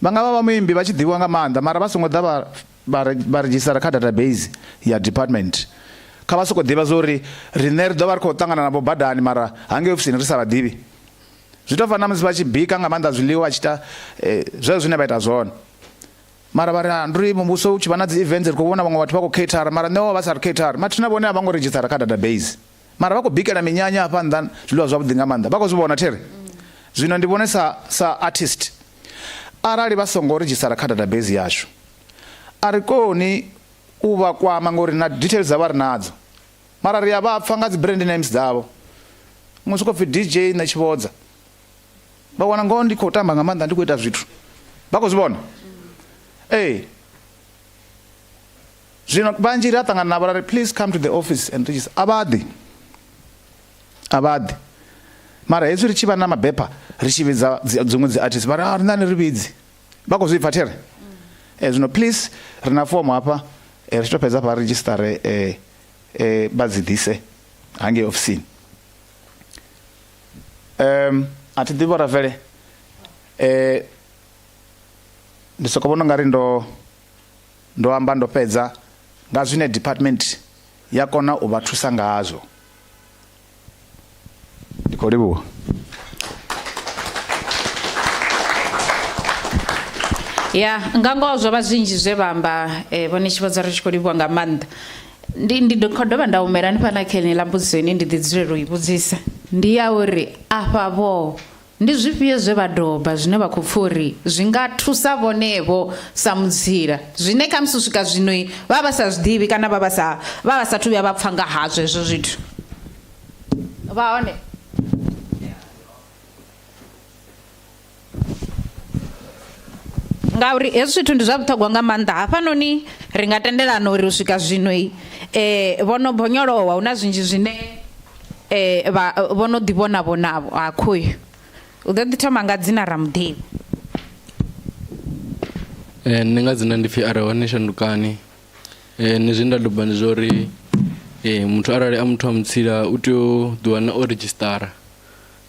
Vha nga vha vha muimbi vha tshi ḓivhiwa nga maanḓa, mara vha songo ḓa vha redzhisitara kha database ya department. Kha vha soko ḓivha zwa uri riṋe ri ḓo vha ri khou ṱangana navho badani, mara hangei ofisini ri sa vha ḓivhi. Zwi tou fana na musi vha tshi bika nga maanḓa zwiḽiwa, vha tshi ita zwezwo zwine vha ita zwone. Mara vha ri, ah, ndi uri muvhuso u tshi vha na dzi events ri khou vhona vhaṅwe vhathu vha khou cater, mara nṋe vha vha sa ri cater. Mathina vhone a vha ngo redzhisitara kha database, mara vha khou bikela minyanya hafha nnḓa zwiḽiwa zwavhuḓi nga maanḓa. Vha khou zwi vhona thiri? Zwino ndi vhone sa artist, arali vha songo redzhisitara kha database yashu, a ri koni u vha kwama ngori na details dzavho a ri nadzo. Mara ri a vha pfa nga dzi brand names dzavho. Muṅwe soko pfi DJ nṋe Tshivhodza. Vha wana ngoho ndi khou tamba nga maanḓa, ndi khou ita zwithu. Vha khou zwi vhona? Ee. Zwino vhanzhi ri a ṱangana navho ra ri please come to the office and register. A vha ḓi. A vha ḓi. Mara hezwi ri tshi vha na mabepha ri tshi vhidza dziṅwe dzi artist vha ri a riṋe ri vhidzi. Vha khou zwi pfa there? Zwino please ri na fomo hafha, ri tshi to fhedza hafha register vha dzi ḓise hangei ofisini. A thi ḓivhi vho Ravele, ndi soko vhona ungari ndo amba ndo fhedza nga zwine department ya kona u vha thusa ngazwo. Ndi khou livhuwa. Ya, nga ngoho zwo vha zwinzhi zwe vha amba, vhone Tshivhodza ri tshi khou livhuwa nga maanḓa. Ndi ndi khou dovha nda humela hanefhaḽa kha heneiḽa mbudziso ine ndi ḓi dzulela u i vhudzisa, ndi ya uri afha vho ndi zwifhio zwe vha doba zwine vha khou pfha uri zwi nga thusa vhonevho sa mutsila, zwine khamusi u swika zwino vha vha sa zwiḓivhi kana vha vha sathu vhuya vha pfha nga hazwo hezwo zwithu. Vha hone? Ngauri hezwi zwithu ndi zwa vhuṱhogwa nga maanḓa. Hafhanoni ri nga tendelana uri u swika zwino vho no bonyolowa, hu na zwinzhi zwine vha vho no ḓi vhona vhonavho. Ha khuyu u ḓo ḓi thoma nga dzina ra muḓivhi. Nṋe nga dzina ndi pfhi Arehone Shandukani. Nṋe zwe nda doba ndi zwa uri muthu arali a muthu wa mutsila u tea u ḓiwana o redzhisitara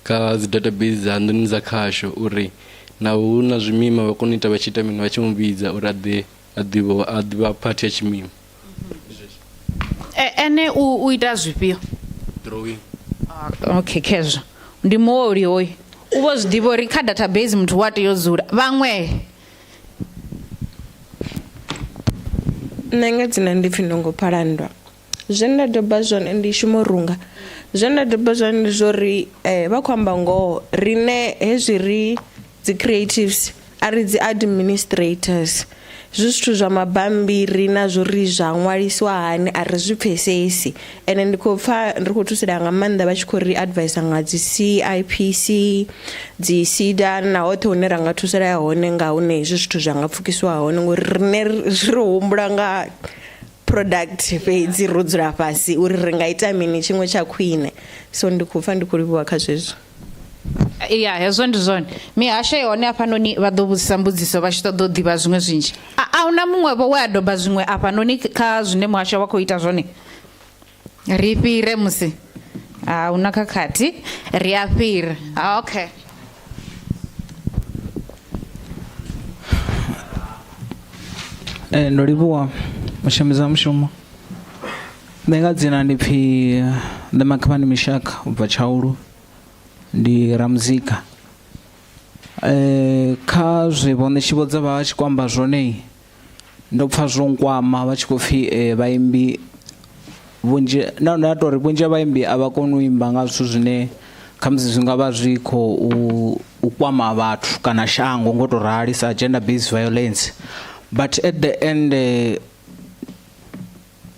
kha dzi database dza nḓuni dza khasho, uri naho hu na zwimima vha kone u ita vha tshi ita mini vha tshi mu vhidza uri a ḓe a ḓivha a ḓivha phathi ya tshimima. Ene u ita zwifhio? Drawing. Okay, khezwo ndi muoli hoyu, u vho zwi ḓivha uri kha database muthu wa tea u dzula. Vhaṅwe? Nṋe nga dzina ndi pfhi Ndongo Phalandwa. Zwe nda doba zwone ndi shuma u runga. Zwe nda doba zwone ndi zwa uri vha khou amba ngoho riṋe hezwi ri dzi creatives a ri dzi administrators, zwi zwithu zwa mabambiri na zwo ri zwa ṅwalisiwa hani a ri zwi pfhesesi, ende ndi khou pfha ri khou thusalea nga maanḓa vha tshi khou ri advisor nga dzi C_I_P_C dzi SIDA na hoṱhe hune ra nga thusalea hone nga hune hezwi zwithu zwa nga pfhukisiwa hone ngori riṋe ri humbula nga product fhedzi ro dzula fhasi uri ri nga ita mini tshiṅwe tsha khwine, so ndi khou pfha ndi khou livhuwa kha zwezwo. Ya, hezwo ndi zwone. Mihasho i hone hafhanoni vha ḓo vhudzisa mbudziso vha tshi ṱoḓa u ḓivha zwiṅwe zwinzhi. A huna muṅwe vho we a doba zwiṅwe afhanoni kha zwine muhasho wa khou ita zwone? Ri fhire musi. A huna khakhathi, ri a fhira. Okay. Ndo livhuwa mutshimbidzi wa mushumo. Nṋe nga dzina ndi pfhi Nṋe Makhavhani Mishaka ubva Tshaulu ndi ramuzika. Kha zwe vho Ṋetshivhodza vha tshi khou amba zwone ndo pfha zwo nkwama vha tshi khou pfhi vhaimbi vhunzhi nda nda tori vhunzhi ha vhaimbi a vha koni u imba nga zwithu zwine khamusi zwi nga vha zwi khou u kwama vhathu kana shango ngo to rali sa gender based violence but at the end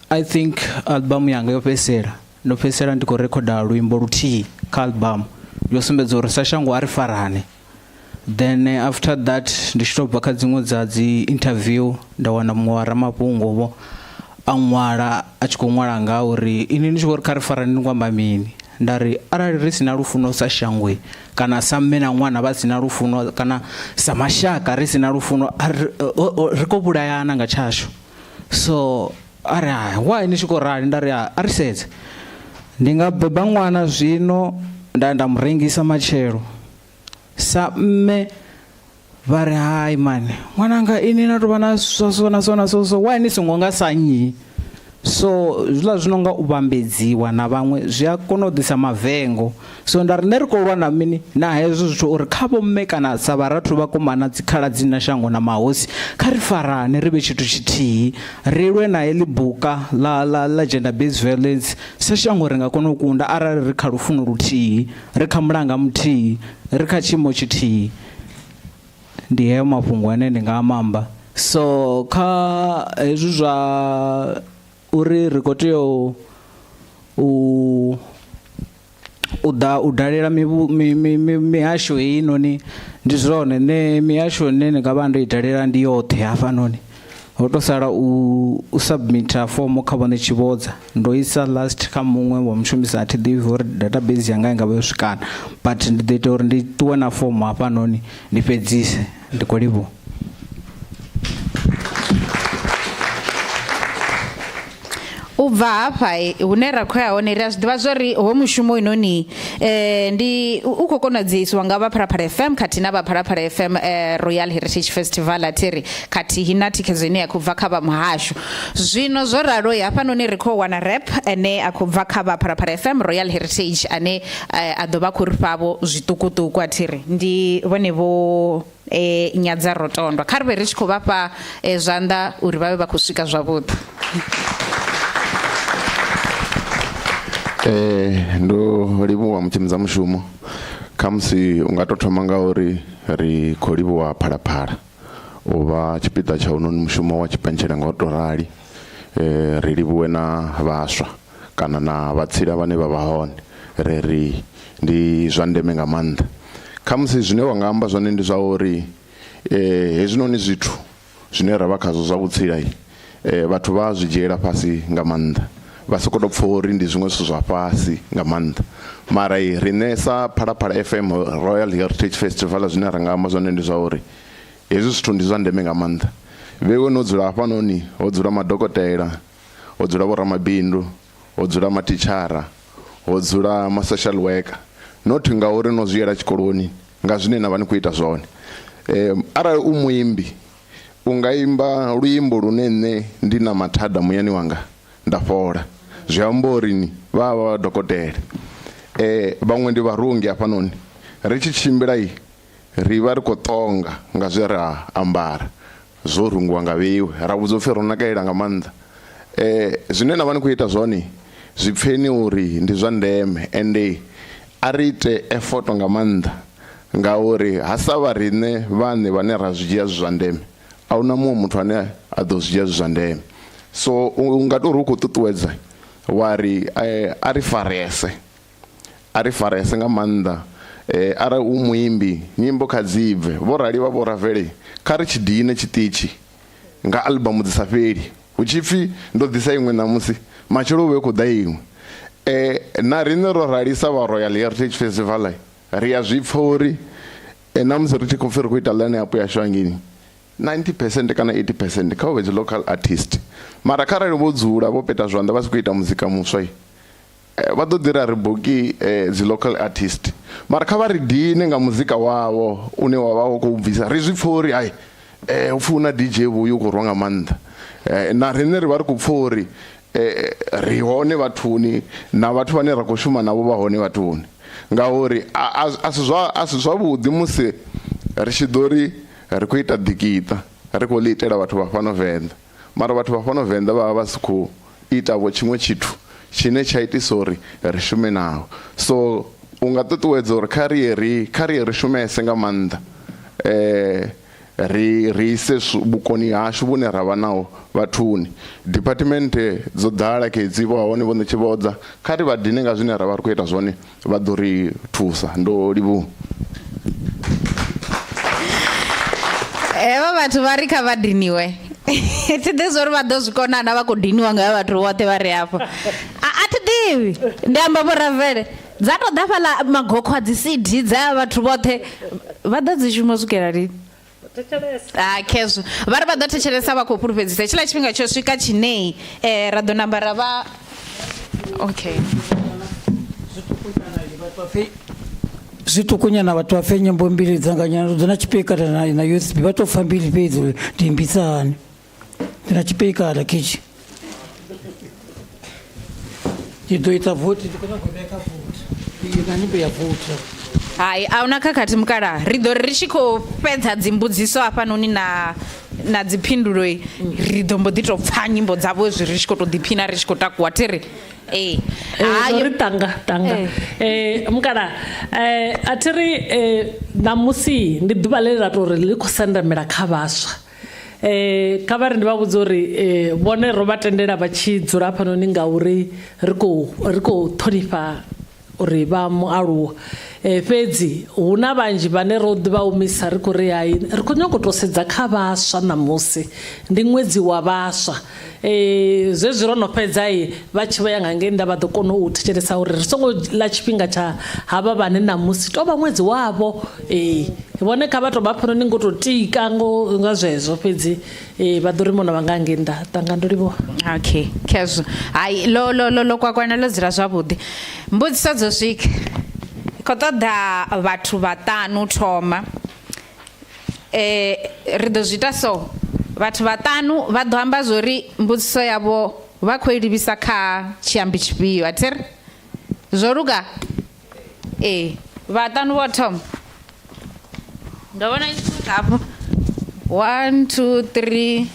I think album yanga yo fhedzisela ndo fhedzisela ndi khou rekhoda luimbo luthihi kha album yo sumbedza uri sa shango a ri farane then after that ndi tshi tou bva kha dziṅwe dza dzi interview nda wana muṅwe wa ramafhungo vho a ṅwala a tshi khou ṅwala nga uri ini ni tshi khou ri kha ri farane ni khou amba mini nda ri arali ri si na lufuno sa shangwe kana sa mme na ṅwana vha si na lufuno kana sa mashaka ri si na lufuno ri khou vhulayana nga tshashu so a ri hai why ni tshi khou rali nda ri a ri sedze ndi nga beba ṅwana zwino nda nda mu rengisa matshelo sa mme vha ri hai mani ṅwananga ini na tovha na so so na so na so so why ni songo nga sa nnyi so hezwiḽa zwi no nga u vhambedziwa na vhaṅwe zwi a kona u ḓisa mavengo so nda ri nṋe ri khou lwa na mini na hezwo zwithu uri kha vho mme kana sa vharathu vhakomana dzikhaladzi na shango na mahosi kha ri farane ri vhe tshithu tshithihi ri lwe na heḽi buka ḽa ḽa ḽa gender based violence sa shango ri nga kona u kunda arali ri kha lufuno luthihi ri kha mulanga muthihi ri kha tshiimo tshithihi ndi heyo mafhungo ane ndi nga mamba so kha hezwi zwa uri ri khou tea u u ḓa u dalela mivhu, mi, mi, mi, mihasho heinoni ndi zwone nṋe mihasho ine ndi nga vha ndo i dalela ndi yoṱhe hafhanoni ho to sala u, u submita fomo kha vhone tshivhodza ndo isa last kha muṅwe wa mushumisi a thi ḓivhi uri database yanga i nga vha yo swikana but ndi ḓo ita uri ndi ṱuwe na fomo hafhanoni ndi fhedzise ndi khou livhuwa. U bva hafha hune ra khou ya hone ri a zwi ḓivha zwori ho mushumo inoni ndi u khou konadziswa nga vha Phalaphala FM khathihi na vha Phalaphala FM Royal Heritage Festival a thiri khathihi na thikhedzo ine ya khou bva kha vha muhasho. Zwino zwo ralo hafhanoni ri khou wana rap ane a khou bva kha vha Phalaphala FM Royal Heritage ane a ḓo vha khou ri fhavho zwiṱukuṱuku a thiri ndi vhone vho e, nyadza rotondwa kha ri vhe ri tshi khou vha fha e, zwanḓa uri vha vhe vha khou swika zwavhuḓi. Ndo livhuwa mutshimbidza mushumo khamusi u nga to thoma nga uri ri khou livhuwa Phalaphala u vha tshipiḓa tsha unoni mushumo wa tshipentshele nga u to rali ri livhuwe na vhaswa kana na vhatsila vhane vha vha hone ri ri ndi zwa ndeme nga maanḓa. Khamusi zwine wa nga amba zwone ndi zwa uri hezwinoni zwithu zwine ra vha khazwo zwa vhutsila vhathu vha zwi dzhiela fhasi nga maanḓa vha sokou tou pfha uri ndi zwiṅwe zwithu zwa fhasi nga maanḓa mara riṋe sa Phalaphala FM Royal Heritage Festival zwine ra nga amba zwone ndi zwa uri hezwi zwithu ndi zwa ndeme nga maanḓa. Vheiwe no dzula hafhanoni ho dzula madokotela, ho dzula vhoramabindu, ho dzula mathitshara, ho dzula ma social worker not ngauri no zwi yela tshikoloni nga zwine na vha ni khou ita zwone. Arali u muimbi u nga imba luimbo lune nṋe ndi na mathada muyani wanga nda fhola zwi amba uri ni vha vha dokotela. Vhaṅwe ndi vharungi hafhanoni ri tshi tshimbila ri vha ri khou ṱonga nga zwe ra ambara zwo rungiwa nga vheiwe ra vhudzwa upfhi ro nakalela nga maanḓa. Zwine na vha ni khou ita zwone zwi pfheni uri ndi zwa ndeme ende a ri ite effort nga maanḓa ngauri ha sa vha riṋe vhaṋe vhane ra zwi dzhia zwi zwa ndeme a huna muṅwe muthu ane a ḓo zwi dzhia zwi zwa ndeme. So u nga tou ri u khou ṱuṱuwedza wa ri a ri farese a ri farese nga maanḓa arali u muimbi nyimbo kha dzi bve vho rali vha vho Ravele kha ri tshi dine tshiṱitshi nga albamu dzi sa fheli hu tshi pfhi ndo ḓisa iṅwe ṋamusi matshelo hu vhe hu khou ḓa iṅwe. Na riṋe ro rali sa vha Royal Heritage Festival ri a zwi pfha uri na musi ri tshi khou pfhi ri khou ita line up yashu hangeini 90% kana 80% kha hu vhe dzi local artist mara kharali vho dzula vho peta zwanḓa vha si khou ita muzika muswa vha ḓo ḓi ra ri buki dzi local artist mara kha vha ri dine nga muzika wavho une wa vha u khou bvisa ri zwi pfha uri hai. Upfhi hu na DJ vhuyu u khou rwa nga maanḓa. Na riṋe ri vha ri khou pfha uri ri hone vhathuni na vhathu vhane ra khou shuma navho vha hone vhathuni, ngauri a si zwavhuḓi musi ri tshi ḓo ri ri khou ita ḓikiṱa ri khou ḽi itela vhathu vha fhano Venḓa, mara vhathu vha fhano Venḓa vha vha vha si khou ita vho tshiṅwe tshithu tshine tsha itisa uri ri shume navho. So u nga ṱuṱuwedza uri kha ri ye ri kha ri ye ri shumese nga maanḓa, ri ri ise vhukoni hashu vhune ra vha naho vhathuni. Department dzo ḓala khedzi vho hone vho ṋetshivhodza, kha ri vha dine nga zwine ra vha ri khou ita zwone, vha ḓo ri thusa. Ndo livhuwa. Hevha vhathu vha ri kha vha diniwe. Thi ḓivhi zwa uri vha ḓo zwi kona na vha khou diniwa nga vhathu vhoṱhe vha re hafha. A thi ḓivhi, ndi amba Vho Ravele dza tou ḓa fhaḽa magokho a dzi CD dza vhathu vhoṱhe vha ḓo dzi shuma u swikela lini? Ah, khezwo vha ri vha ḓo thetshelesa vha khou fhulufhedzisa hetshiḽa tshifhinga tsho swika tshine ra ḓo namba ra vha okay. Zwiṱukunyana vhathu vha pfe nyimbo mbili dzanga nyana dzo na tshipikara na USB vha tou pfa mbili fhedzi uri ndi imbisa hani. Ndi na tshipikara khitshi. Ndi ḓo ita vothi ndi khou nyaga u vhea kha vothi. Ndi na nyimbo ya vothi. Hai, a huna khakhathi mukalaha. Ri ḓo ri ri tshi khou fhedza dzimbudziso hafhanoni na na dziphindulo ri ḓo mbo ḓi tou pfa nyimbo dzavho hezwi ri tshi khou tou ḓiphina ri tshi khou takuwa thi ri ee. Hai ri tanga tanga. Mukalaha a thi ri ṋamusi ndi ḓuvha ḽe ra tou ri ḽi khou sendamela kha vhaswa. Kha vha ri ndi vha vhudze uri vhone ro vha tendela vha tshi dzula hafhanoni ngauri ri khou ri khou ṱhonifha uri vha mualuwa. Fhedzi hu na vhanzhi vhane ro ḓi vha humisa ri khou ri hai ri khou nyanga u tou sedza kha vhaswa ṋamusi ndi ṅwedzi wa vhaswa. Zwezwi ro no fhedza vha tshi vho ya nga ngei nnḓa vha ḓo kona u thetshelesa uri ri songo ḽa tshifhinga tsha havha vhane ṋamusi tou vha ṅwedzi wavho. Vhone kha vha tou vha hafhanoni ngo tou tika ngo nga zwezwo fhedzi vha ḓo ri mona vha nga ngei nnḓa. Tanga ndo livhuwa. Okay, khezwo. Hai lo lo lo lo kwakwana ḽo dzula zwavhuḓi. Mbudziso dzo swika. Khou ṱoḓa vhathu vhaṱanu thoma. Ri ḓo zwi ita so. Vhathu vhaṱanu vha ḓo amba zwori mbudziso yavho vha khou i livhisa kha tshiambi tshifhio, a thi ri? Zwo luga? Ee, vhaṱanu vho thoma. Ndo vhona i tshi hafho. 1 2 3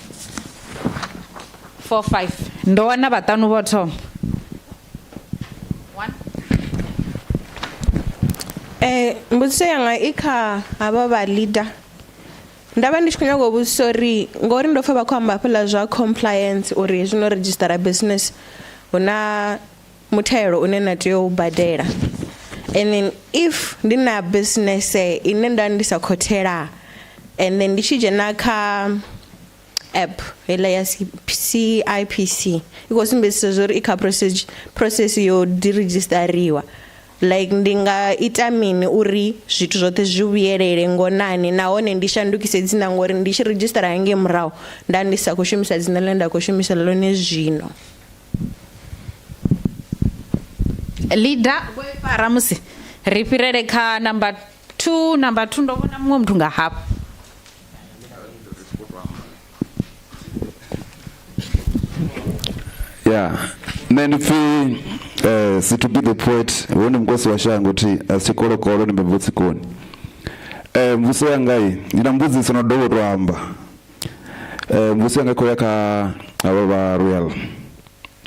4 5. Ndo wana vhaṱanu vho thoma. Mbudziso yanga i kha havha vha leader. Nda vha ndi tshi khou nyanga u vhudzisa uri ngori ndo pfa vha khou amba hafhaḽa zwa compliance uri hezwi no redzhistara business hu na muthelo une na tea u badela. And then if ndi na business ine nda ndi sa khou thela and then ndi tshi dzhena kha app heiḽa ya CIPC i khou sumbedzisa zwa uri i kha process yo diredzhistariwa. Like ndi nga ita mini uri zwithu zwoṱhe zwi vhuyelele ngonani nahone ndi shandukise dzina ngori ndi tshi redzhistara hangei murahu nda ndi sa khou shumisa dzina ḽine nda khou shumisa ḽone zwino. Leader vho i fara musi ri fhirele kha number 2. Number 2 ndo vhona muṅwe muthu nga hafha. Ya, nṋe ndi pfi Situ be the poet, hoyu ndi mukosi wa shango thi a si tshikolokolo ndi mbebvo tsikoni. Mbudziso yanga i ndi na mbudziso no dovha u to amba. Mbudziso yanga i khou ya kha havha vha Royal.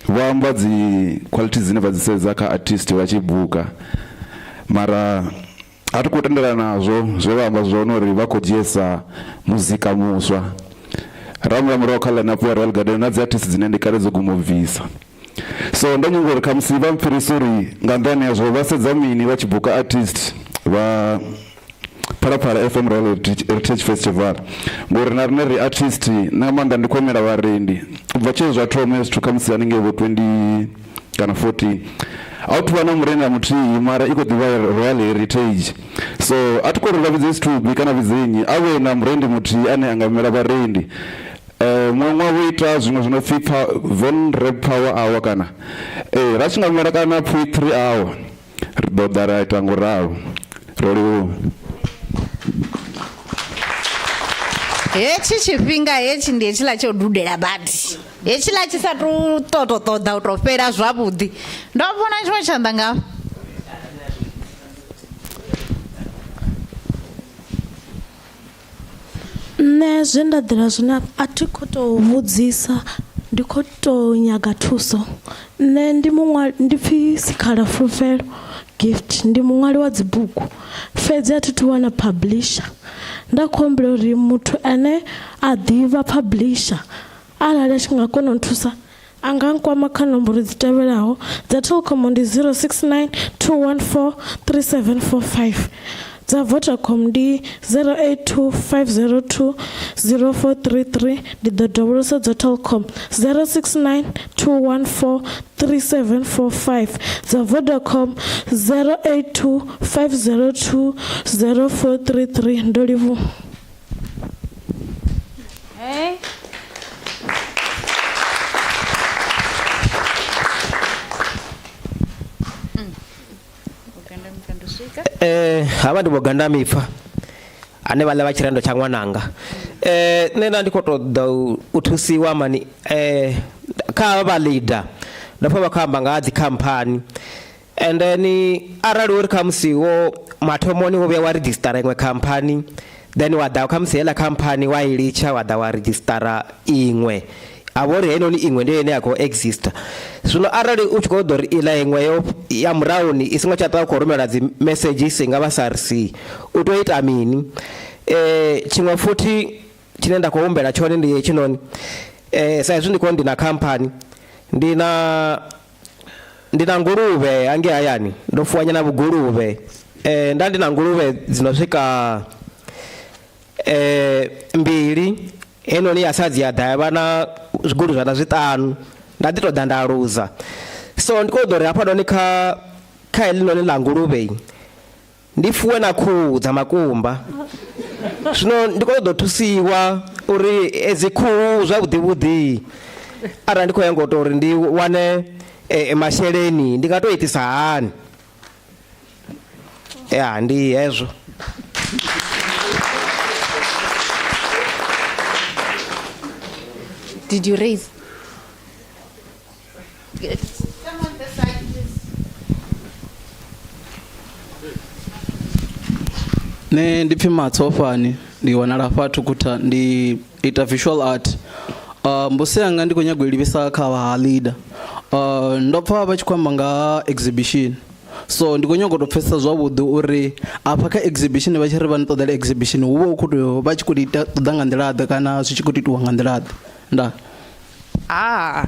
Vho amba dzi qualities dzine vha dzi sedza kha artist vha tshi buka, mara a thi khou tendelana nazwo zwe vha amba zwone uri vha khou dzhiesa muzika muswa. Ra humela murahu kha line up ya Royal Garden na dzi artist dzine ndi kale dzo guma u bvisa. So ndo nyaga uri khamusi vha mpfhirise uri nga nṱhani hazwo vha sedza mini vha tshi buka artist vha Phalaphala FM Royal Heritage Festival, ngori na rine ri artist na nga maanḓa ndi khou imela vharendi u bva tshe zwa thoma hezwi zwithu khamusi haningei vho 20 kana 14 a hu thuvha na murendi na muthihi mara i khou ḓivha Royal Heritage. So a thi khou ri vha vhidze Sthubi kana vhidze nnyi, a vhe na murendi muthihi ane a nga imela vharendi. Muṅwe ṅwaha vho ita zwiṅwe zwi no pfi Van Rap Power Hour kana ra tshi nga imela kana Poetry Hour ri ḓo ḓa ra ita ngo ralo. Ro livhuwa. Hetshi tshifhinga hetshi ndi hetshiḽa tsho dudela badi. Hetshiḽa tshi sa tu ṱoto ṱoḓa u tou fhela zwavhuḓi. Ndo vhona tshiṅwe tshanḓa nga Nṋe zwe nda ḓela zwone a thi kho to vhudzisa ndi kho to nyaga thuso nṋe ndi muṅwali ndi pfhi Sikhala Fulufhelo Gift ndi muṅwali wa dzibugu fhedzi a thi thu wana publisher nda khou humbela uri muthu ane a ḓivha publisher arali a tshi nga kona u nthusa a nga nkwama kha nomboro dzi tevhelaho dza Telkom ndi 069 214 3745 dza Vodacom ndi 082 502 0433 ndi ḓo dovholosa dza Telkom 069 214 3745 dza Vodacom 082 502 0433 ndo livhuwa. Hey. Eh, havha ndi vhoganda mipfa ane vhaḽa vha tshirendo tsha ṅwananga eh nṋe nda ndi khou ṱoḓa u thusiwa mani eh kha havha vha leader ndo pfa vha khou amba nga ha dzikhamphani and then arali uri khamusi wo mathomoni wo vhuya wa redzhisitara iṅwe khamphani then wa ḓa khamusi heiḽa khamphani wa i litsha wa ḓa wa redzhisitara iṅwe a vha uri heinoni iṅwe ndi ine ya khou exista zwino arali u tshi khou ḓo uri iḽa iṅwe yo ya murahuni i songo tsha ṱwa u khou rumela dzi messages nga vha SARC u tea u ita mini tshiṅwe futhi tshine nda khou humbela tshone ndi hetshinoni sa izwi ndi khou ndi na khamphani ndi na ndi na nguluvhe hangei hayani ndo fuwa nyana vhuguluvhe eh, nda ndi na nguluvhe dzi no swika eh, mbili heinoni ya sadzi ya ḓa ya vha na zwiguluzwana zwiṱanu nda ḓi tou ḓa nda luza so ndi khou ḓo uri hafhanoni kha kha heḽinoni ḽa nguluvhe ndi fuwe na khuhu dza makumba zwino ndi khou ṱoḓa u thusiwa uri edzi khuhu zwavhuḓi vhuḓi arali ndi khou nyanga u tou uri ndi wane eh, masheleni ndi nga to itisa hani ya ndi hezwo Did you raise? Nṋe ndi pfhi Matsofani ndi wanala fha Thukhutha ndi ita visual art. Uh, mbuso yanga ndi khou nyaga u i livhisa kha vha leader. Uh, ndo pfa vha tshi khou amba nga ha exhibition so ndi khou nyaga u tou pfesesa zwavhuḓi uri afha kha exhibition vha tshi ri vha ni ṱoḓela exhibition hu vha hu khou tou vha tshi khou ita ṱoḓa nga nḓila ḓe kana zwi tshi khou tou itiwa nga nḓila ḓe ndaa. Ah,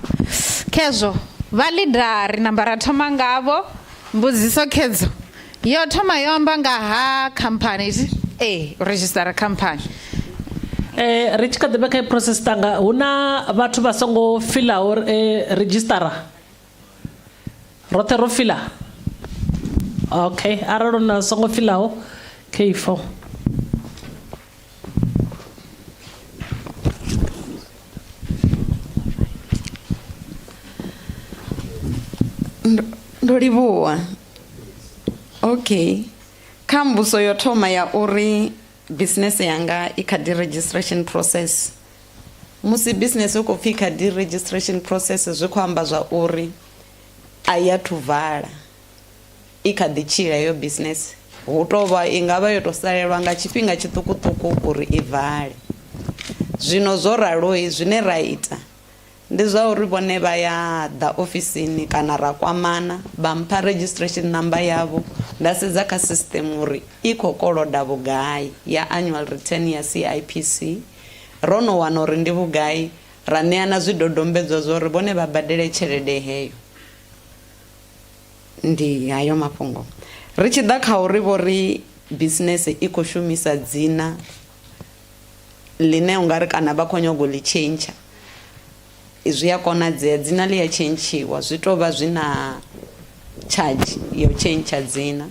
khezwo vha leader ri namba ra thoma ngavho mbudziso khedzo yo thoma yo amba nga ha khamphani ee u redzhisitara khamphani Eh, ri tshi kha ḓi vha kha process tanga hu na vhathu vha songo filaho eh, redzhisitara roṱhe ro fila okay arali hu na songo filaho k4 Ndo livhuwa. Okay. Kha mbuso yo thoma ya uri business yanga i kha di registration process. Musi business u khou pfi kha di registration process zwi khou amba zwa uri a i athu vala. I kha ḓi tshila heyo business hu tou vha i nga vha yo tou salelwa nga tshifhinga tshiṱukuṱuku uri i vale. Zwino zwo raloi zwine ra ita ndi zwa uri vhone vha ya ḓa ofisini kana ra kwamana vha mpha registration number yavho nda sedza kha system uri i khou koloda vhugai ya annual return ya CIPC. Ro no wana uri ndi vhugai ra ṋeana zwidodombedzwa zwa uri vhone vha badele tshelede heyo. Ndi hayo mafhungo. Ri tshi ḓa kha uri vho ri bisinese i khou shumisa dzina ḽine u nga ri kana vha khou nyaga u ḽi tshentsha, zwi a konadzea dzina ḽi a tshentshiwa zwi tou vha zwi na charge ya u tshentsha dzina.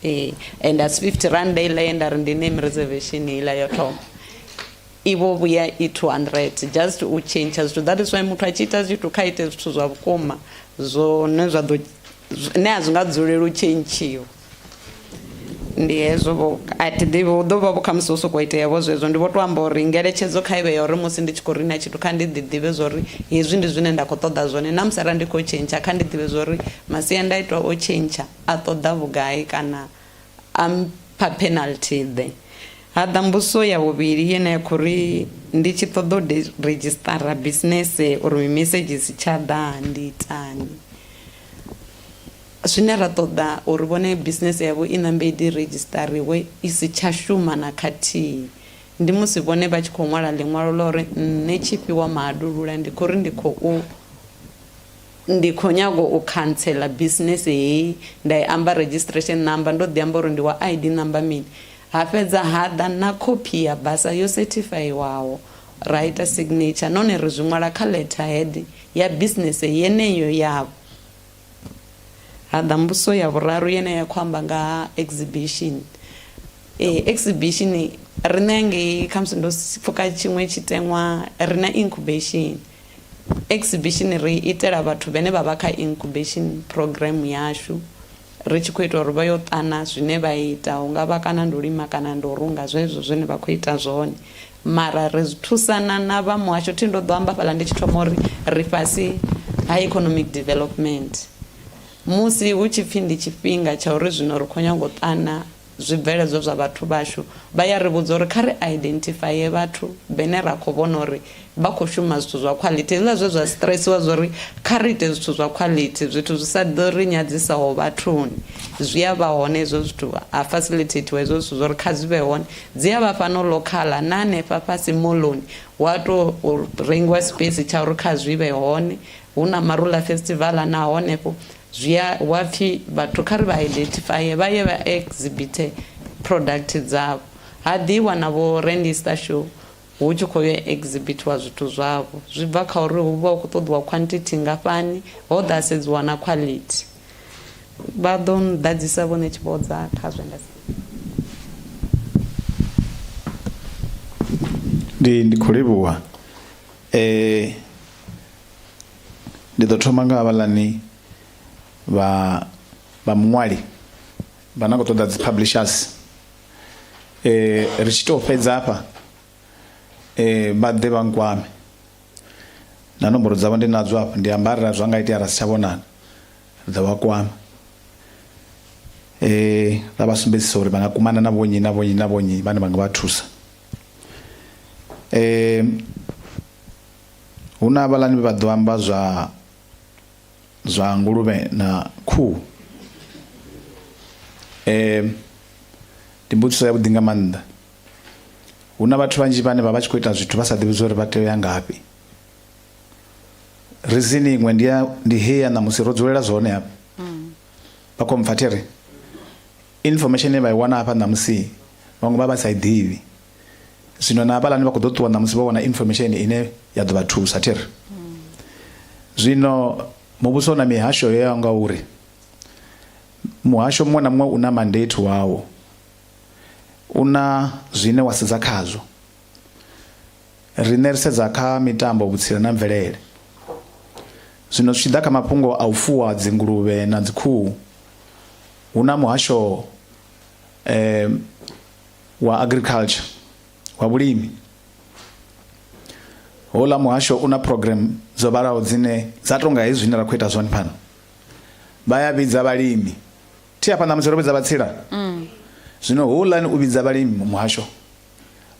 Ee and a si fifty rannda heiḽa ye nda ri ndi name reservation heiḽa yo thoma. I vho vhuya i 200 just u tshentsha zwithu that is why muthu a tshi ita zwithu kha ite zwithu zwa vhukuma zwone zwa ḓo ne a zwi nga dzuleli u tshentshiwa. Ndi hezwo vho a thi ḓivhi hu ḓo vha vho khamusi hu sokou itea vho zwezwo ndi vho to amba uri ngeletshedzo kha ivhe ya uri musi ndi tshi khou rina tshithu kha ndi ḓi ḓivhe zwori hezwi ndi zwine nda khou ṱoḓa zwone na musi arali ndi khou tshentsha kha ndi ḓivhe zwori masiandaitwa o tshentsha a ṱoḓa vhugai kana a mpha penalty ḓe. Ha ḓa mbudziso ya vhuvhili yene ya khou ri ndi tshi ṱoḓa u redzhisiṱara bisinese uri mimesedzhi isi tsha ḓa ndi itani. Zwine ra ṱoḓa uri vhone bisinese yavho i ṋambe i redzhisiṱariwe i si tsha shuma na khathihi ndi musi vhone vha tshi khou ṅwala ḽiṅwalo ḽa uri nṋe Tshifhiwa Mahadulula ndi khou ri ndi khou ndi khou nyaga u khantsela bisinese heyi nda i amba registration number ndo ḓi amba uri ndi wa ID number mini ha fhedza ha ḓa na khophi ya basa yo sethifaiwaho ra ita signature nahone ri zwi ṅwala kha letterhead ya bisinese yeneyo yavho. Ha ḓa mbudziso ya vhuraru yene ya khou amba nga ha exhibition. Ee, exhibition riṋe hangei khamusi ndo pfuka tshiṅwe tshiteṅwa ri na incubation. Exhibition ri itela vhathu vhane vha vha kha incubation program yashu ri tshi khou ita uri vha yo ṱana zwine vha ita hu nga vha kana ndi u lima kana ndi u runga zwezwo zwine vha khou ita zwone mara ri thusana na vha muhasho thi ndo ḓo amba fhaḽa ndi tshi thoma uri ri fhasi ha economic development musi hu tshi pfhi ndi tshifhinga tsha uri zwino ri khou nyanga u ṱana zwibveledzwa zwa vhathu vhashu vha ya ri vhudza uri kha ri identifye vhathu vhene ra khou vhona uri vha khou shuma zwithu zwa quality hezwiḽa zwe zwa stressiwa zwa uri kha ri ite zwithu zwa quality zwithu zwi sa ḓo ri nyadzisaho vhathuni zwi a vha hone hezwo zwithu ha facilitatiwa hezwo zwithu zwa uri kha zwi vhe hone dzi a vha fhano local na hanefha fhasi moḽoni wa to rengiwa space tsha uri kha zwi vhe hone hu na marula festival na honefho zwi a wa pfhi vhathu kha ri vha identify vha ye vha exhibite product dzavho ha ḓiwa na vho rendista show hu tshi khou yo exhibitiwa zwithu zwavho zwi bva kha uri hu vha hu khou ṱoḓiwa quantity ngafhani ho ḓa sedziwa na quality vha ḓo ḓadzisa vhone tshivhodza kha zwe nda Ndi ndi khou livhuwa eh ndi ḓo thoma nga havhaḽani vha vha muṅwali vha na khou ṱoḓa dzi publishers eh ri tshi tou fhedza hafha eh vha ḓe vha nkwame na nomboro dzavho ndi nadzo hafha ndi amba arali zwa nga itea ra si tsha vhonana ri ḓo vha kwama eh ra vha sumbedzisa uri vha nga kumana na vhonnyi na vhonnyi na vhonnyi vhane vha nga vha thusa eh hu na havhaḽani vhe vha ḓo amba zwa zwa nguluvhe na khuhu eh ndi mbudziso ya vhuḓi nga maanḓa hu na vhathu vhanzhi vhane vha vha tshi khou ita zwithu vha sa ḓivhi uri vha tea u ya ngafhi reason iṅwe ndi ya ndi heyi ya ṋamusi ro dzulela zwone hafha vha khou mpfa thiri information ine vha i wana hafha ṋamusi vhaṅwe vha vha sa i ḓivhi zwino na hafhaḽani vha khou ḓo ṱuwa ṋamusi vho wana information ine ya ḓo vha thusa thiri zwino muvhuso na mihasho yo yaho nga uri muhasho muṅwe na muṅwe u na mandate wawo u na zwine wa sedza khazwo riṋe ri sedza kha mitambo vhutsila na mvelele zwino zwi tshi ḓa kha mafhungo a u fuwa dzinguluvhe na dzikhuhu hu na muhasho eh, wa agriculture wa vhulimi houḽa muhasho u na program dzo vhalaho dzine dza tonga hezwi zwine ra khou ita zwone fhano vha ya vhidza vhalimi thi hafha ṋamusi ro vhidza vhatsila zwino houḽani u vhidza vhalimi muhasho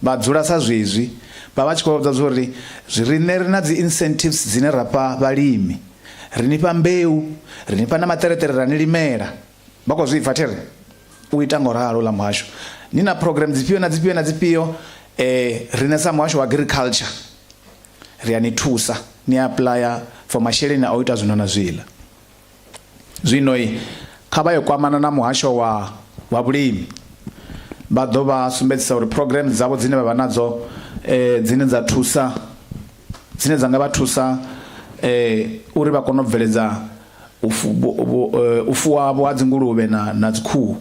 vha dzula sa zwezwi vha vha tshi khou vha vhudza uri riṋe ri na dzi incentives dzine ra fha vhalimi ri ni fha mbeu ri ni fha na maṱereṱere ra ni limela vha khou zwi pfa thiri u ita ngo ralo ḽa muhasho ni na program dzifhio na dzifhio na dzifhio eh riṋe sa muhasho wa agriculture ri a ni thusa ni applya for masheleni a u ita zwino na zwiḽa zwino kha vha yo kwamana na muhasho wa wa vhulimi vha ḓo vha sumbedzisa uri program dzavho dzine vha vha nadzo eh, dzine dza thusa dzine dza nga vha thusa eh, uri vha kone u bveledza u eh, fuwa vho ha dzinguluvhe na, na dzikhuhu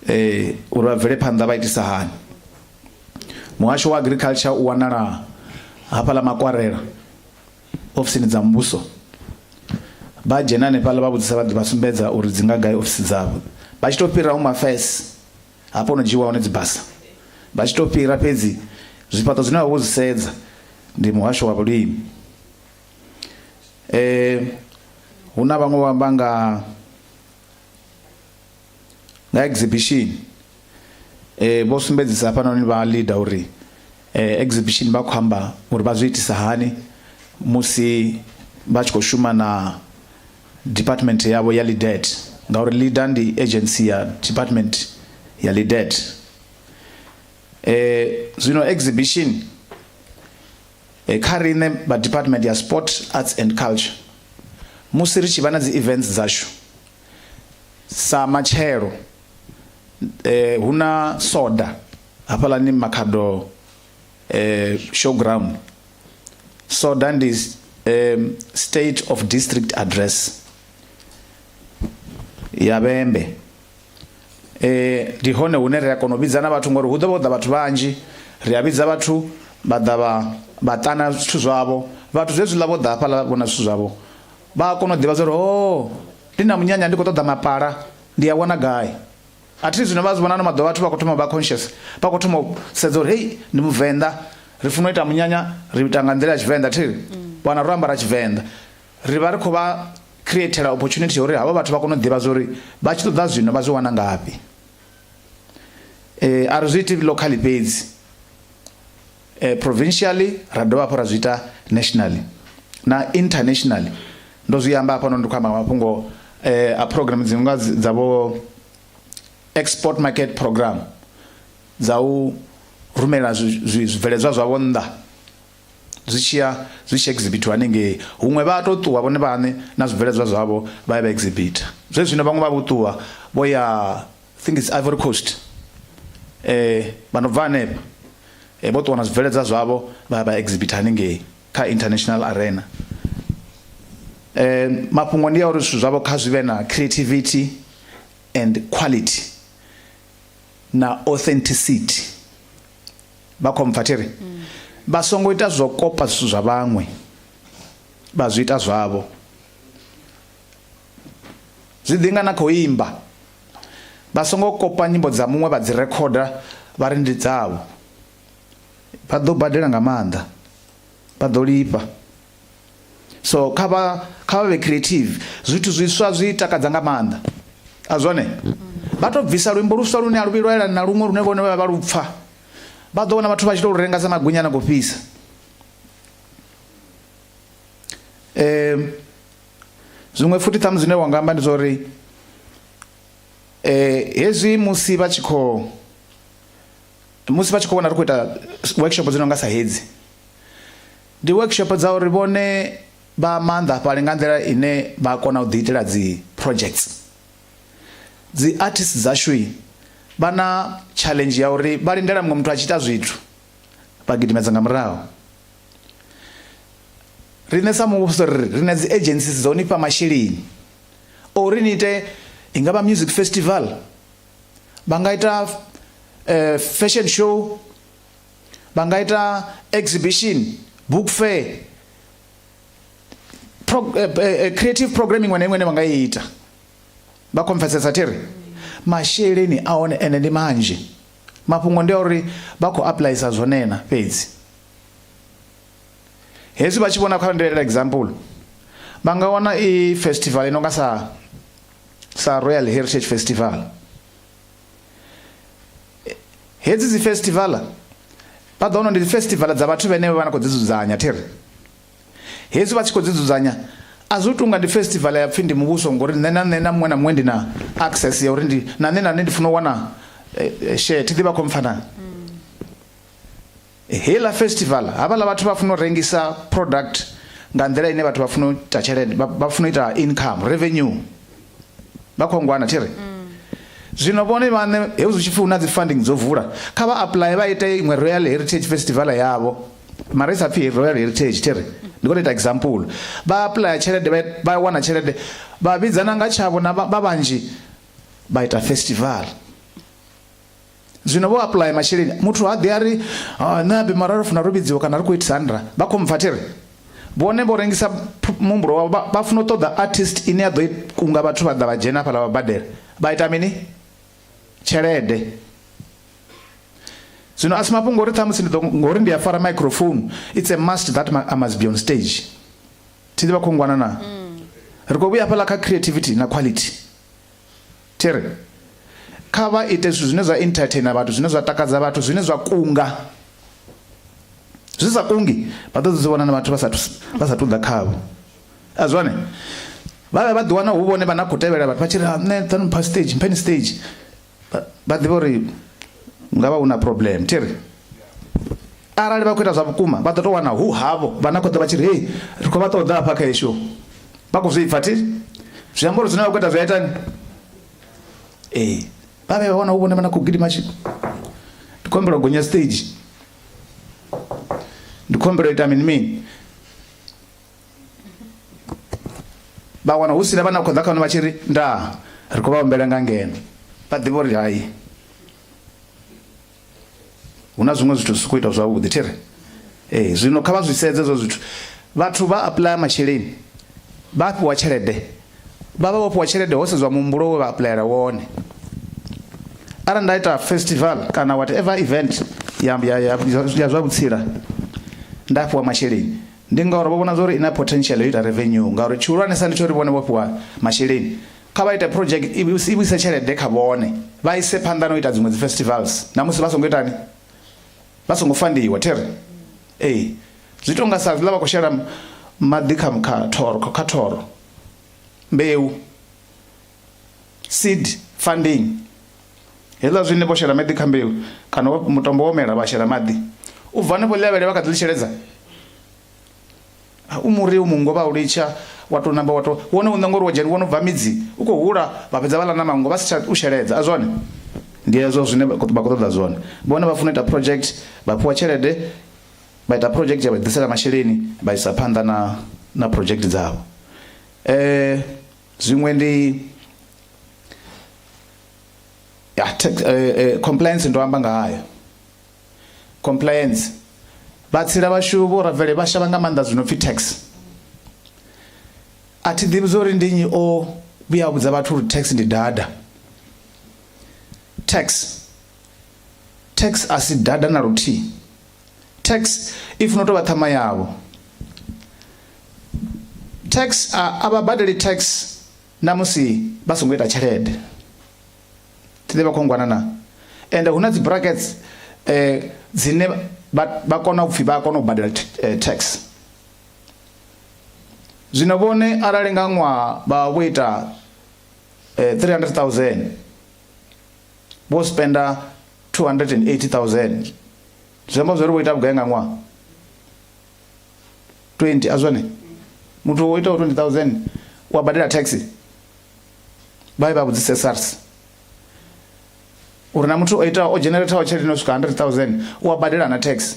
eh, uri vha bvele phanḓa vha itisa hani muhasho wa agriculture u wanala hafhaḽa makwarela ofisini dza muvhuso vha dzhena hanefhaḽa vha vhudzisa vha ḓi vha sumbedza uri dzi nga gai ofisi dzavho vha tshi to fhira home affairs Hafho no dzhiwa hone dzibasa vha tshi to fhira, fhedzi zwifhaṱo zwine vha vho zwi sedza ndi muhasho wa vhulimi. Hu na vhaṅwe vha amba nga exhibition. Vho sumbedzisa hafhanoni vha leader uri exhibition vha khou amba uri vha zwi itisa hani musi vha tshi khou shuma na department yavho ya LEDET, ngauri LEADER ndi agency ya department ya LEDET. Zwino exhibition kha riṋe vha department ya sport, arts and culture, musi ri tshi vha na dzi events dzashu sa matshelo, hu na soda hafhaḽani Makhado showground. Soda ndi state of district address ya Vhembe. Ndi hone hune ri a kona u vhidza na vhathu, ngori hu ḓo vha hu ḓa vhathu vhanzhi. Ri a vhidza vhathu vha ḓa vha ṱana zwithu zwavho. Vhathu zwezwiḽa vho ḓa hafhaḽa vhona zwithu zwavho, vha a kona u ḓivha zwa uri oh, ndi na munyanya, ndi khou ṱoḓa mapala, ndi a wana gai. A thi zwino vha zwi vhona ano maḓuvha vhathu vha khou thoma u vha conscious, vha khou thoma u sedza uri hei ndi muvenḓa, ri funa u ita munyanya, ri ita nga nḓila ya tshivenḓa, thi wana ro ambara tshivenḓa. Ri vha ri khou vha createla opportunity ya uri havha vhathu vha kone u ḓivha zwa uri vha tshi ṱoḓa zwino vha zwi wana ngafhi. A ri zwi iti locally fhedzi, provincially, ra dovha hafhu ra zwi ita nationally na internationally. Ndo zwi amba hafhanoni, ndi khou amba nga mafhungo a program dzi nga dza vho export market program dza u rumela zwibveledzwa zwavho nnḓa, zwi tshiya zwi tshi exhibitwa hanengei. Huṅwe vha to ṱuwa vhone vhaṋe na zwibveledzwa zwavho vha ya vha exhibita. Zwe zwino vhaṅwe vha vho ṱuwa vho ya, I think it's Ivory Coast, vha no bva hanefha, vho ṱuwa na zwibveledzwa zwavho vha ya vha exhibita hanengei kha international arena. Mafhungo ndi a uri zwithu zwavho kha zwi vhe na creativity and quality na authenticity. Vha khou mpfa thiri? Vha songo ita zwo kopa zwithu zwa vhaṅwe vha zwi ita zwavho. Zwi ḓi nga na khou imba, vha songo kopa nyimbo dza muṅwe vha dzi rekhoda vha ri ndi dzavho. Vha ḓo badela nga maanḓa, vha ḓo lifha. So kha vha vhe creative. Zwithu zwiswa zwi takadza nga maanḓa, a zwone vha to bvisa luimbo luswa lune a lu vhi lwa elana na luṅwe lune vhone vha lu pfa, vha ḓo wana vhathu vha tshi to lu renga sa magwinya na khou fhisa. Zwiṅwe futhi ṱhamu zwine wa nga amba ndi zwa uri hezwi musi vha tshi khou vhona ri khou ita workshop dzi no nga sa hedzi, ndi workshop dza uri vhone vha maanḓafhale nga nḓila ine vha kona u ḓi itela dzi projects. Dzi artists dzashu vha na challenge ya uri vha lindela muṅwe muthu a tshi ita zwithu vha gidimedza nga murahu. Riṋe sa muvhuso ri na dzi agencies dzo ni fha masheleni uri ni ite, i nga vha music festival, vha nga ita fashion show, vha nga ita exhibition, book fair, creative programming iṅwe na iṅwe ine vha nga i ita. Vha khou mpfesesa thiri? Masheleni a hone ende ndi manzhi. Mafhungo ndi a uri vha khou applyisa zwone na fhedzi. Hezwi vha tshi vhona, kha ndi example, vha nga wana i festival ino nga sa Royal Heritage Festival. Hedzi dzi festival vha ḓo wana ndi festival dza vhathu vhene vha na khou dzi dzudzanya thiri. Hezwi vha tshi khou dzi dzudzanya a zwi tunga ndi festival ya pfhi ndi muvhuso, ngori nṋe na nṋe na muṅwe na muṅwe ndi na access ya uri ndi na nṋe na nṋe ndi funa u wana share. Thi ḓivha khou mpfana. Heiḽa festival havhaḽa vhathu vha funa u rengisa product nga nḓila ine vhathu vha funa u ita tshelede, vha funa u ita income revenue. Vha khou ngwana thiri? Zwino vhone vhaṋe hezwi tshi pfhi hu na dzi funding dzo vula, kha vha apply vha ite iṅwe Royal Heritage Festival yavho, mara i sa pfhi Royal Heritage thiri, ndi khou tou ita example. Vha apply tshelede, vha wana tshelede, vha vhidzana nga tshavho na vha vhanzhi vha ita festival. Zwino vho apply masheleni, muthu ha ḓi a ri nṋe abe mara ri funa ro vhidziwa kana ri khou itisa ndra. Vha khou mpfa thiri? Vhone vho rengisa muhumbulo wavho, vha funa u ṱoḓa artist ine ya ḓo kunga vhathu vha ḓa vha dzhena hafhaḽa vha badela. Vha ita mini? Tshelede. Zwino a si mafhungo uri ṱhamusi ndi ḓo ngori ndi a fara microphone, it's a must that I must be on stage. Thi ḓivha khongwana na. Ri khou vhuya hafhaḽa kha creativity na quality. Thi ri kha vha ite zwithu zwine zwa entertainer vhathu, zwine zwa takadza vhathu, zwine zwa kunga. Zwi sa kungi vha ḓo zwi vhona na vhathu vha sathu ḓa khavho. A zwone vha vha ḓi wana hu vhone vha na khou tevhela vhathu vha tshi ri nṋe ḓa mpha stage, mpheni stage. Vha ḓivha uri nga vha hu na problem. Thi ri arali vha khou ita zwa vhukuma vha ḓo tou wana hu havho vha na khou ḓa vha tshi ri hei ri khou vha ṱoḓa hafha kha hesho. Vha khou zwi pfa thi zwi amba uri zwine vha khou ita zwi a itani. Ee vha vhe vha wana hu vhone vha na khou gidima tshi ndi khou humbela u gonya stage, ndi khou humbela u ita mini mini. Vha wana hu sina vha na khou ḓa kha vhone vha tshi ri ndaa ri khou vha humbela nga ngeno. Vha ḓivha uri hai hu na zwiṅwe zwithu zwi si khou ita zwavhuḓi. Thi ri ee zwino kha vha zwi sedze hezwo zwithu. Vhathu vha apuḽaya masheleni vha fhiwa tshelede, vha vha vho fhiwa tshelede ho sedzwa muhumbulo we vha apuḽayela wone. Arali nda ita festival kana whatever event ya zwa vhutsila nda fhiwa masheleni, ndi ngauri vho vhona zwa uri i na potential yo ita revenue, ngauri tshihulwanesa ndi tsho uri vhone vho fhiwa masheleni. Kha vha ite project i vhuise tshelede kha vhone, vha ise phanḓa na u ita dziṅwe dzi festivals na musi vha songo itani, vha songo fandiwa. Thi ri ee zwi tonga sa zwiḽa vha khou shela maḓi kha thoro, kha thoro mbeu seed funding. Hezwiḽa zwine vho shela maḓi kha mbeu kana mutombo wo mela vha shela maḓi, u bva hanefho ḽi a vhele vha kha ḓi ḽi sheledza. U muri u mungo vha u litsha wa tou namba wa tou wone uṋe ngori wo dzhena wo no bva midzi u khou hula vha fhedza vha ḽa na manngo vha si tsha u sheledza. A zwone ndi hezwo zwine vha khou ṱoḓa zwone. Vhone vha funa u ita project vha fhiwa tshelede vha ita project ya vha ḓisela masheleni vha isa phanḓa na project dzavho. Zwiṅwe ndi ya compliance, ndo amba nga hayo. Compliance, vhatsila vhashu vho Ravele vha shavha nga maanḓa zwino pfi tax. A thi ḓivhi zwa uri ndi nnyi o vhuya a vhudza vhathu uri tax ndi dada. Tax a si dada na luthihi. Tax i funa u tou vha ṱhama yavho. Tax a vha badeli tax na musi vha songo ita tshelede. Thi ḓivha khongwana na. Ende hu na dzi brackets dzine vha kona u pfi vha kona u badela tax. Zwino vhone arali nga ṅwaha vha vho ita 300,000 vho spenda 280,000, zwi amba zwori vho ita vhugai nga ṅwaha? 20. A zwone muthu o itaho 20,000 u a badela tax. Vha ye vha vhudzise SARS uri na muthu o itaho o generataho tshelede no swika 100,000 u a badela na tax.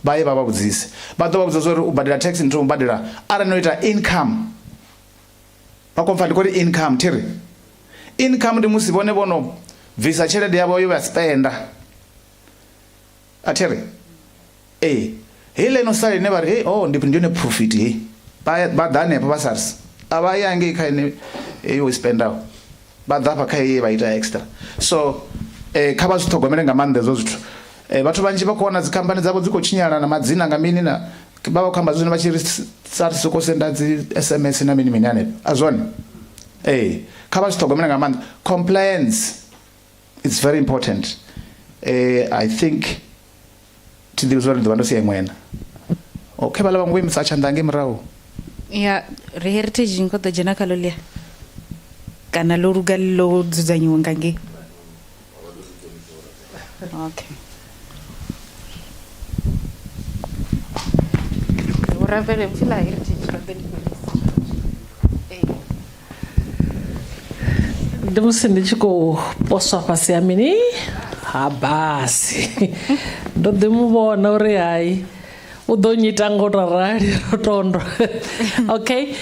Vha ye vha vha vhudzise, vha ḓo vha vhudza uri u badela tax ndi u badela arali no ita income. Vha khou pfa ndi khou ri income, thi ri income ndi musi vhone vho no bvisa tshelede yavho yo vha spenda. A thi ri ee heiḽa ino sala ine vha ri hei oh ndi yone profit hei, vha ḓa hanefho vha SARS a vha yi hangei kha ine heyo i spendaho, vha ḓa hafha kha heyi vha ita extra. So kha vha zwi ṱhogomele nga maanḓa hezwo zwithu. Vhathu vhanzhi vha khou wana dzikhamphani dzavho dzi khou tshinyala na madzina nga mini na vha vha khou amba zwine vha tshi ri SARS khou senda dzi SMS na mini mini hanefho. A zwone ee kha vha zwi ṱhogomele nga maanḓa. Compliance it's very important. I think thi ḓivhi zwa uri ndi ḓo vha ndo sia iṅwe na. Okay, vhaḽa vhaṅwe vho imisa tshanḓa ngei murahu. Ya ri heritage ni khou ḓo dzhena khaḽo ḽia kana ḽo luga ḽo dzudzanyiwa nga ngei. Okay. Vhurabeli pfi ḽa heritage vha ḓo ni fhelisa. Ndi musi ndi tshi khou poswa fhasi ha mini ha basi, ndo ḓi mu vhona uri hai u ḓo nyita ngo to rali ro tondo. Okay,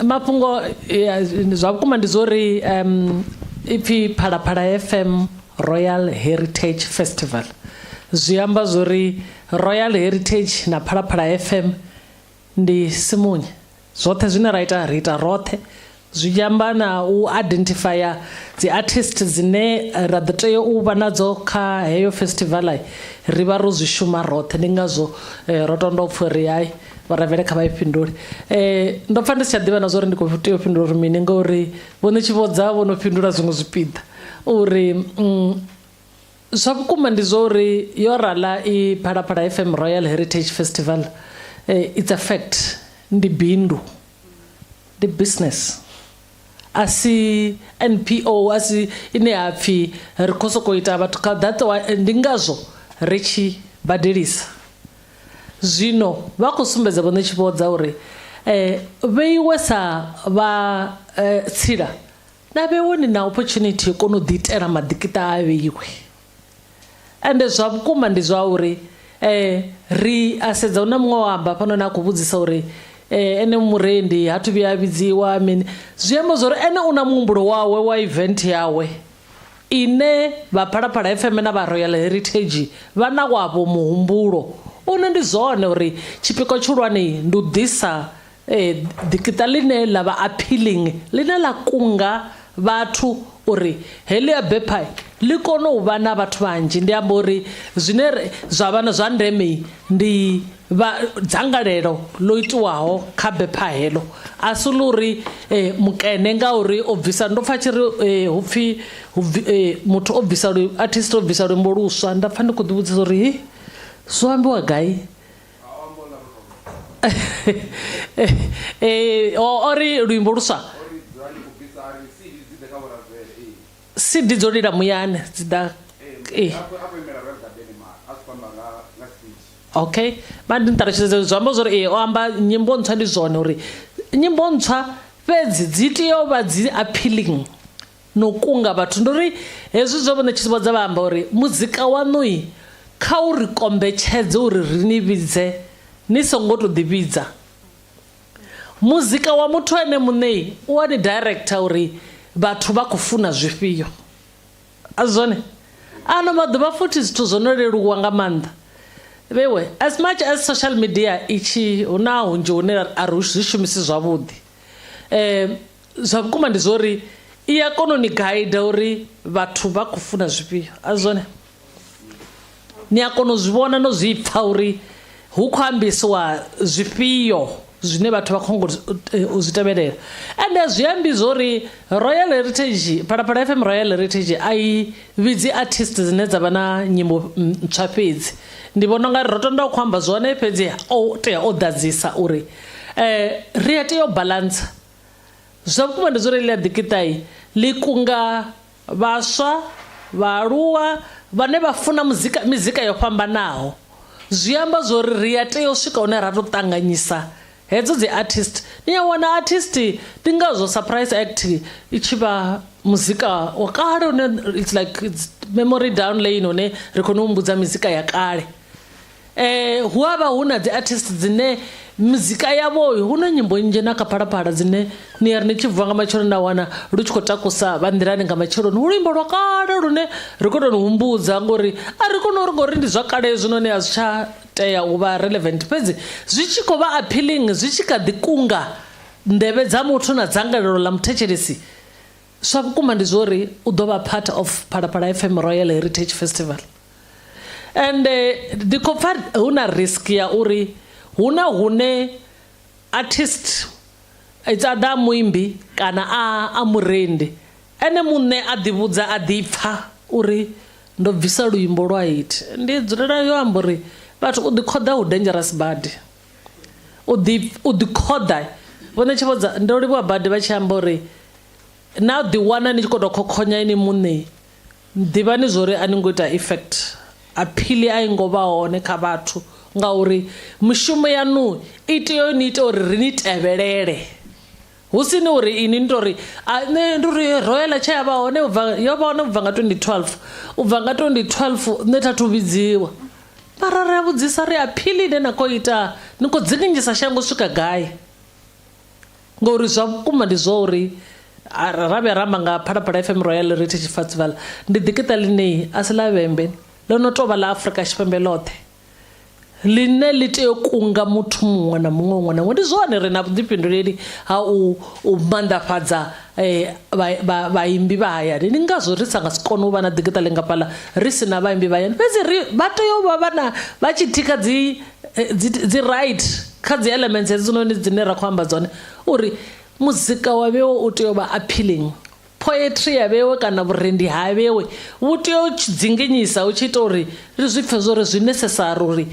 mafhungo zwa vhukuma ndi zwori ipfi Phalaphala FM Royal Heritage Festival zwi amba zwori Royal Heritage na Phalaphala FM ndi simunye. Zwoṱhe zwine ra ita ri ita roṱhe. Zwi amba na u identifya dzi artist dzine ra ḓo tea u vha nadzo kha heyo festival, ri vha ro zwi shuma roṱhe. Ndi ngazwo ro tonda u pfha uri hai vharavele kha vha i fhindule. Ndo pfha ndi si tsha ḓivha na zwa uri ndi khou tea u fhindula uri mini, ngori vho Ṋetshivhodza vho no fhindula zwiṅwe zwipiḓa uri zwa vhukuma ndi zwa uri yo rala i Phalaphala FM Royal Heritage Festival, it's a fact, ndi bindu, ndi business, a si NPO, a si ine ha pfhi ri khou sokou ita vhathu kha that. Ndi ngazwo ri tshi badelisa. Zwino vha khou sumbedza vho Ṋetshivhodza uri vheiwe sa vha tsila na vheiwe ni na opportunity yo kona u ḓi itela maḓikiṱa a vheiwe. Ende zwa vhukuma ndi zwa uri ri a sedza, hu na muṅwe wa amba hafhanoni a khou vhudzisa uri ene murendi ha thu vhuya a vhidziwa mini. Zwi amba zwa uri ene u na muhumbulo wawe wa event yawe ine vha Phalaphala FM na vha Royal Heritage vha na wavho muhumbulo une ndi zwone uri tshipikwa tshihulwane ndi u ḓisa ḓikiṱa ḽine ḽa vha appealing, ḽine ḽa kunga vhathu uri heḽia bepha ḽi kone u vha na vhathu vhanzhi. Ndi amba uri zwine zwa vha zwa ndeme ndi vha dzangalelo ḽo itiwaho kha bepha heḽo, a si ḽi uri mukene ngauri o bvisa. Ndo pfha tshi ri hu pfhi muthu o bvisa, artist o bvisa luimbo luswa, nda pfha ndi khou ḓivhudzisa uri zwo ambiwa gai. O ri luimbo luswa, CD dzo lila muyani dzi ḓa. Okay, vha ndi nṱalutshedze zwi amba zwori o amba nyimbo ntswa, ndi zwone uri nyimbo ntswa fhedzi dzi tea u vha dzi appealing no kunga vhathu. Ndi uri hezwi zwo vhone tshivhodza vha amba uri muzika waṋu kha u ri kombetshedze uri ri ni vhidze, ni songo to ḓi vhidza. Muzika wa muthu ene muṋe u a ni director uri vhathu vha khou funa zwifhio, a zwone. Ano maḓuvha futhi zwithu zwo no leluwa nga maanḓa vhewe, as much as social media i tshi hu na hunzhi hune a ri zwi shumisi zwavhuḓi, zwa vhukuma ndi zwori i a kona u ni guide uri vhathu vha khou funa zwifhio, a zwone. Ni a kona u zwi vhona no zwi pfha uri hu khou ambisiwa zwifhio zwine vhathu vha khou u zwi tevhelela. Ende zwi ambi zwori Royal Heritage, Phalaphala FM Royal Heritage a i vhidzi artist dzine dza vha na nyimbo ntswa fhedzi. Ndi vhona ungari ro tonda u khou amba zwone fhedzi o tea o ḓadzisa uri ri a tea u balance. Zwa vhukuma ndi zwori ḽia ḓikiṱai ḽi kunga vhaswa, vhaaluwa vhane vha funa muzika, mizika yo fhambanaho. Zwi amba zwori ri a tea u swika hune ra to ṱanganyisa hedzo dzi artist. Ni a wana artist, ndi ngazwo Surprise Act i tshi vha muzika wa kale une it's like it's memory down lane, une ri khou humbudza mizika ya kale. Hu avha hu na dzi artist dzine muzika yavho hu na nyimbo nnzhi na kha Phalaphala dzine ni ya ri ni tshi bva nga matsheloni na wana lu tshi khou takusa vha nḓilani nga matsheloni, hu luimbo lwa kale lune ri khou tou ni humbudza ngori a ri koni uri ngori ndi zwa kale hezwinoni a zwi tsha tea u vha relevant, fhedzi zwi tshi khou vha appealing, zwi tshi kha ḓi kunga nḓevhe dza muthu na dzangalelo ḽa muthetshelesi. Zwa vhukuma ndi zwori u ḓo vha part of Phalaphala FM Royal Heritage Festival. Ende ndi khou pfha hu na risk ya uri hu na hune artist it's either a muimbi kana a murendi ene muṋe a ḓi vhudza a ḓi pfha uri ndo bvisa luimbo lwa hit. Ndi dzulela yo amba uri vhathu u ḓi khoḓa hu dangerous badi, u ḓi khoḓa. Vho Ṋetshivhodza ndo livhuwa badi vha tshi amba uri na ḓi wana ni tshi khou tou khokhonya ini muṋe, ḓivhani zwori a ni ngo ita effect, appeal a i ngo vha hone kha vhathu, ngauri mishumo yanu i tea u ni ita uri ri ni tevhelele, hu si ni uri ini ni tori a nṋe ndi uri Royal tshe ya vha hone ubva yo vha hone ubva nga 2012, ubva nga 2012 nṋe thathu vhidziwa. Mara ri a vhudzisa ri appeal ine na khou ita ni khou dzinginyisa shango swika gai? Ngori zwa vhukuma ndi zwa uri ra vhuya ra amba nga Phalaphala FM Royal Heritage Festival ndi ḓikiṱa ḽine a si ḽa Vhembe, ḽo no tou vha ḽa Afrika Tshipembe ḽoṱhe. Ḽine ḽi tea u kunga muthu muṅwe na muṅwe muṅwe na muṅwe. Ndi zwone ri na vhuḓifhinduleli ha u u manḓafhadza vhaimbi vha hayani. Ndi ngazwo ri sa nga si kone u vha na ḓikiṱa ḽingafhaḽa ri si na vhaimbi vha hayani. Fhedzi ri vha tea u vha vha na vha tshi thikha dzi dzi dzi right kha dzi elements hedzinoni dzine ra khou amba dzone uri muzika wa vhewe u tea u vha appealing. Poetry ya vhewe kana vhurendi ha vhewe vhu tea u dzinginyisa u tshi ita uri ri zwi pfe zwori zwi necessary uri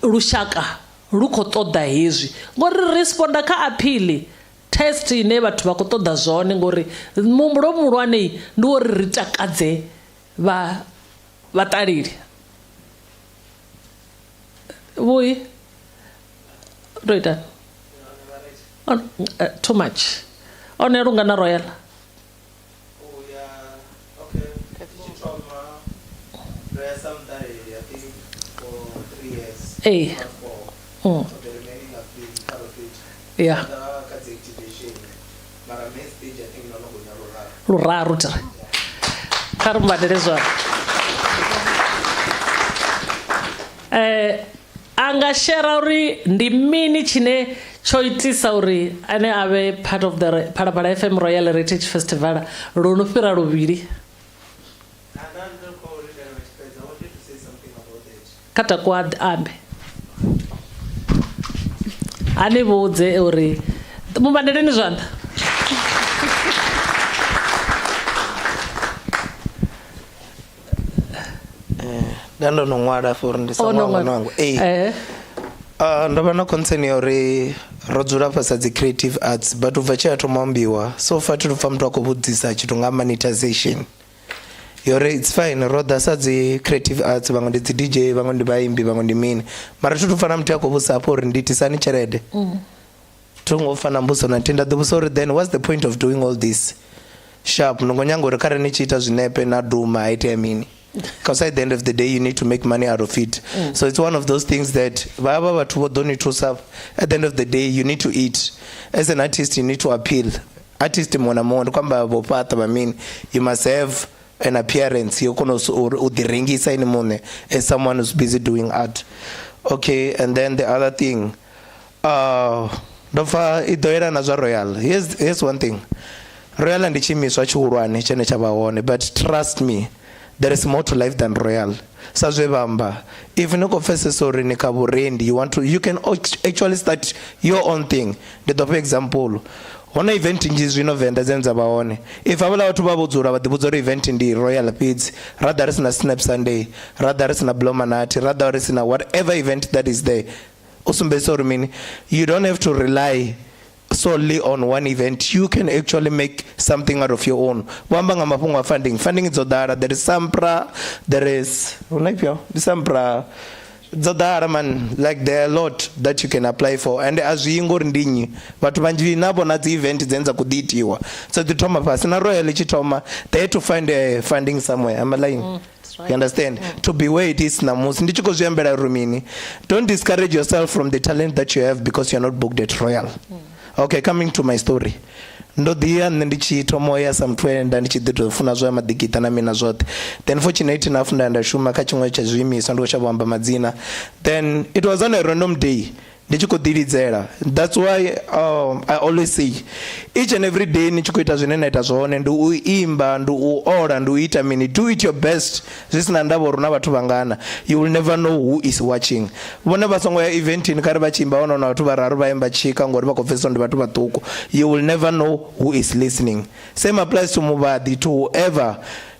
lushaka lu khou ṱoḓa hezwi. Ngori ri responda kha appeal test ine vhathu vha khou ṱoḓa zwone ngori muhumbulo muhulwane ndi wo uri ri takadze vha vhaṱaleli. Vhuyi ndo ita too much. One lunga na Royal. Ee. Yeah. Luraru tiri. Kha ri mubadele zwone. A nga shera uri ndi mini tshine tsho itisa uri ane a vhe part of the Phalaphala FM Royal Heritage Festival lwo no fhira luvhili. Kha takuwa ambe. A ni vhudze uri muvhandeleni zwanḓa. Nda ndo no ṅwala for ndi sa ṅwana wangu. Ee. Ndo vha na concern ya uri ro dzula fhasi dzi creative arts but ubva tshi a thoma ambiwa so far thi pfa muthu a khou vhudzisa tshithu nga monetization. Yori it's fine ro ḓa sa dzi creative arts vhaṅwe ndi dzi DJ vhaṅwe ndi vhaimbi vhaṅwe ndi mini mara thi thu pfa na muthu a khou vhudzisa hafho uri ndi itisani tshelede. Thi ngo pfa na mbudziso na nthihi nda ḓi vhudzisa uri then what's the point of doing all this. Sharp ndi ngo nyanga uri kharali ni tshi ita zwinepe na duma ha itea mini. Because at the end of the day you need to make money out of it. So it's one of those things that vha vhathu vho ḓo ni thusa at the end of the day you need to eat. As an artist you need to appeal. Artist muṅwe na muṅwe ndi khou amba vho fhaṱa vha mini you must have an appearance yo kona u ḓi rengisa ini muṋe as someone who's busy doing art. Okay, and then the other thing ndo pfa i ḓo yelana zwa Royal. Here's one thing. Royal ndi tshiimiswa tshihulwane tshine tsha vha hone but trust me there is more to life than Royal. Sa zwe vha amba if ni khou pfesesa uri ni kha vhurendi you want to you can actually start your own thing. Ndi ḓo fha example. Hona event nnzhi zwino Venḓa dzine dza vha hone. If havhaḽa vhathu vha vho dzula vha ḓi vhudza uri event ndi Royal fhedzi, ra ḓa ri sina Snap Sunday, ra ḓa ri sina Blomanati, ra ḓa ri sina whatever event that is there. U sumbedzisa uri mini you don't have to rely solely on one event. You can actually make something out of your own. Vho amba nga mafhungo a funding. Funding dzo ḓala. There is SAMPRA, there is huna ifhio? Ndi SAMPRA dzo ḓala man, like there are a lot that you can apply for and a zwi ngori ndi nnyi. Vhathu vhanzhi na vhona dzi event dzine dza khou ḓi itiwa so ḓi thoma fhasi na Royal i tshi thoma they had to find a funding somewhere. Am I lying? You understand? To be where it is namusi ndi tshi khou zwi ambela uri mini don't discourage yourself from the talent that you have because you're not booked at Royal. Okay, coming to my story. Ndo ḓi ya nṋe ndi tshi thoma u ya sa muthu ane nda ndi tshi ḓi tou funa zwa maḓikiṱa na mina zwoṱhe. Then fortunate enough nda ya nda shuma kha tshiṅwe tsha zwiimiswa ndi khou shavha u amba madzina. Then it was on a random day ndi tshi khou ḓi lidzela. That's why I always say each and every day ni tshi khou ita zwine na ita zwone ndi u imba, ndi u ola, ndi u ita mini, do it your best zwi sina ndavha uri hu na vhathu vhangana. You will never know who is watching. Vhone vha songo ya eventini kha ri vha tshi imba wana vhathu vhararu vha imba tshika ngori vha khou pfesesa ndi vhathu vhaṱuku. You will never know who is listening. Same applies to muvhaḓi, to whoever.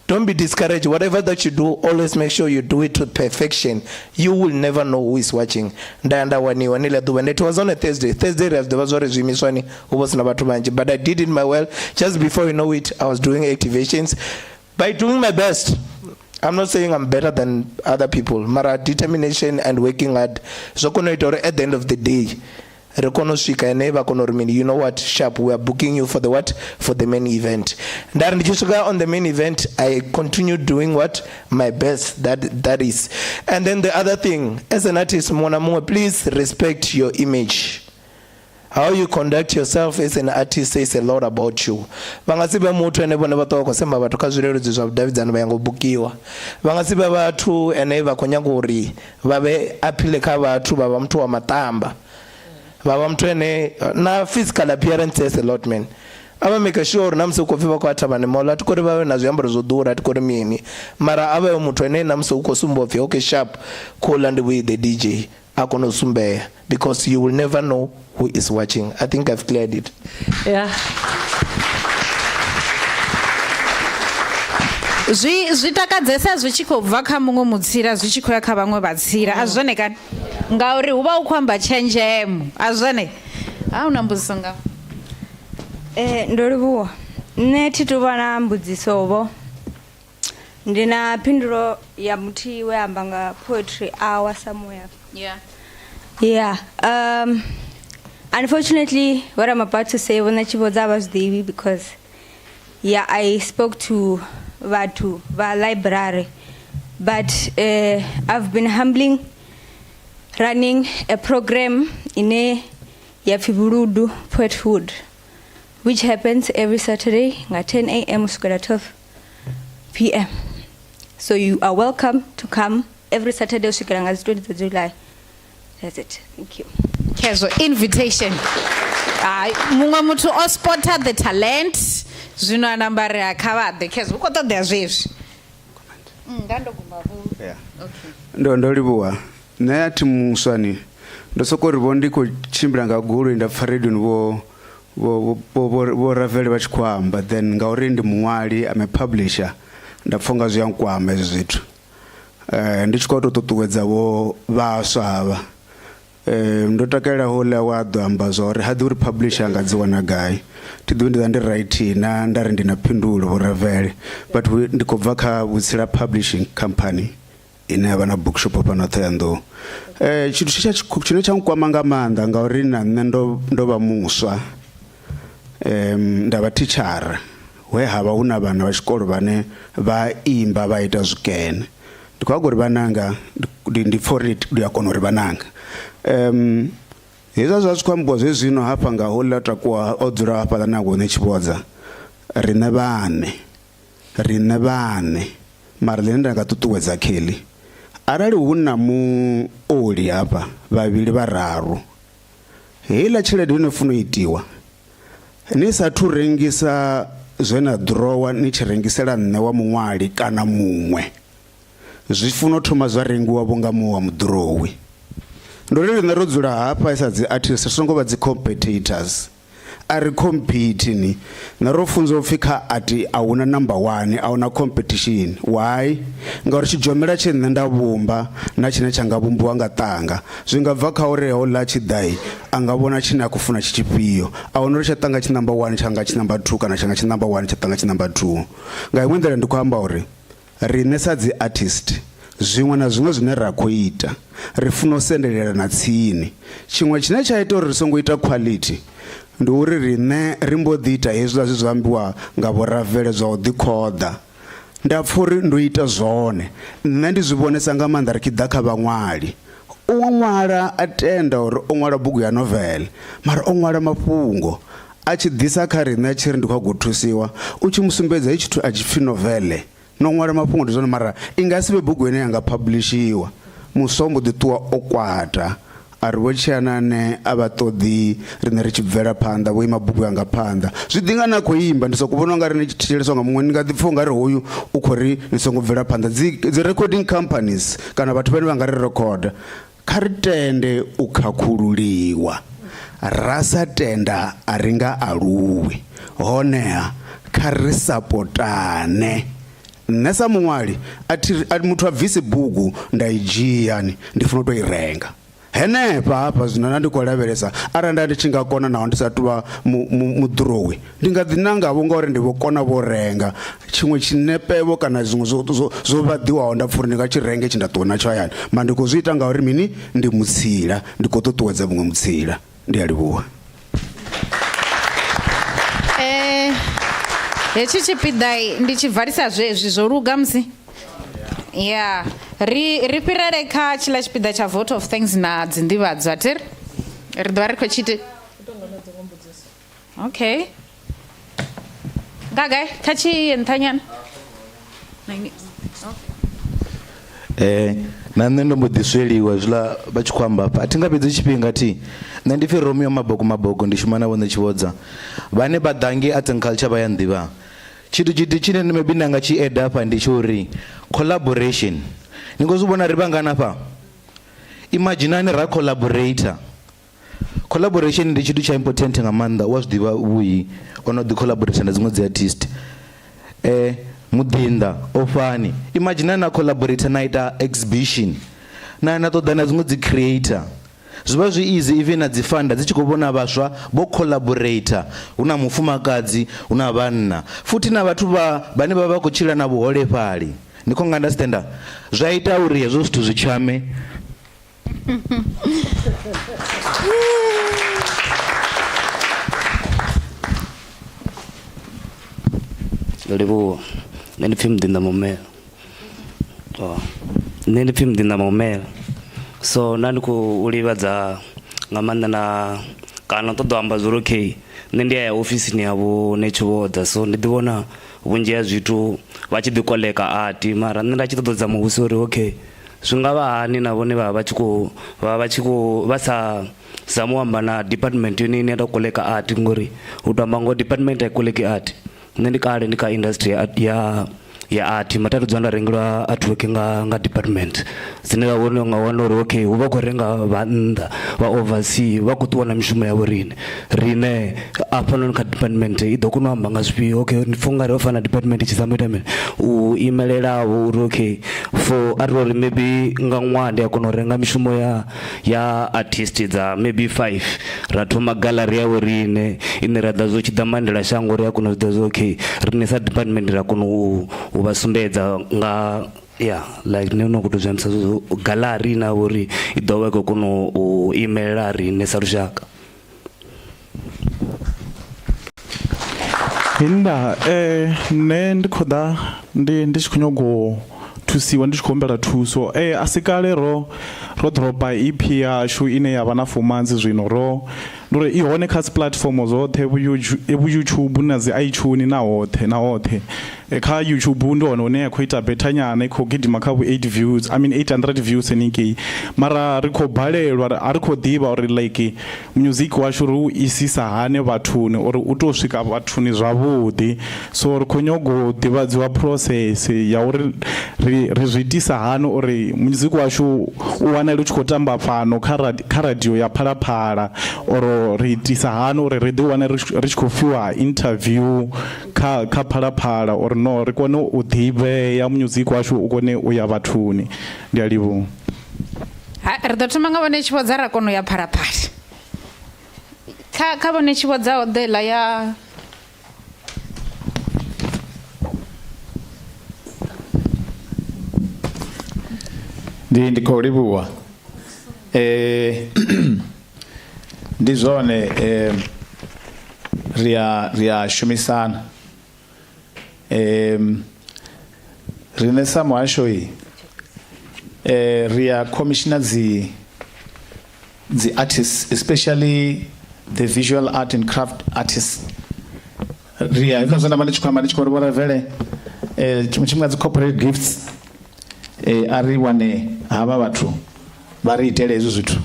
Don't be discouraged. Whatever that you do, always make sure you do it to perfection. You will never know who is watching. Nda ya nda waniwa ni ḽa ḓuvha. And it was on a Thursday. Thursday ri a zwi ḓivha zwa uri zwiimiswani hu vha hu sina vhathu vhanzhi. But I did it my well. Just before you know it, I was doing activations. By doing my best, I'm not saying I'm better than other people. Mara determination and working hard zwo kona u ita uri at the end of the day ri kone u swika ene vha kone uri mini, you know what, sharp, we are booking you for the what, for the main event. Nda ri ndi tshi swika on the main event, I continue doing what my best that is. And then the other thing, as an artist muṅwe na muṅwe, please respect your image. How you conduct yourself as an artist says a lot about you. Vha nga si vhe muthu ene vhone vha ṱwa vha khou sema vhathu kha zwileludzi zwa vhudavhidzani vha ya ngo bukiwa. Vha nga si vhe vhathu ene vha khou nyaga uri vha vhe appeal kha vhathu vha vha muthu wa maṱamba. Vha vha muthu ene na physical appearance says a lot man. A vha make sure uri na musi u khou pfhi vha khou ya Thavhani Mall a thi khou ri vha vhe na zwiambaro zwo ḓura a thi khou ri mini mara a vhe muthu ene na musi u khou sumba upfhi okay sharp khouḽa ndi vhuyi the DJ a kone u sumbea because you will never know who is watching. I think I've cleared it. Yeah. Zwi zwi takadzesa zwi tshi khou bva kha muṅwe mutsila zwi tshi khou ya kha vhaṅwe vhatsila a zwone kani ngauri hu vha hu khou amba tshenzhemo a zwone ha una mbudziso nga Eh ndo livhuwa. Nṋe thi tu vha na mbudziso vho. Ndi na phindulo ya muthihi we amba nga poetry hour somewhere. Yeah. Yeah. Unfortunately, what I'm about to say, vhona tshivhodza a vha zwi ḓivhi because yeah, I spoke to vhathu vha library, but I've been humbling running a program ine ya pfi Vhuludu Poethood, which happens every Saturday nga 10 a.m. u swikela 12 p.m. So you are welcome to come every Saturday u swikela nga dzi 20 dza July. That's it. Thank you. Kezo invitation. Ai muṅwe muthu o spota the talent zwino a namba ri a kha vha ḓe kezo u khou ṱoḓea zwezwi. Nga ndo guma vhu. Yeah. Okay. Ndo livhuwa. Nṋe a thi muswa ni. Ndo soko ri vho ndi khou tshimbila nga goloi nda pfa radioni vho Ravele vha tshi khou amba, then ngauri ndi muṅwali, I'm a publisher, nda pfa unga zwi a nkwama hezwi zwithu. Ndi tshi khou tou ṱuṱuwedza vho vhaswa havha. Ndo takalela houḽa wa ḓo amba zwa uri ha ḓi uri publisher nga dzi wana gai. Thi ḓivhi ndi ḓa ndi right na nda ri ndi na phindulo vho Ravele, but ndi khou bva kha Vhutsila Publishing Company ine ya vha na bookshop fhano Ṱhohoyanḓou. Tshithu tshine tsha nkwama nga maanḓa ngauri na nṋe ndo vha muswa, nda vha thitshara we ha vha hu na vhana vha tshikolo vhane vha imba vha ita zwikene. Ndi khou amba uri vhananga, ndi pfa uri ndi a kona uri vhananga. Hezwi zwa zwi khou ambiwa zwe zwino hafha nga houḽa takuwa o dzula hafhaḽa na vhone Tshivhodza, riṋe vhaṋe mara ḽine nda nga ṱuṱuwedza Kelly, arali hu na muoli hafha vhavhili vhararu, heiḽa tshelede ino funa u itiwa ni sathu rengisa zwe na ḓirowa ni tshi rengisela nṋe wa muṅwali kana muṅwe, zwi funa u thoma zwa rengiwa vho nga muṅwe wa muḓirowi. Ndo ri riṋe ro dzula hafha sa dzi artists, ri songo vha dzi competitors. A ri compete ni. Nṋe ro funzwa upfi kha art a huna number 1, a huna competition. Why? Ngauri tshidzhomela tshe nṋe nda vhumba na tshine tsha nga vhumbiwa nga ṱanga zwi nga bva kha uri houḽa tshi ḓai a nga vhona tshine a khou funa tshi tshifhio. A huna uri tsha ṱanga tshi number 1 tsha nga tshi number 2 kana tsha nga tshi number 1 tsha ṱanga tshi number 2. Nga iṅwe nḓila ndi khou amba uri riṋe sa dzi artist zwiṅwe na zwiṅwe zwine ra khou ita ri funa u sendelela na tsini. Tshiṅwe tshine tsha ita uri ri songo ita quality ndi uri riṋe ri mbo ḓi ita hezwiḽa zwe zwa ambiwa nga vho Ravele zwa u ḓikhoḓa. Nda pfa uri ndo ita zwone. Nṋe ndi zwi vhonesa nga maanḓa ri tshi ḓa kha vhaṅwali. U ṅwala a tenda uri o ṅwala bugu ya novel, mara o ṅwala mafhungo a tshi ḓisa kha riṋe a tshi ri ndi khou go thusiwa, u tshi mu sumbedza hetshi tshithu a tshi pfi novele. No ṅwala mafhungo ndi zwone, mara i nga si vhe bugu ine ya nga publishiwa. Muswa mbo ḓi ṱuwa o kwata a ri vho Tshianane a vha ṱoḓi riṋe ri tshi bvela phanḓa, vho ima bugu yanga phanḓa. Zwi ḓi nga na khou imba, ndi soko vhona ungari ni tshi thetsheleswa nga muṅwe, ni nga ḓi pfha ungari hoyu u khou ri ni songo bvela phanḓa. Dzi recording companies kana vhathu vhane vha nga ri recorder, kha ri tende u khakhululiwa, ra sa tenda a ri nga aluwi. Honeha kha ri sapotane. Nṋe sa muṅwali a thi muthu a bvisi bugu nda i dzhia ni, ndi funa u tou i renga. Henefha hafha zwino nda ndi khou lavhelesa arali nda ndi tshi nga kona naho ndi sa tu vha muḓirowi, ndi nga ḓi nanga vho ngauri ndi vho kona vho renga tshiṅwe tshinepevho kana zwiṅwe zwo vhaḓiwaho nda pfha uri ndi nga tshi renge tshi nda ṱuwa natsho hayani. Mara ndi khou zwi ita ngauri mini, ndi mutsila, ndi khou ṱuṱuwedza muṅwe mutsila. Ndi a livhuwa. Hetshi tshipiḓa ndi tshi valisa zwezwi zwo luga musi. Yeah, ri fhirele kha tshiḽa tshipiḓa tsha vote of thanks na dzinḓivhadzo, a thi ri? Ri ḓovha ri khou tshi ite. dziṅwe mbudziso. Okay. Nga gai kha tshi ye nṱhanyana. Na nṋe ndo mbo ḓi sweliwa hezwiḽa vha tshi khou amba hafha. A thi nga fhedzi tshifhinga thi. Nṋe ndi pfi Romeo Mabogo Mabogo ndi shuma na vhone Tshivhodza. Vhane vha ḓa ngei Arts and Culture vha ya nḓivha. Tshithu tshithihi tshine maybe nda nga tshi eda hafha ndi tsho uri collaboration. Ni khou zwi vhona ri vhangana hafha? Imaginani ra collaborator. Collaboration ndi tshithu tsha important nga maanḓa u a zwi ḓivha vhuyi o no ḓi collaborator na dziṅwe dzi artist. Muḓinḓa ofhani imagine na collaborator na ita exhibition na na ṱoḓa na dziṅwe dzi creator zwi vha zwi easy even na dzi funder dzi tshi khou vhona vhaswa vho collaborator hu na mufumakadzi hu na vhanna futhi na vhathu vha vhane vha vha khou tshila na vhuholefhali ni khou nga understanda zwa ita uri hezwo zwithu zwi tshame. Ndo livhuwa. Nṋe ndi pfi Muḓinḓa Maumela. Oh. Nṋe ndi pfi Muḓinḓa Maumela. So nda ndi khou livhadza nga maanḓa na kana u ṱoḓa u amba zwo uri okay nṋe ndi a ya ofisini ya vho Netshivodza so ndi ḓi vhona vhunzhi ha zwithu vha tshi ḓi koleka ati mara nṋe nda tshi ṱoḓa muvhuso uri okay zwi nga vha hani na vhone vha vha tshi khou vha vha tshi khou vha sa zama u amba na department yone ine ya tou koleka art ngori u tou amba ngoho department a i koleki art nṋe ndi kale ndi kha industry ya ya ya art matatu dzula nda rengelwa artwork nga nga department dzine vha vhone nga wana uri okay hu vha khou renga vha nnḓa vha oversea vha khou ṱuwa na mishumo yavho riṋe riṋe hafhanoni kha department i ḓo kona u amba nga zwifhio okay ndi pfha ungari ho fana department i tshi zama u ita mini u imelela-vho uri okay for a ri uri maybe nga ṅwaha ndi a kona u renga mishumo ya ya artist dza maybe 5 ra thoma gallery ya vhoriṋe ine ra ḓa zwo tshi ḓa mandela shango ri a kona u zwi ḓivha zwo okay riṋe sa department ra kona u vha sumbedza nga ya like nṋe no khou tou zwi ambisa zwezwo gallery ine ya vha uri i ḓo vha i khou kona u imelela riṋe sa lushaka. Hinda nṋe ndi khou ḓa ndi ndi tshi khou nyago u thusiwa ndi tshi khou humbela thuso a si kale ro ro dropa EP yashu ine ya vha na 4 months zwino ro ndi uri i hone kha dzi platform dzoṱhe vhu YouTube na dzi iTunes na hoṱhe na hoṱhe kha YouTube ndi hone hune ya khou ita better nyana i khou gidima kha vhu 8 views I mean 800 views haningei mara ri khou balelwa a ri khou ḓivha uri like music washu ri u isisa hani vhathuni uri u tou swika vhathuni zwavhuḓi so ri khou nyago u ḓivhadziwa process ya uri ri ri zwi itisa hani uri music washu u wanale u tshi khou tamba fhano kha kha radio ya Phalaphala or ri itisa hani uri ri ḓi wane ri tshi khou fhiwa interview kha kha Phalaphala or no ri kone u ḓivhea music washu u kone u ya vhathuni ndi a livhuwa. Ha, ri ḓo thoma nga vhone Tshivhodza ra kona u ya Phalaphala. Kha kha vhone Tshivhodza ho ḓo iḽa ya Ndi ndi khou livhuwa ndi zwone ri a ri a shumisana riṋe sa muhasho ri a commissioner dzi dzi artists especially the visual art and craft artists ri a hezwiḽa zwe nda vha ndi tshi khou amba ndi tshi khou ri vho Ravele tshiṅwe tshifhinga dzi corporate gifts a ri wane havha vhathu vha ri itele hezwi zwithu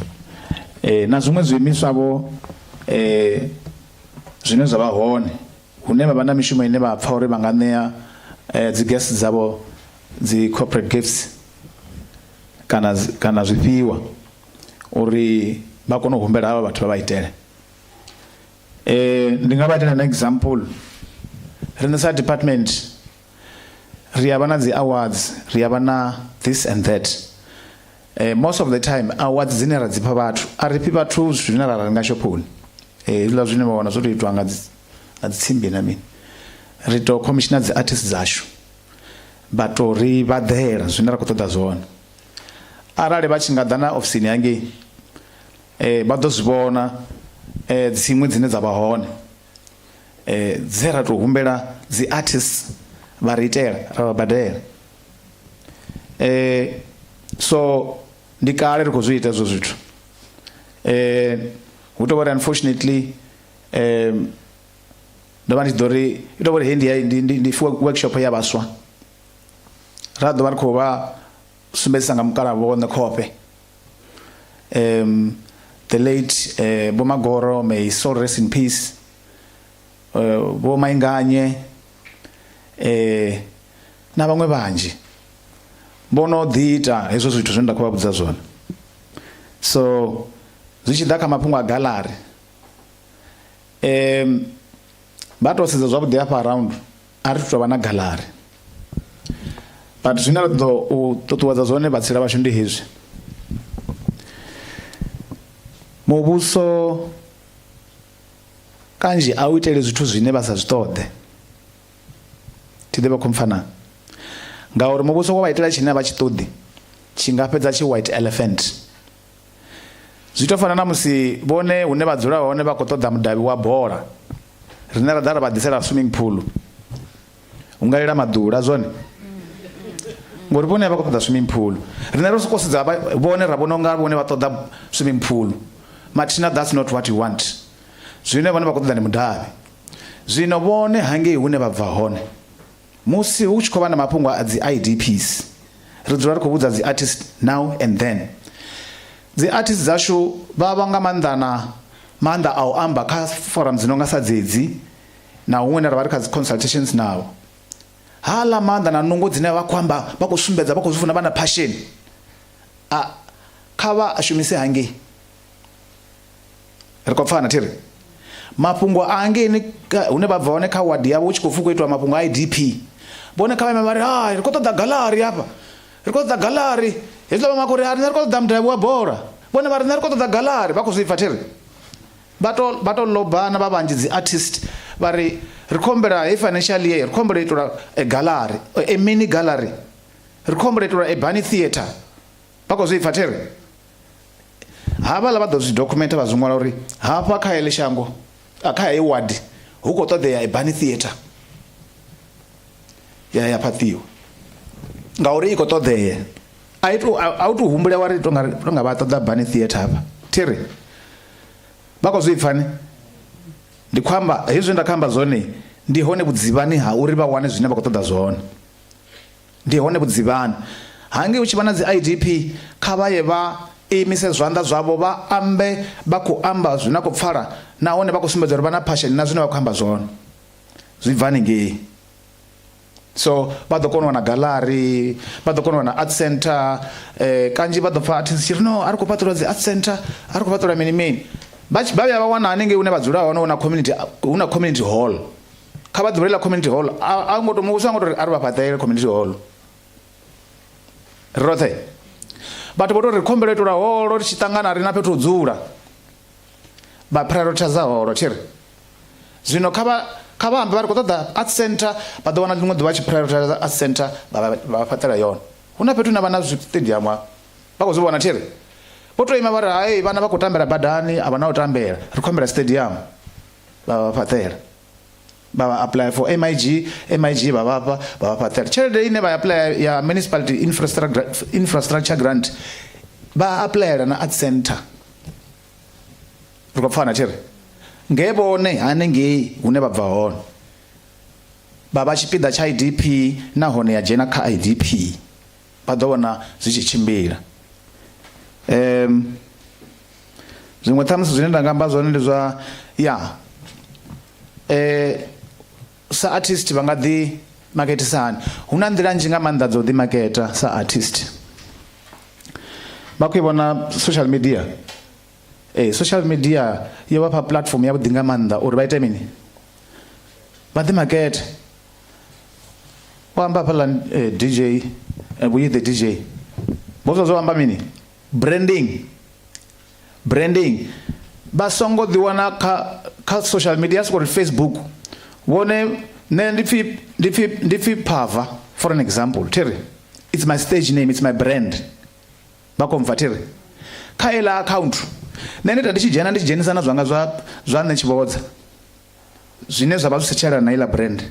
na zwiṅwe zwiimiswa vho zwine zwa vha hone hune vha vha na mishumo ine vha pfa uri vha nga ṋea dzi guests dzavho dzi corporate gifts kana kana zwifhiwa uri vha kone u humbela havha vhathu vha vha itele. Ndi nga vha itela na example riṋe sa department ri a vha na dzi awards ri a vha na this and that most of the time awards dzine ra dzi fha vhathu a ri fhi vhathu zwithu zwine ra renga shophoni hezwiḽa zwine vha wana zwo tou itwa nga dzi nga dzi tsimbi na mini ri to commissioner dzi artist dzashu vha to ri vhaḓela zwine ra khou ṱoḓa zwone arali vha tshi nga ḓa na ofisini hangei vha ḓo zwi vhona dziṅwe dzine dza vha hone dze ra tou humbela dzi artists vha ri itela ra vha badela so ndi kale ri khou zwi ita hezwo zwithu hu tou vha uri unfortunately Ndo vha ndi tshi ḓo ri i tou vha uri heyi ndi ndi ndi workshop ya vhaswa ra ḓo vha ri khou vha sumbedzisa nga mukala vhoṋe khofhe. The late Vho Magoro, may his soul rest in peace, Vho Mainganye, na vhaṅwe vhanzhi vho no ḓi ita hezwo zwithu zwine nda khou vha vhudza zwone. So zwi tshi ḓa kha mafhungo a gallery, vha to sedza zwavhuḓi hafha around a ri tou vha na gallery, but zwine ra ḓo u ṱuṱuwedza zwone vhatsila vhashu ndi hezwi. Muvhuso kanzhi a u itele zwithu zwine vha sa zwi ṱoḓe, thi ḓivha khou mpfa na, ngauri muvhuso wa vha itela tshine a vha tshi ṱoḓi tshi nga fhedza tshi white elephant. Zwi to fana na musi vhone hune vha dzula hone vha khou ṱoḓa mudavhi wa bola, riṋe ra ḓa ra vha ḓisela swimming pool, hu nga lila maḓula zwone, ngori vhone vha khou ṱoḓa swimming pool, riṋe ro sokou sedza vhone ra vhona unga vhone vha ṱoḓa swimming pool, mathina that's not what you want. Zwine vhone vha khou ṱoḓa ndi mudavhi. Zwino vhone hangei hune vha bva hone, musi hu tshi khou vha na mafhungo a dzi IDPs, ri dzula ri khou vhudza dzi artist now and then, dzi artist dzashu vha vha nga maanḓa na maanḓa a u amba kha forum dzi nonga sa dzedzi na huṅwe hune ra vha ri kha dzi consultations navho. Haḽa maanḓa na nungo dzine vha khou amba, vha khou sumbedza, vha khou zwi funa, vha na passion, a kha vha a shumise hangei. Ri khou pfana thiri mafhungo a hangeini hune vha bva hone kha wadi yavho hu tshi khou pfhi khou itiwa mafhungo a IDP, vhone kha vha ime vha ri hai ri khou ṱoḓa gallery hafha, ri khou ṱoḓa gallery. Hezwiḽa vhaṅwe vha khou ri riṋe ri khou ṱoḓa mudavhi wa bola, vhone vha ri riṋe ri khou ṱoḓa gallery. Vha khou zwi pfa thiri vha to vha to lobana vha vhanzhi dzi artist vha ri ri khou humbela heyi financial year ri khou humbela u itelwa a gallery, a mini gallery, ri khou humbela u itelwa a bunny theatre. Vha khou zwi pfa thiri havhaḽa vha ḓo zwi document vha zwi ṅwala uri hafha kha heḽi shango, kha heyi ward hu khou ṱoḓea a bunny theatre ya ya fhaṱiwa ngauri i khou ṱoḓea. A i tu a u tu humbula wa ri to nga vha ṱoḓa bunny theatre hafha thiri vha khou zwi pfa ni. Ndi khou amba hezwi zwine nda khou amba zwone ndi hone vhudzivhani ha uri vha wane zwine vha khou ṱoḓa zwone, ndi hone vhudzivhani hangei hu tshi vha na dzi IDP. Kha vha ye vha imise zwanḓa zwavho vha ambe, vha khou amba zwine a khou pfala nahone vha khou sumbedza uri vha na passion na zwine vha khou amba zwone, zwi bva haningei. So vha ḓo kona u wana gallery, vha ḓo kona u wana art center. Kanzhi vha ḓo pfa artist tshi ri no a ri khou fhaṱelwa dzi art center, a ri khou fhaṱelwa mini mini. Vha tshi vha vhuya vha wana haningei hune vha dzula hone hu na community, hu na community hall. Kha vha ḓivhe ḽa community hall a ngo to muvhuso a ngo to ri a ri vha fhaṱele community hall. Ri roṱhe vhathu vho to ri khombelo itelwa holo ri tshi ṱangana ri na fhethu ho dzula, vha prioritize holo thiri. Zwino kha vha kha vha ambe vha ri khou ṱoḓa art center, vha ḓo wana ḽiṅwe ḓuvha tshi prioritize art center vha vha fhaṱela yone. Hu na fhethu na vha na zwi stadium vha khou zwi vhona thiri. Vho to ima vha ri hai vhana vha khou tambela badani a vha na u tambela, ri khou humbela stadium, vha vha fhaṱela. Vha vha apply for MIG, MIG vha vha fha, vha vha fhaṱela. Tshelede ine vha apply ya municipality infrastructure grant vha applyela na art center. Ri khou pfana thiri nge vhone hanengei hune vha bva hone vha vha tshipiḓa tsha IDP nahone ya dzhena kha IDP, vha ḓo vhona zwi tshi tshimbila. Zwiṅwe ṱhamusi zwine nda nga amba zwone ndi zwa ya sa artist vha nga ḓi maketisa hani. Hu na nḓila nnzhi nga maanḓa dza u ḓi maketa sa artist. Vha khou i vhona social media. Social media yo vha fha platform ya vhuḓi nga maanḓa uri vha ite mini, vha ḓi makete. O amba hafhaḽa DJ, vhuyi the DJ vho zwa zwo amba mini, branding. Branding vha songo ḓi wana kha kha social media soko ri Facebook vhone nṋe ndi pfi ndi pfi ndi pfi Phava for an example thiri it's my stage name, it's my brand. Vha khou mpfa thiri kha iḽa account nṋe ndi ita ndi tshi dzhena ndi tshi dzhenisa na zwanga zwa zwa nṋe Tshivhodza zwine zwa vha zwi si tshelana na iḽa brand,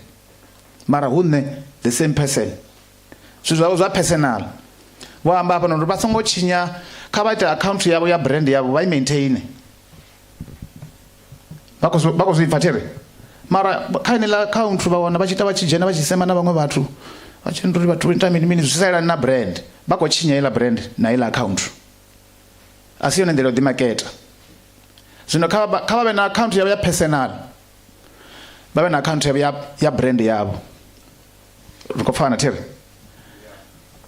mara hu nṋe the same person, zwithu zwavho zwa personal. Vho amba hafha uri vha songo tshinya, kha vha ite account yavho ya brand yavho vha i maintain. Vha khou vha khou zwi pfa there. Mara kha ine ḽa account vha wana vha tshi ita vha tshi dzhena vha tshi sema na vhaṅwe vhathu. Vha tshi uri vhathu ita mini mini zwi sa elani na brand. Vha khou tshinya iḽa brand na iḽa account. A si yone nḓila ya u ḓimaketa. Zwino kha vha kha vha vhe na account yavho ya personal. Vha vhe na account yavho ya ya brand yavho. Ri khou pfana there.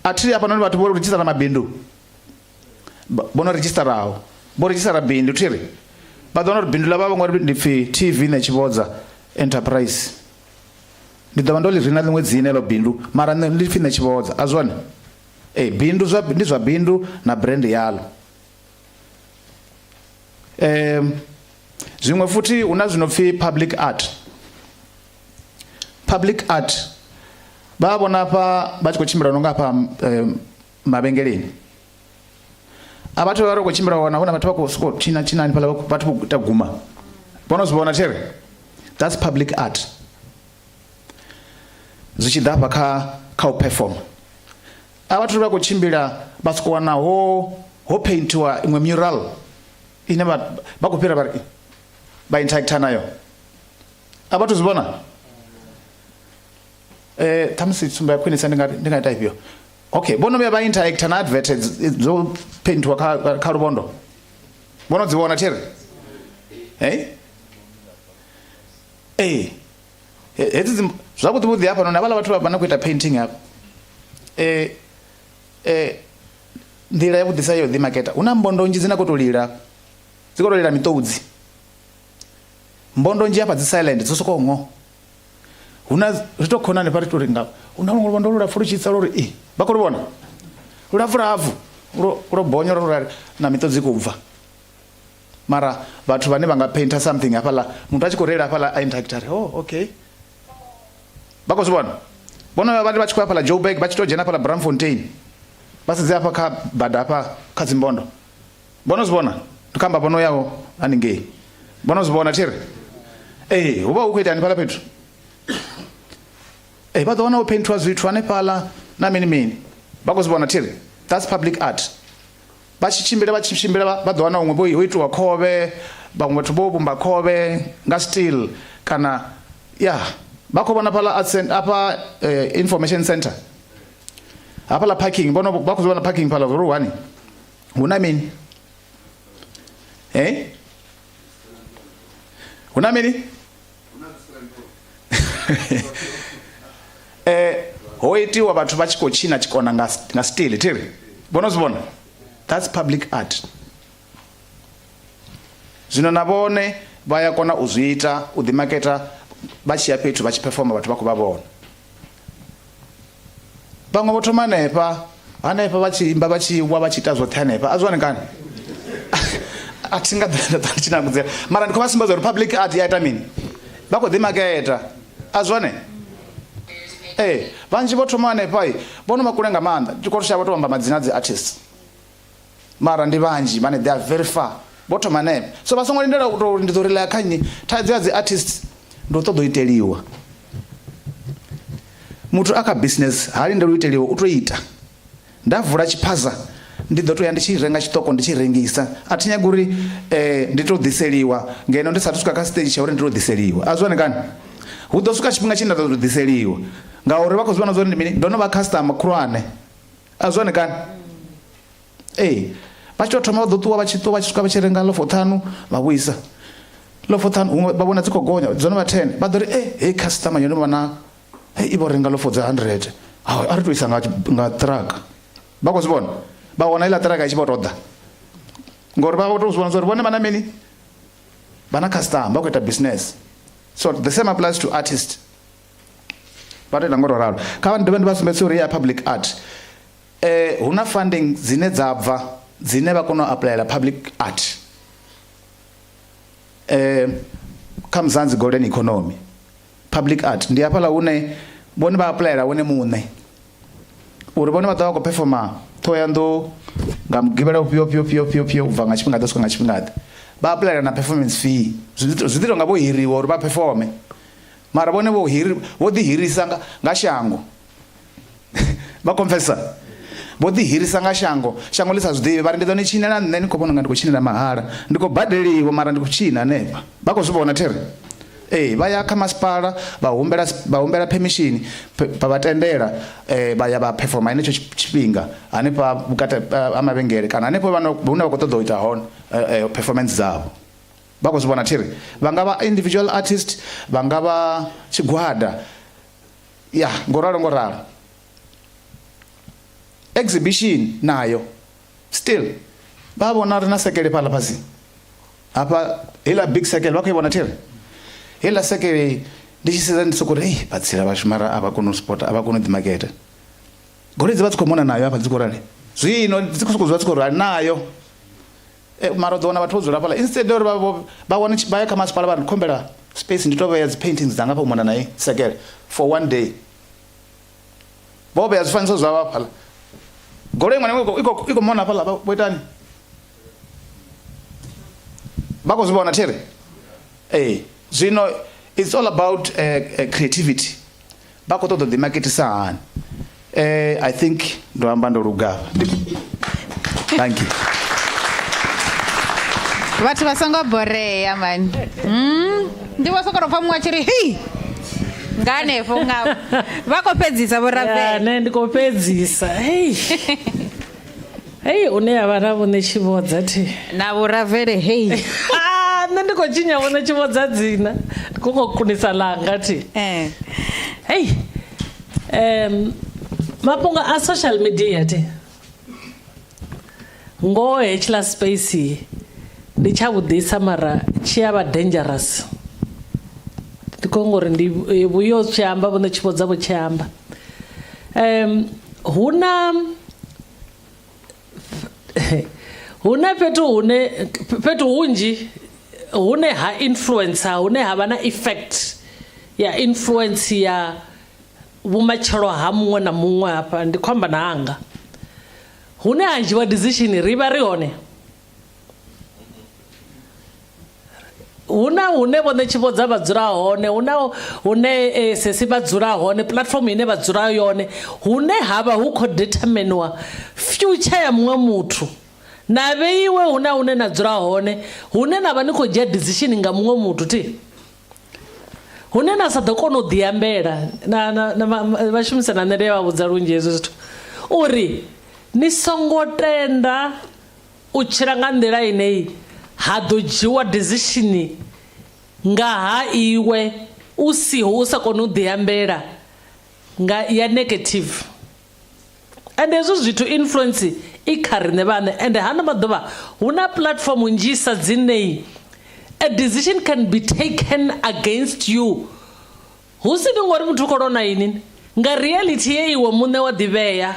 A thi hafhanoni vhathu vho redzhistara mabindu. Vho no redzhistaraho. Vho redzhistara bindu thiri. Vha ḓo wana uri bindu ḽa vha vho ngori ndi pfi TV Ṋetshivhodza Enterprise. Ndi ḓo vha ndo ḽi rina ḽiṅwe dzina ḽo bindu mara nṋe ndi pfi Ṋetshivhodza a zwone. Ee bindu zwa ndi zwa bindu na brand yaḽo. Zwiṅwe futhi hu na zwi no pfi public art. Public art vha vhona hafha vha tshi khou tshimbila no nga hafha mavhengeleni. A vhathu vha ri khou tshimbila wana huna vhathu vha khou sokou tshina tshina hanefhaḽa vhathu vho ita guma. Vho no zwi vhona there? That's public art. Zwi tshi ḓa hafha kha kha u perform. A vhathu vha khou tshimbila vha sokou wana ho ho paintiwa iṅwe mural ine vha vha khou fhira vha ri vha interacta nayo. A vhathu zwi vhona? Ṱhamusi tsumbo ya khwinisa ndi nga ndi nga ita ifhio? Okay, vho no vhuya vha interacta na advert dzo paintiwa kha kha luvhondo. Vho no dzi vhona thiri? Hey? Ee. Hedzi dzi zwavhuḓi vhuḓi hafhanoni havhaḽa vhathu vha no khou ita painting hafha. Nḓila ya vhuḓisa yo ḓi maketa. Hu na mbondo nnzhi dzine khou tou lila. Dzi khou tou lila miṱodzi. Mbondo nnzhi hafha dzi silent dzo sokou ngo. Hu na ri to khona hanefha ri to ri nga hu na luṅwe luvhondo lulapfu lu tshi tsa lwo ri i vha khou lu vhona. Lulapfu lapfu lwo lwo bonya lwo rali na miṱodzi i khou bva. Mara vhathu vhane vha nga painter something hafhaḽa muthu a tshi khou reila hafhaḽa a interact a ri oh okay. Vha khou zwi vhona? Vho no vha vha tshi khou ya hafhaḽa Joburg vha tshi tou dzhena hafhaḽa Braamfontein vha sedze hafha kha bada hafha kha dzimbondo. Vho no zwi vhona? Ndi khou amba vho no yaho haningei. Vho no zwi vhona thiri? Ee, hu vha hu khou ita hanefhaḽa fhethu. Ee, vha ḓo wana ho paintiwa zwithu hanefhaḽa na mini mini. Vha khou zwi vhona thiri? That's public art. Vha tshi tshimbila vha tshi tshimbila vha ḓo wana huṅwe vho ho itiwa khovhe, vhaṅwe vhathu vho vhumba khovhe nga steel kana ya vha khou vhona fhaḽa arts afha information center. Hafhaḽa parking vho no vha khou zwi vhona parking fhaḽa uri hani hu na mini? Eh? Hu na mini? Ho itiwa vhathu vha tshi khou tshina tshikona nga nga steel thiri. Vho no zwi vhona? That's public art. Zwino na vhone vha ya kona u zwi ita u ḓimaketa vha tshi ya fhethu vha tshi performa vhathu vha khou vha vhona. Vhaṅwe vho thoma hanefha hanefha vha tshi imba vha tshi wa vha tshi ita zwoṱhe hanefha a zwi wani kani? A thi nga ḓo nda tshi nakudzela mara ndi khou vha sumbedza uri public art ya ita mini. Vha khou ḓimaketa a zwone. Ee vhanzhi vho thoma hanefha vho no vha kule nga maanḓa ndi khou shavha to amba madzina a dzi artists. Mara ndi vhanzhi vhane they are very far vho thoma hanefha. So vha songo lindela u tou ndi ḓo relaya kha nnyi. Thaidzo ya dzi artists ndi u ṱoḓa u iteliwa. Muthu a kha business ha lindeli u iteliwa u tou ita. Nda vula tshiphaza ndi ḓo tou ya ndi tshi renga tshiṱoko ndi tshi rengisa. A thi nyagi uri ndi tou ḓiseliwa ngeno ndi sathu swika kha stage tsha uri ndi tou ḓiseliwa. A zwi hone kani? Hu ḓo swika tshifhinga tshine nda ḓo tou ḓiseliwa ngauri vha khou zwi vhona zwa uri ndi mini ndo no vha customer khulwane. A zwi hone kani? Ee, vha tshi tou thoma vha ḓo ṱuwa vha tshi ṱuwa vha tshi swika vha tshi renga ḽofo ṱhanu vha vhuisa ḽofo ṱhanu huṅwe vha vhona dzi khou gonya dzo no vha 10 vha ḓo ri e hei customer yo no vha na hei i vho renga ḽofo dza 100 ha a ri tou isa nga nga truck vha khou zwi vhona vha wana iḽa truck i tshi vho tou ḓa ngori vha vho tou zwi vhona uri vhone vha na mini vha na customer vha khou ita business so the same applies to artist vha tou ita ngo tou ralo kha vha dovhe ndi vha sumbedzise uri ya public art Hu na funding dzine dza bva dzine vha kona u apuḽayela public art kha Mzansi Golden Economy. Public art ndi hafhaḽa hune vhone vha apuḽayela vhone muṋe uri vhone vha ḓo vha khou performer Ṱhohoyanḓou nga mugivhela ufhio ufhio ufhio ufhio ufhio ubva nga tshifhinga ḓe u swika nga tshifhinga ḓe. Vha apuḽayela na performance fee zwi ḓi tonga vho hiriwa uri vha phefome mara vhone vho hiri vho ḓi hirisa nga shango. Vha confessa. Vho ḓi hirisa nga shango, shango ḽi sa zwi ḓivhi, vha ri ndi ḓo ni tshinela nṋe ni khou vhona unga ndi khou tshinela mahala, ndi khou badeliwa mara ndi khou tshina hanefha. Vha khou zwi vhona thiri? Ee, vha ya kha masipala vha humbela vha humbela permission vha vha tendela vha ya vha performa henetsho tshifhinga hanefha vhukati ha mavhengele kana hanefho hune vha khou ṱoḓa u ita hone performance dzavho. Vha khou zwi vhona thiri? Vha nga vha individual artist, vha nga vha tshigwada. Ya, ngo ralo ngo ralo. Exhibition nayo still vha vhona ri na sekele fhaḽa fhasi hafha heiḽa big circle vha khou i vhona thiri heiḽa sekele ndi tshi sedza ndi soko ri ei vhatsila vhashu mara a vha koni u spota a vha koni u ḓimaketa goloi dzi vha dzi khou mona nayo hafha dzi khou rali zwino dzi khou sokou dzula dzi khou rali nayo e, mara u ḓo wana vhathu vho dzula hafhaḽa instead uri vha wane vha ye kha masipala vha ri khombela space ndi to vhea dzi paintings dzanga hafha u mona naye sekele for one day vho vhea zwifanyiso zwavho hafhaḽa goloi iṅwe na iṅwe i khou mona hafhaḽa vho itani vha khou zwi vhona thiri ee zwino it's all about creativity vha khou ṱoḓa u ḓimaketisa hani I think ndo amba ndo luga thank you vhathu vha songo borea mani Ndi vho sokou tou pfa muṅwe a tshi ri hei nga hanefho nga vha khou fhedzisa vho rabela nṋe ndi khou fhedzisa hei hei une ya vha na vhone tshivhodza thi na vhuravele hei Ah, nṋe ndi khou tshinya vhone tshivhodza dzina ndi khou khou kunisa ḽanga thi hei mafhungo a social media thi ngoho hetshiḽa space ndi tsha vhuḓisa mara tshi ya vha dangerous ndi khou ngori ndi vhuyo tshi amba vhone tshivhodza vho tshi amba huna fhethu hune fhethu hunzhi hune ha influencer hune ha vha na effect ya influence ya vhumatshelo ha muṅwe na muṅwe hafha ndi khou amba na hanga hune ha dzhiwa decision ri vha ri hone huna hune vhone tshivhodza vha dzula hone huna hune sesi vha dzula hone platform ine vha dzula yone hune ha vha hu khou determiniwa future ya muṅwe muthu na vheiwe huna hune na dzula hone hune na vha ni khou dzhia decision nga muṅwe muthu thi hune na sa ḓo kona u ḓiambela na na na vhashumisana nṋe ndi a vha vhudza lunzhi hezwi zwithu uri ni songo tenda u tshila nga nḓila ine ha ḓo dzhiwa decision nga ha iwe u siho u sa koni u ḓiambela nga ya negative and hezwi zwithu influence i kha riṋe vhaṋe ende hano maḓuvha hu na platform nnzhisa dzine a decision can be taken against you hu si ni ngori muthu u khou lwa na ini nga reality ye iwe muṋe wa ḓivhea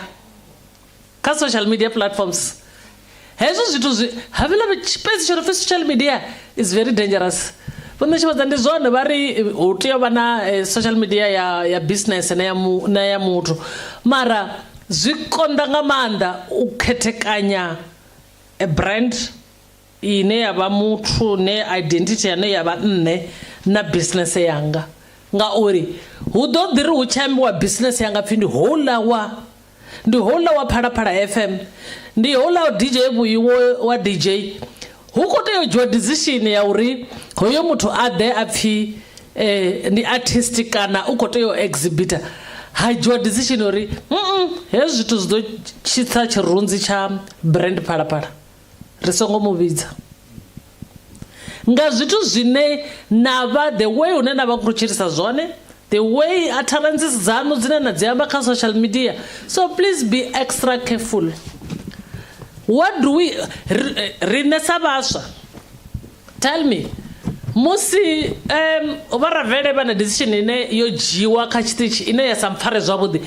kha social media platforms hezwi zwithu zwi havhiḽa tshipesi tsho no pfi social media is very dangerous vhone tshivhadza ndi zwone vha ri hu tea u vha na social media ya ya business na ya mu, na ya muthu mara zwi konḓa nga maanḓa u khethekanya a brand ine ya vha muthu ne identity yane ya vha nṋe na business yanga ngauri hu ḓo ḓi ri hu tshi ambiwa business yanga pfhi ndi houḽa wa ndi houḽa wa Phalaphala FM ndi houḽa wa DJ vhuyi wa DJ hu khou tea u dzhiwa decision ya uri hoyo muthu a ḓe a pfhi ndi artist kana u khou tea u exhibita ha dzhiwa decision uri hezwi zwithu zwi ḓo tshitsa tshirunzi tsha brand Phalaphala ri songo mu vhidza nga zwithu zwine na vha the way hune na vha khou tshilisa zwone the way utterances dzanu dzine na dzi amba kha social media so please be extra careful what do we riṋe sa vhaswa tell me musi vha ravele vha na decision ine yo dzhiwa kha tshiṱitshi ine ya sa mpfare zwavhuḓi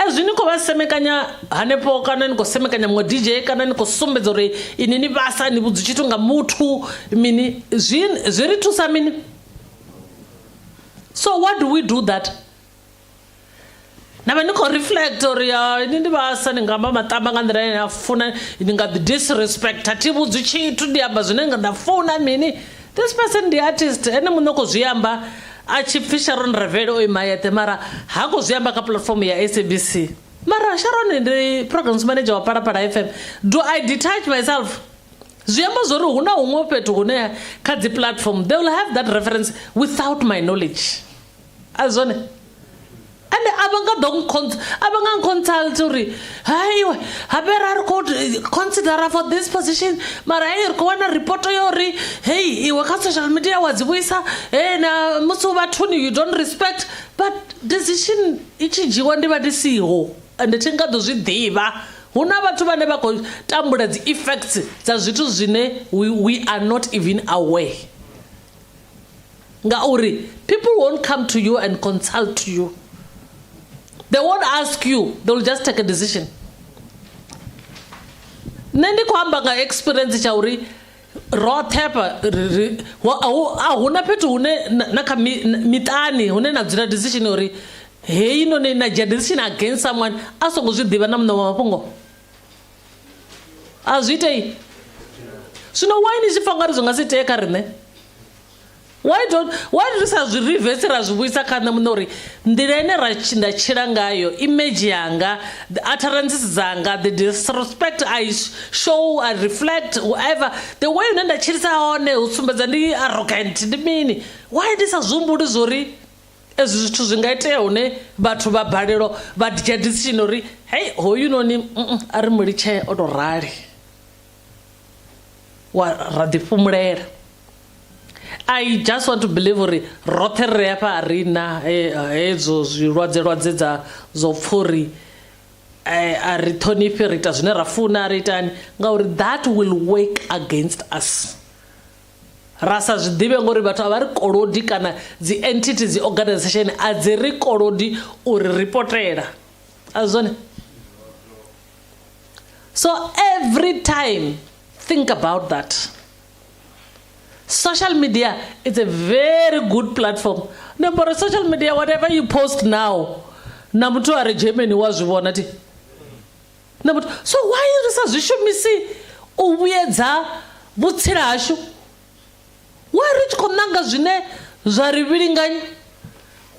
ezwi ni khou vha semekanya hanefho kana ni khou semekanya muṅwe DJ kana ni khou sumbedza uri ini ni vhasa ni vhudzwi tshithu nga muthu mini zwi zwi ri thusa mini so what do we do that na vha ni khou reflect uri ini ndi vhasa ni nga amba maṱamba nga nḓila ine na funa ni nga ḓi disrespect a thi vhudzwi tshithu ndi amba zwine nda funa mini this person ndi artist ene muṋe u khou zwi amba a tshi pfhi Sharon Ravele o ima yeṱhe mara ha khou zwi amba kha platform ya SABC. Mara Sharon ndi programs manager wa Phalaphala FM. Do I detach myself? Zwi amba zwori hu na huṅwe fhethu hune kha dzi platform they will have that reference without my knowledge. A zwone. Ende a vha nga ḓo a vha nga consult uri haiwe habe ra ri khou considera for this position mara hei ri khou wana report ya uri hei iwe kha social media wa dzi vhuisa hey na musi u vhathuni you don't respect, but decision i tshi dzhiwa ndi vha ndi siho ende thi nga ḓo zwi ḓivha. Hu na vhathu vhane vha khou tambula dzi effects dza zwithu zwine we are not even aware. Ngauri people won't come to you and consult you. They won't ask you, they will just take a decision. Nṋe ndi khou amba nga experience tsha uri roṱhe hafha a huna fhethu hune na kha miṱani hune na dzula decision uri heyi noni na dzhia decision against someone a songo zwi ḓivha na muṋe wa mafhungo. A zwi itei. Zwino why ni tshi pfa ungari zwi nga si itee kha riṋe? Why ri sa zwi reverse ra zwi vhuisa kha nṋe muṋe uri nḓila ine ra nda tshila ngayo, image yanga, the utterances dzanga, the disrespect I show, I reflect, whatever, the way ine nda tshilisa hone u sumbedza ndi arrogant, ndi mini? Why ndi sa zwi humbuli zwori ezwi zwithu zwi nga itea hune vhathu vha balelwa vha dzhia decision uri hei hoyu noni a ri mu litshe o to rali, wa ra ḓi fhumulela. I just want to believe uri roṱhe ri hafha a ri na hedzo zwilwadze lwadze dza zwo pfha uri a ri ṱhonifhi, ri ita zwine ra funa, ri itani, ngauri that will work against us. Ra sa zwi ḓivhe ngori vhathu a vha ri kolodi kana dzi entity, dzi organization a dzi ri kolodi uri ripotela. A zwone. So every time think about that. Social media is a very good platform. Number social media, whatever you post now, na muthu a re Germany wa zwi vhona thi. Na muthu, so why ri sa zwi shumisi u vhuyedza vhutsila hashu? Why ri tshi khou nanga zwine zwa ri vhilinganya?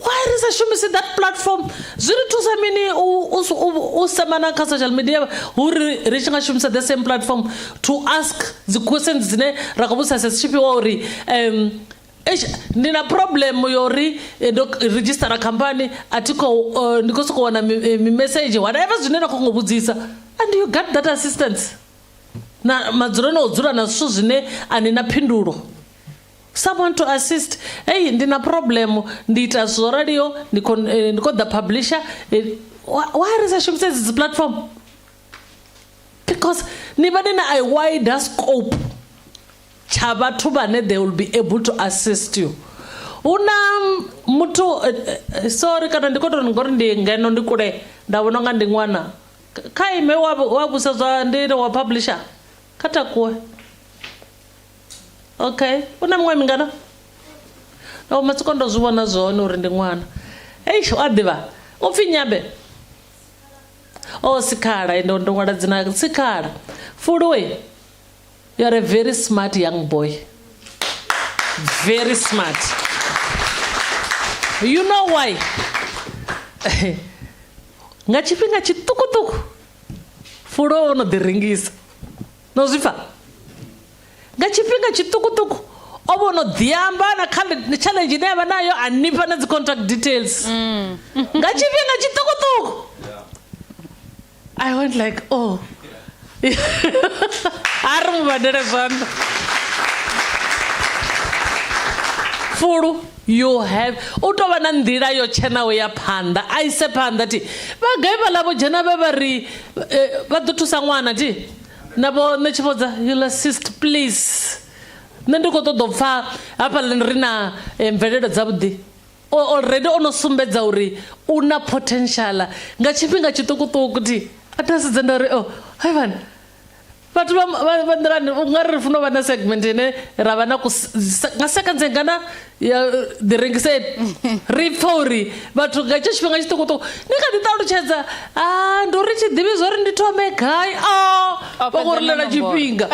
Why ri sa shumisi that platform? Zwi ri thusa mini u semana kha social media uri ri tshi nga shumisa the same platform to ask dzi questions dzine ra khou vhudzisa tshifhiwa uri ndi na problem yo ri ndo register company a thi khou ndi khou sokou wana mi message whatever zwine nda khou ngo vhudzisa, and you got that assistance. Na madzuloni o dzula na zwithu zwine a ni na phindulo. Someone to assist. Hey, ndi na problem, ndi ita zwo raliho, ndi khou ḓa publisher. Why ri sa shumise dzi platform? Because ni vha ni na a wider scope tsha vhathu vhane they will be able to assist you. Hu na muthu, sorry kana ndi khou tou ngori ndi ngeno ndi kule nda vhona unga ndi ṅwana. Kha ime wa vhusa zwa ndi wa publisher. Kha takuwe. Okay, una miṅwaha mingana? No, matsiko ndo zwi vhona zwone uri ndi ṅwana. Eish, a ḓivha. U pfi Nyabe. Oh, Sikhala, ndo ṅwala dzina Sikhala. Fuluwe, you are a very smart young boy. Very smart. You know why? Nga tshifhinga tshiṱukuṱuku Fuluwe o no ḓi rengisa. No zwi pfa? Nga tshifhinga tshiṱukuṱuku o vho no ḓi amba na challenge ine avha nayo, a nifha na dzi contact details. Nga tshifhinga tshiṱukuṱuku I went like, oh. A ri mu badele zwanḓa. Fulu, you have u tou vha na nḓila yo tshenaho ya phanḓa, a ise phanḓa thi. Vha gai vhaḽa vho dzhena vhe vha ri vha ḓo thusa ṅwana thi. Na vho nṋe Tshivhodza, you'll assist please. Nṋe ndi khou ṱoḓa u pfa hafha ri na mvelelo dzavhuḓi. Already o no sumbedza uri u na potential nga tshifhinga tshiṱukuṱuku thi. A tha sedza nda uri oh, hai vhana. Vhathu vha nḓilani u nga ri funa u vha na segment ine ra vha na nga seconds ngana ya ḓi rengiseni. Ri pfa uri vhathu nga hetsho tshifhinga tshiṱukuṱuku ni kha ḓi ṱalutshedza, ndi uri thi ḓivhi zwori ndi thome gai. Vha khou ri ḽela tshifhinga.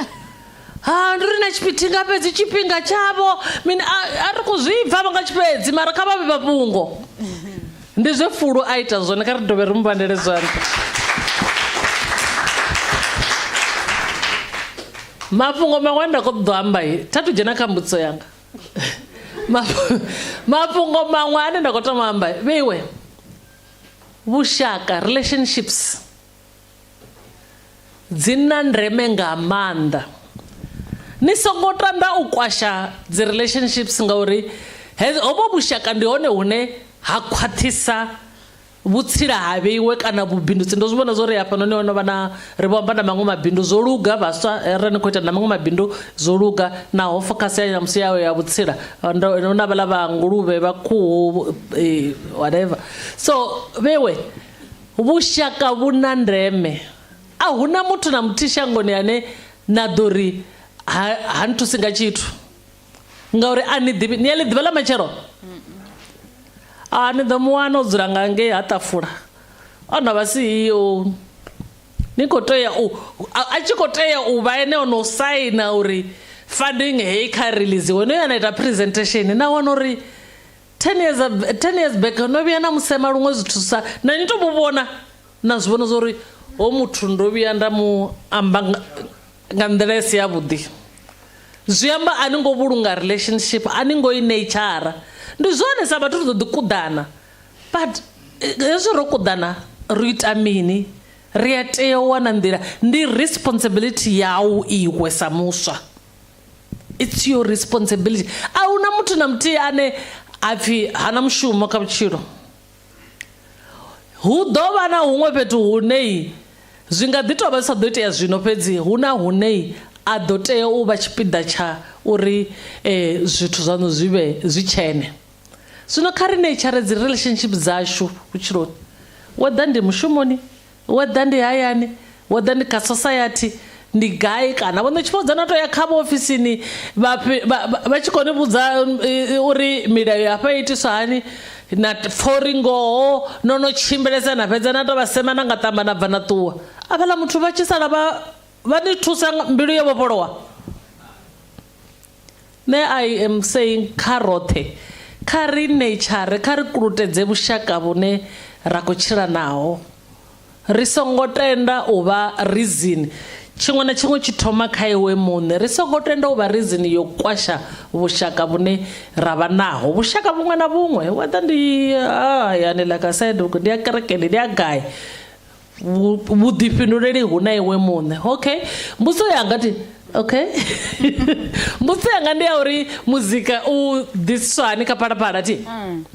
Ndi uri na tshiphi nga fhedzi tshifhinga tshavho mini a ri khou zwi pfa vha nga tshifhedzi mara kha vha vhe vha fhungo. Ndi zwe Fulu a ita zwone, kha ri dovhe ri mu vhandele zwanḓa. Mafhungo maṅwe ane nda khou ṱoḓa u amba tha thu dzhena kha mbudziso yanga. Mafhungo maṅwe ane nda khou tama u amba vheiwe vhushaka relationships dzi na ndeme nga maanḓa. Ni songo tanda u kwasha dzi relationships ngauri hovho vhushaka ndi hone hune ha khwaṱhisa vhutsila ha vheiwe kana vhubindudzi. Ndo zwi vhona zwo ri hafhanoni ho no vha na ri vho amba na maṅwe mabindu zwo luga, vhaswa ri ni khou ita na maṅwe mabindu zwo luga, naho focus ya ṋamusi yayo ya vhutsila hu na vhaḽa vha nguluvhe vha khuhu whatever. So vheiwe vhushaka vhu na ndeme, a hu na muthu na muthihi shangoni ane na ḓo ri ha nthusi nga tshithu ngauri a ni ḓivhi, ni a ḽi ḓivha ḽa matshelo. A ni ḓo mu wana o dzula nga ngei ha ṱafula o no vha CEO. Ni khou tea u a tshi khou tea u vha ene o no saina uri funding heyi kha release no ya na ita presentation na wana uri 10 years back no vhuya na musema luṅwe zwithu sa na ni to mu vhona na zwi vhona zwa uri ho muthu ndo vhuya nda mu amba nga nḓila i si yavhuḓi. Zwi amba a ni ngo vhulunga relationship, a ni ngo i nature. Ndi zwone sa vhathu ri ḓo ḓi kuḓana, but hezwi ro kuḓana ri ita mini? Ri a tea u wana nḓila. Ndi responsibility yau iwe sa muswa, it's your responsibility. A huna muthu na muthihi ane a pfhi hana mushumo kha vhutshilo. Hu ḓo vha na huṅwe fhethu hune zwi nga ḓi tou vha zwi sa ḓo itea zwino, fhedzi hu na hune a ḓo tea u vha tshipiḓa tsha uri zwithu zwaṋu zwi vhe zwi tshene. Zwino kha ri nature dzi relationship dzashu vhutshiloni, whether ndi mushumoni, whether ndi hayani, whether ndi kha society, ndi gai kana vho ṋetshifhodza na to ya kha vho ofisini vha tshi khou ni vhudza uri milayo ya hafha itiswa hani, na pfa uri ngoho no no tshimbilesa na fhedza na to vha sema na nga ṱamba na bva na ṱuwa. Afhaḽa muthu vha tshi sala vha ni thusa mbilu yo vhofholowa. Nṋe I am saying kha roṱhe kha ri nature, kha ri kulutedze vhushaka vhune ra khou tshila naho. Ri songo tenda u vha reason, tshiṅwe na tshiṅwe tshi thoma kha iwe muṋe. Ri songo tenda u vha reason yo kwasha vhushaka vhune ra vha naho, vhushaka vhuṅwe na vhuṅwe, whether ndi hayani like I said, ndi ya kerekeni, ndi ya gai, vhuḓifhinduleli hu na iwe muṋe. Okay, mbudziso yanga ti okay mbudziso yanga ndi ya uri muzika u ḓiswa hani kha Phalaphala ti?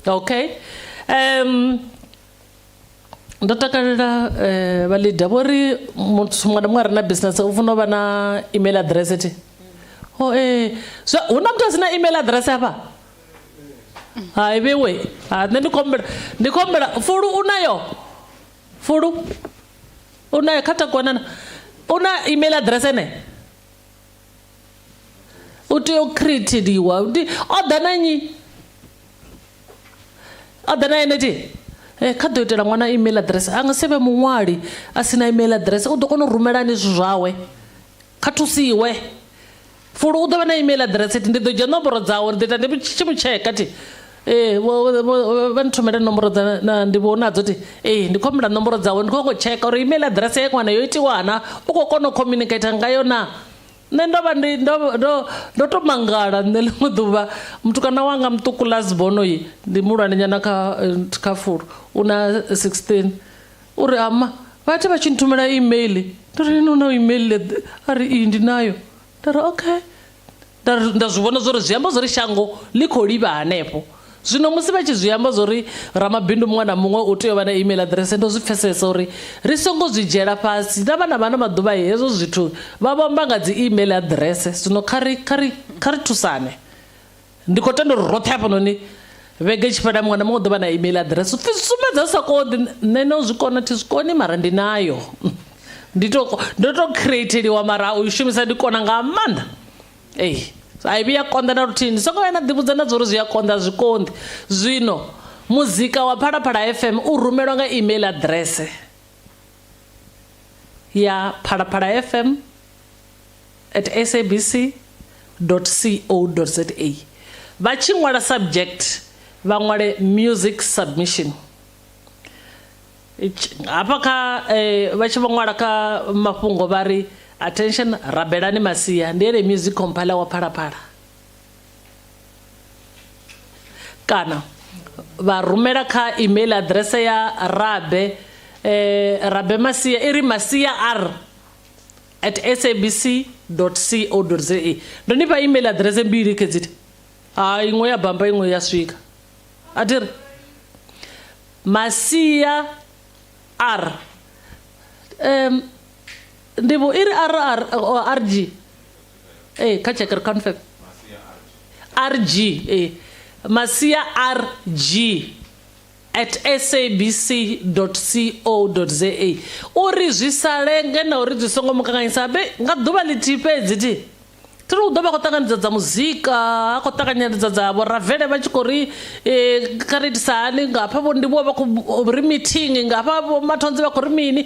Okay, ndo takalela vha leader vho ri muthu muṅwe na muṅwe a re na business u funa u vha na email address ti. Oh so hu na muthu a si na email address hafha? Hai vhewe, ha nṋe ndi khombela Fulu u nayo. Fulu u nayo kha takuwanana. U na email address ene? U tea u createliwa. Ndi o ḓa na nnyi? O ḓa na ene ti? Kha ḓo itela ṅwana email address. A nga si vhe muṅwali a si na email address, u ḓo kona u rumela hani zwithu zwawe. Kha thusiwe. Fulu u ḓo vha na email address ti, ndi ḓo dzhia nomboro dzawe, ndi ḓo ita ndi tshi mu tsheka ti. Vha nthumele nomboro dza na ndi vho nadzo ti. Ndi khou humbela nomboro dzawe, ndi khou ngo tsheka uri email address ya ṅwana yo itiwa na, u khou kona u communicate ngayo na. Nṋe ndo vha ndi ndo ndo ndo to mangala nṋe ḽiṅwe ḓuvha mutukana wanga muṱuku Lasbono yi ndi muhulwane nyana kha Fulu, u na 16, uri ama vhathu vha tshi nthumela email, ndo ri ni na email, a ri iyi ndi nayo. Nda ri okay. Nda zwi vhona zwori zwi amba zwori shango ḽi khou livha hanefho. Zwino musi vha tshi zwi amba zwori ramabindu muṅwe na muṅwe u tea u vha na email address, ndo zwi pfesesa uri ri songo zwi dzhiela fhasi. Na vhana vha ano maḓuvha hezwo zwithu vha vho amba nga dzi email address. Zwino kha ri thusane. Ndi khou tenda uri roṱhe hafhanoni vhege tshi fhela muṅwe na muṅwe u ḓo vha na email address. Upfi sumbedza sa konḓi, nṋe no zwi kona thi zwi koni mara ndi nayo. Ndi to ndo to createliwa mara u i shumisa ndi kona nga maanḓa. A i vhuya konḓa na luthihi. Ndi songo vhuya na ḓivhudza na uri zwi a konḓa, zwi konḓi. Zwino muzika wa Phalaphala FM u rumelwa nga email address ya phalaphala fm at sabc dot co dot za. Vha tshi ṅwala subject vha ṅwale music submission. Hafha kha vha tshi vho ṅwala kha mafhungo vha ri Attention Rabelani Masia ndi ene music compiler wa Phalaphala. Kana vha rumela kha email address ya Rabe Rabe Masia iri masia r at sabc.co.za. Ndo ni fha email address mbili khedziti. Ha iṅwe ya bamba iṅwe ya swika. A thi ri Masia r ndi vho iri r r r g kha check ri confirm r g Masia r g at sabc.co.za uri zwi sa lenge na uri zwi songo mukanganyisa be nga ḓuvha ḽithihi fhedzi thi thi ri u ḓo vha khou ṱanganedza dza muzika a khou ṱanganedza dza vho Ravele vha tshi khou ri kha ri itisa hani nga hafha vho Ndivhuwa vha khou ri meeting nga hafha vho Mathonzi vha khou ri mini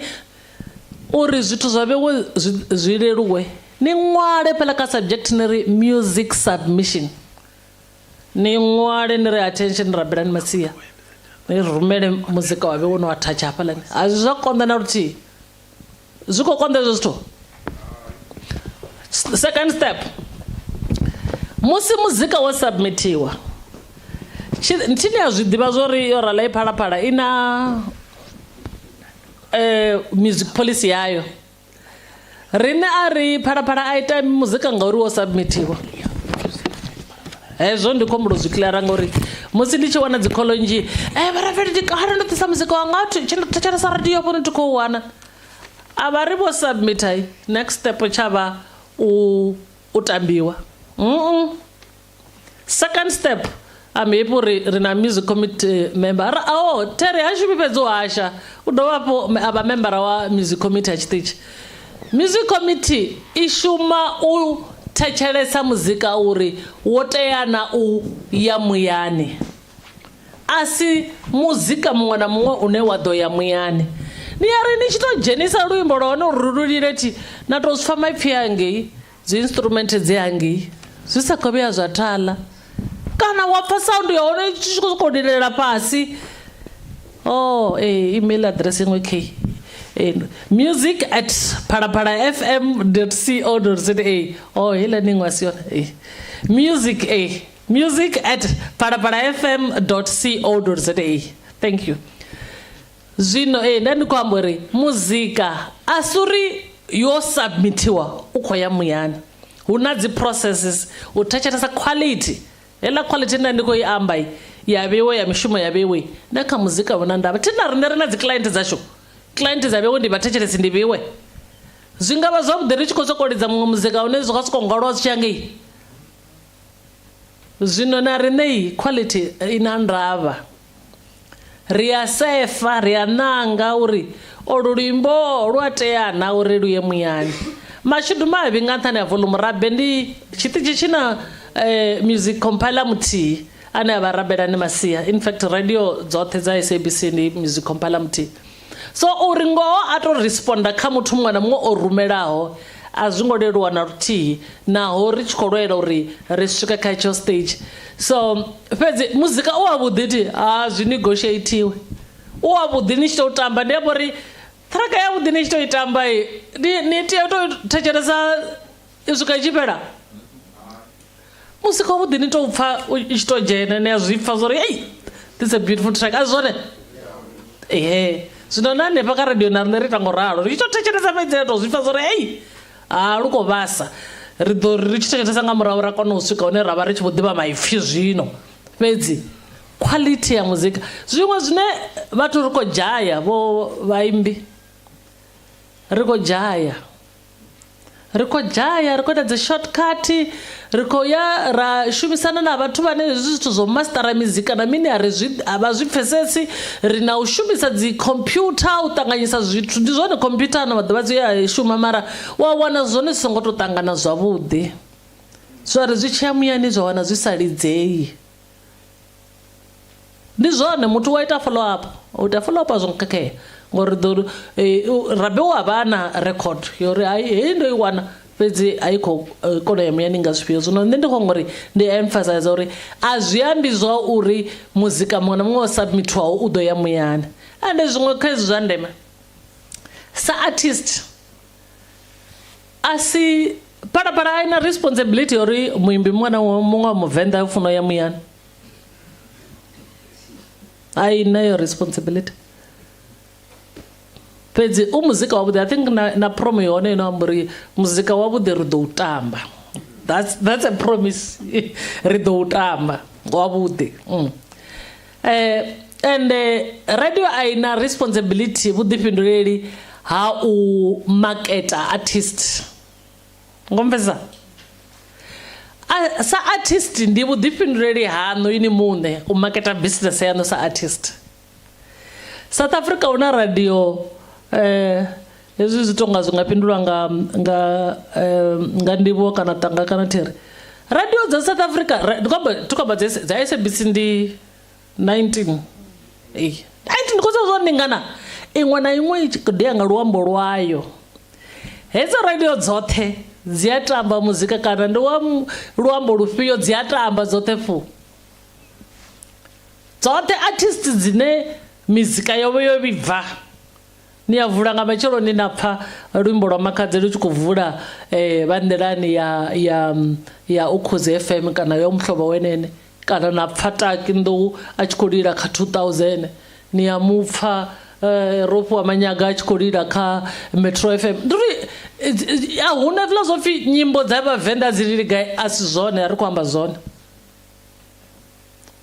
uri zwithu zwa vhewe zwi leluwe. Ni ṅwale fhela kha subject ni ri music submission, ni ṅwale ni ri attention Rabelani Masia, ni rumele muzika wa vhewe no attach hafhaḽani. A zwi zwa konḓa na luthihi, zwi khou konḓa hezwo zwithu. Second step, musi muzika wo submitiwa thi ni a zwi ḓivha zwo ri yo rala i Phalaphala i na music policy yayo. Riṋe a ri Phalaphala a ita muzika ngauri wo submitiwa. Hezwo ndi khombo zwi clear ngauri musi ndi tshi wana dzi call nnzhi vharafeli ndi kale ndo ḓisa muzika wanga thi tshi ndo thetshelesa radio hafho ndi khou wana. A vha ri vho submita next step tsha vha u tambiwa. Second step, I'm happy uri ri na music committee member. Oh, Terry ha shumi fhedzi u hasha, u dovha hafhu a vha member wa music committee ya tshiṱitshi. Music committee i shuma u thetshelesa muzika uri wo tea na u ya muyani. A si muzika muṅwe na muṅwe une wa ḓo ya muyani. Ni ya ri ni tshi to dzhenisa luimbo lwa hone uri lu lile thi na to pfa maipfi hangei, dzi instrument dzi hangei zwi sa khou vhuya zwa thala. Kana wa pfa sound ya hone i tshi khou sokou lilela fhasi. Oh, email address iṅwe k music at phalaphalafm.co.za. Oh, heiḽa ni iṅwe a si yone. Music music at phalaphalafm.co.za. Thank you. Zwino nda ndi khou amba uri muzika a si uri yo submitiwa u khou ya muyani. Hu na dzi processes u thetshelesa quality. Heiḽa quality nda ndi khou i amba ya vheiwe ya mishumo ya vheiwe na kha muzika hu na ndavha. Thi na riṋe ri na dzi client dzashu. Client dza vheiwe ndi vhathetshelesi ndi vheiwe. Zwi nga vha zwavhuḓi ri tshi khou sokou lidza muṅwe muzika une zwi nga sokou ngolwa zwi tshi ya ngei. Zwino na riṋe quality i na ndavha. Ri a sefa, ri a nanga uri olu luimbo lu a tea na uri lu ye muyani. Mashudu mavhi nga nṱhani ha volume Rabe ndi tshiṱitshi tshi na music compiler muthihi ane a vha Rabelani Masia. In fact radio dzoṱhe dza SABC ndi music compiler muthihi. So uri ngoho a to responda kha muthu muṅwe na muṅwe o rumelaho a zwi ngo leluwa na luthihi, naho ri tshi khou lwela uri ri swike kha itsho stage. So fhedzi muzika u wavhuḓi thi ha zwi negotiatiwe. U wavhuḓi ni tshi tou tamba, ndi amba uri ṱhiraka yavhuḓi ni tshi tou i tamba ni tea u tou thetshelesa i swika i tshi fhela. Muzika wavhuḓi ni tou pfa i tshi tou dzhena, ni a zwi pfa zwa uri hey, this is a beautiful track. A si zwone? Ehe. Zwino na hanefha kha radio na riṋe ri ita ngo ralo, ri tshi tou thetshelesa fhedzi ra tou zwi pfa zwa uri hey, ha lu khou vhasa. Ri ḓo ri tshi thetshelesa nga murahu ra kona u swika hune ra vha ri tshi vho ḓivha maipfi zwino. Fhedzi quality ya muzika, zwiṅwe zwine vhathu ri khou dzhaya vho vhaimbi, ri khou dzhaya. Ri khou dzhaya, ri khou ita dzi shortcut, ri khou ya ra shumisana na vhathu vhane hezwi zwithu zwo mastera mizika na mini a ri zwi a vha zwi pfesesi. Ri na u shumisa dzi computer u ṱanganyisa zwithu, ndi zwone computer ano maḓuvha dzi a shuma mara wa wana zwone zwi songo to ṱangana zwavhuḓi. Zwa ri zwi tshiya muyani zwa wana zwi sa lidzei. Ndi zwone muthu wa ita follow up, u ita follow up a zwo ngo khakhea ngori ḓo Rabe u a vha na record yo uri hai heyi ndo i wana fhedzi a i khou kona ya muyani nga zwifhio. Zwino nṋe ndi khou ngori ndi emphasize uri a zwi ambi zwa uri muzika muṅwe na muṅwe wo submitwaho u ḓo ya muyani. Ende zwiṅwe kha hezwi zwa ndeme sa artist, A si Phalaphala a i na responsibility ya uri muimbi muṅwe na muṅwe wa muvenḓa u funa u ya muyani. A i na yo responsibility. Fhedzi u muzika wavhuḓi, I think na, na promo ya hone ino amba uri muzika wavhuḓi ri ḓo u tamba. That's, that's a promise. Ri ḓo u tamba wavhuḓi. And radio a i na responsibility, vhuḓifhinduleli ha u maketa artist. Ngo mpfesesa? Sa artist ndi vhuḓifhinduleli haṋu ini muṋe u maketa business yaṋu sa artist. South Africa hu na radio hezwi zwi tonga zwi nga fhindulwa nga nga nga ndivho kana tanga kana theri. Radio dza South Africa ndi khou amba thi khou amba dza SABC ndi 19. Ee. 19 ndi khou zwa ndingana iṅwe na iṅwe i tshi khou ḓi ya nga luambo lwayo. Hedzo radio dzoṱhe dzi a tamba muzika kana ndi wa luambo lufhio dzi a tamba dzoṱhe fu. Dzoṱhe artist dzine mizika yavho yo vhibva ni a vula nga matsheloni na pfa luimbo lwa Makhadzi lu tshi khou vula vha nḓilani ya ya ya Ukhozi FM kana ya Umhlobo Wenene kana na pfa Taki Nḓou a tshi khou lila kha 2000 ni a mupfa Rofhiwa Manyaga a tshi khou lila kha Metro FM. Ndi uri a huna hezwiḽa zwo pfhi nyimbo dza vhavenḓa dzi lili gai a si zwone a ri khou amba zwone.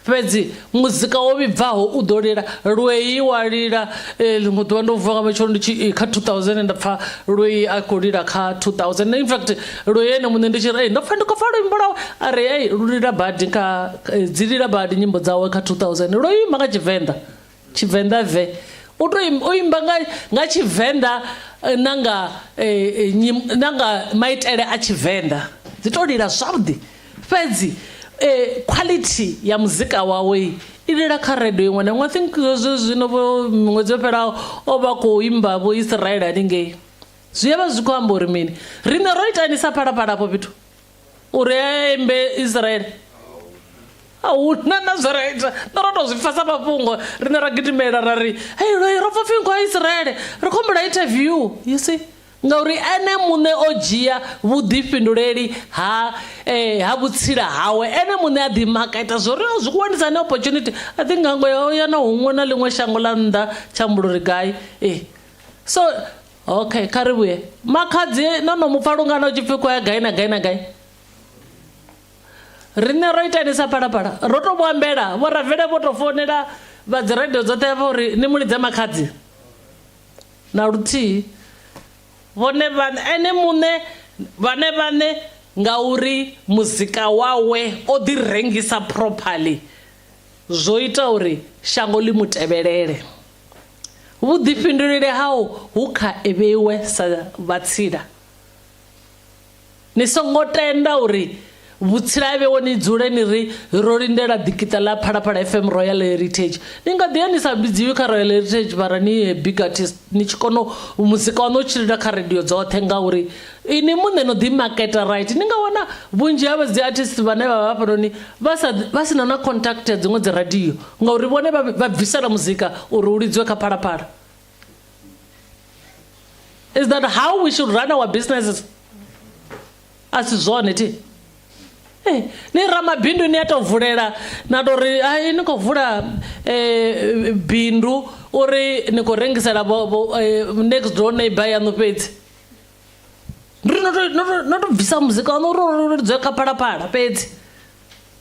Fhedzi muzika wo vhibvaho u ḓo lila lwei wa lila ḽiṅwe ḓuvha ndo vuwa nga matsheloni ndi tshi kha 2000 nda pfa lwei a khou lila kha 2000 in fact lwei ene muṋe ndi tshi ri ndo pfa ndi khou pfa luimbo lwawe a ri ei lu lila badi kha dzi lila badi nyimbo dzawe kha 2000 lwo imba nga Tshivenḓa Tshivenḓa ve u to u imba nga nga Tshivenḓa na nga na nga maitele a Tshivenḓa dzi to lila zwavhuḓi. Fhedzi quality ya muzika wawe i lila kha radio iṅwe na iṅwe. I think zwezwo zwino vho miṅwedzi yo fhelaho o vha khou imba vho Israel haningei. Zwi a vha zwi khou amba uri mini? Riṋe ro itani sa Phalaphala afho fhethu uri a imbe Israel? A huna na zwe ra ita, nṋe ro tou zwi pfa sa mafhungo riṋe ra gidimela ra ri hei ro pfa pfhi khou ya Israel ri khou humbela interview you see. Ngauri ene muṋe o dzhia vhuḓifhinduleli ha ha vhutsila hawe ene muṋe a ḓimaketa zwo ri zwi khou wanisa hani opportunity. I think ngango ya ya na huṅwe na ḽiṅwe shango ḽa nnḓa tsha humbula uri gai so okay kha ri vhuye Makhadzi no no mupfa lungana u tshi pfhi khou ya gai na gai na gai. Riṋe ro itani sa Phalaphala ro to vho ambela vho Ravele vho to founela vha dzi radio dzoṱhe hafha uri ni mu lidze Makhadzi. Na luthihi vhone vhane ene muṋe vhane vhane ngauri muzika wawe o ḓi rengisa properly zwo ita uri shango ḽi mu tevhelele. Vhuḓifhinduleli hau hu kha vheiwe sa vhatsila. Ni songo tenda uri vhutsila ha vheiwe ni dzule ni ri ro lindela ḓikiṱa ḽa Phalaphala FM Royal Heritage. Ni nga ḓi ya ni sa vhidziwi kha Royal Heritage mara ni big artist ni tshi kona muzika waṋu u tshi lila kha radio dzoṱhe ngauri ini muṋe no ḓi maketa right. Ni nga wana vhunzhi ha dzi artist vhane vha vha hafhanoni vha sa vha sina na contact ya dziṅwe dzi radio ngauri vhone vha bvisela muzika uri u lidziwe kha Phalaphala. Is that how we should run our businesses? A si zwone thi. Ni ramabindu ni a tou vulela na tou ri ai ni khou vula bindu uri ni khou rengisela vho next door neighbor yaṋu fhedzi. Ndi uri no to bvisa muzika waṋu uri u lidziwe kha Phalaphala fhedzi.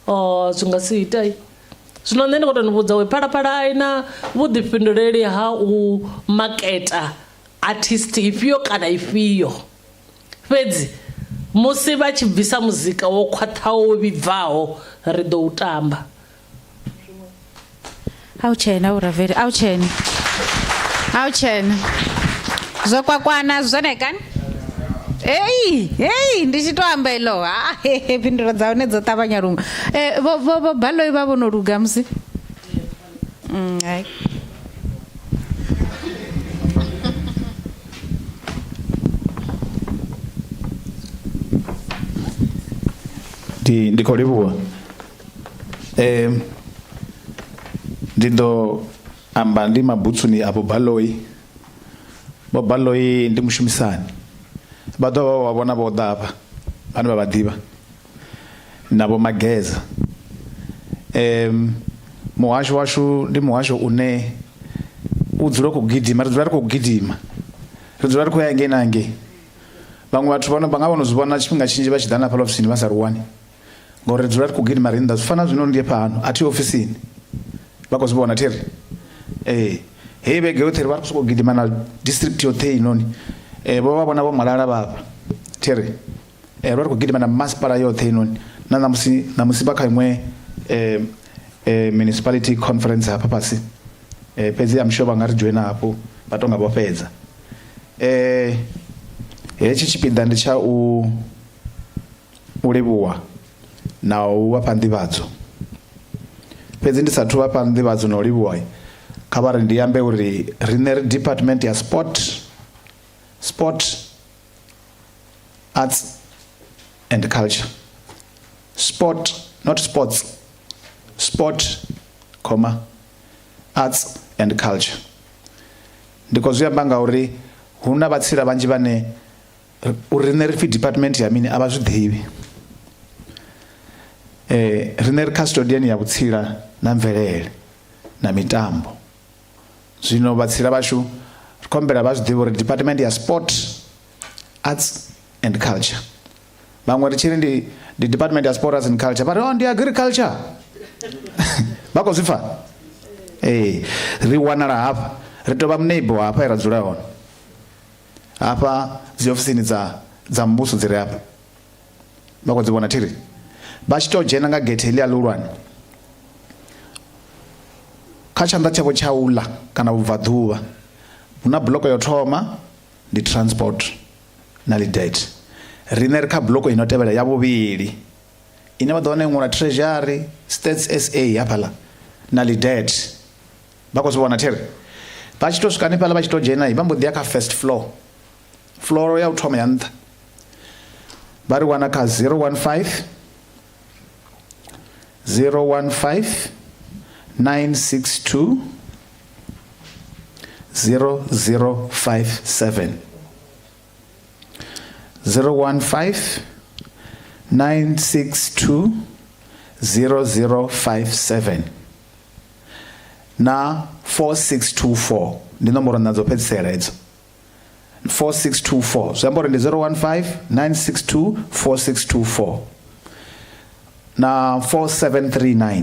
Oh zwi nga si ite. Zwino nṋe ndi khou tou ni vhudza uri Phalaphala a i na vhuḓifhinduleli ha u maketa artist ifhio kana ifhio. Fhedzi musi vha tshi bvisa muzika wo khwaṱhaho wo vhibvaho ri ḓo u tamba. Awutshena Vhuraveli, awutshena. Awutshena. Zwo kwakwana zwone kani? Ei, ei, ndi tshi to amba iḽo. Ha, phindulo dza hone dzo ṱavhanya luṅwe. Vho vho vho Baloyi vha vho no luga musi. Hai. Ndi ndi khou livhuwa. Ndi ḓo amba ndi mabutsuni a Vho Baloyi. Vho Baloyi ndi mushumisani. Vha ḓo vha vha vhona vho ḓa hafha vhane vha vha ḓivha na vho Mageza. Muhasho washu ndi muhasho une u dzula u khou gidima, ri dzula ri khou gidima, ri dzula ri khou ya ngei na ngei. Vhaṅwe vhathu vha nga vho no zwi vhona tshifhinga tshinzhi vha tshi ḓa na hafhaḽa ofisini vha sa ri wani, ngori ri dzula ri khou gidima ri nnḓa. Zwi fana zwino ndi fhano a thi ofisini, vha khou zwi vhona thiri ee heyi vhege yoṱhe ri vha ri khou sokou gidima na district yoṱhe heinoni. Vho vha vhona vho Malala vha hafha thiri ri vha ri khou gidima na masipala yoṱhe heinoni, na ṋamusi ṋamusi vha kha iṅwe municipality conference hafha fhasi, fhedzi I'm sure vha nga ri dzhoina hafhu vha tonga vho fhedza. Hetshi tshipiḓa ndi tsha u livhuwa na u vha fha nḓivhadzo, fhedzi ndi sathu vha fha nḓivhadzo na u livhuwa, kha vha ri ndi ambe uri riṋe ri department ya sport arts and culture. Sport, not sports, sport, comma, arts and culture. Ndi khou zwi amba ngauri hu na vhatsila vhanzhi vhane uri riṋe ri pfi department ya mini a vha zwi ḓivhi. Riṋe ri custodian ya vhutsila na mvelele na mitambo. Zwino vhatsila vhashu ri khou humbela vha zwi ḓivhe uri department ya sport, arts and culture. Vhaṅwe ri tshi ri ndi department ya sport, arts and culture, vha ri oh ndi agriculture. Vha khou zwi pfa? Ee, ri wanala hafha, ri tou vha neighbor hafha he ra dzula hone. Hafha dzi ofisini dza muvhuso dzi re hafha, vha khou dzi vhona thiri, vha tshi tou dzhena nga gethe heḽia ḽihulwane kha tshanḓa tshavho tsha uḽa kana vhubvaḓuvha hu na buloko yo thoma ndi transport na lidet. Riṋe ri kha buloko ino tevhela ya vhuvhili ine vha ḓo wana iṅwe Treasury Stats SA hafhaḽa na lidet. Vha khou zwi vhona thiri, vha tshi tou swika hanefhaḽa vha tshi tou dzhena vha mbo ḓi ya kha first floor, floor ya u thoma ya nṱha, vha ri wana kha 015 015 962 0057, 015 962 0057 na 4624 ndi nomboro nṋa dzo fhedzisela hedzo. 4624 zwi amba uri ndi 015 962 4624 na 4739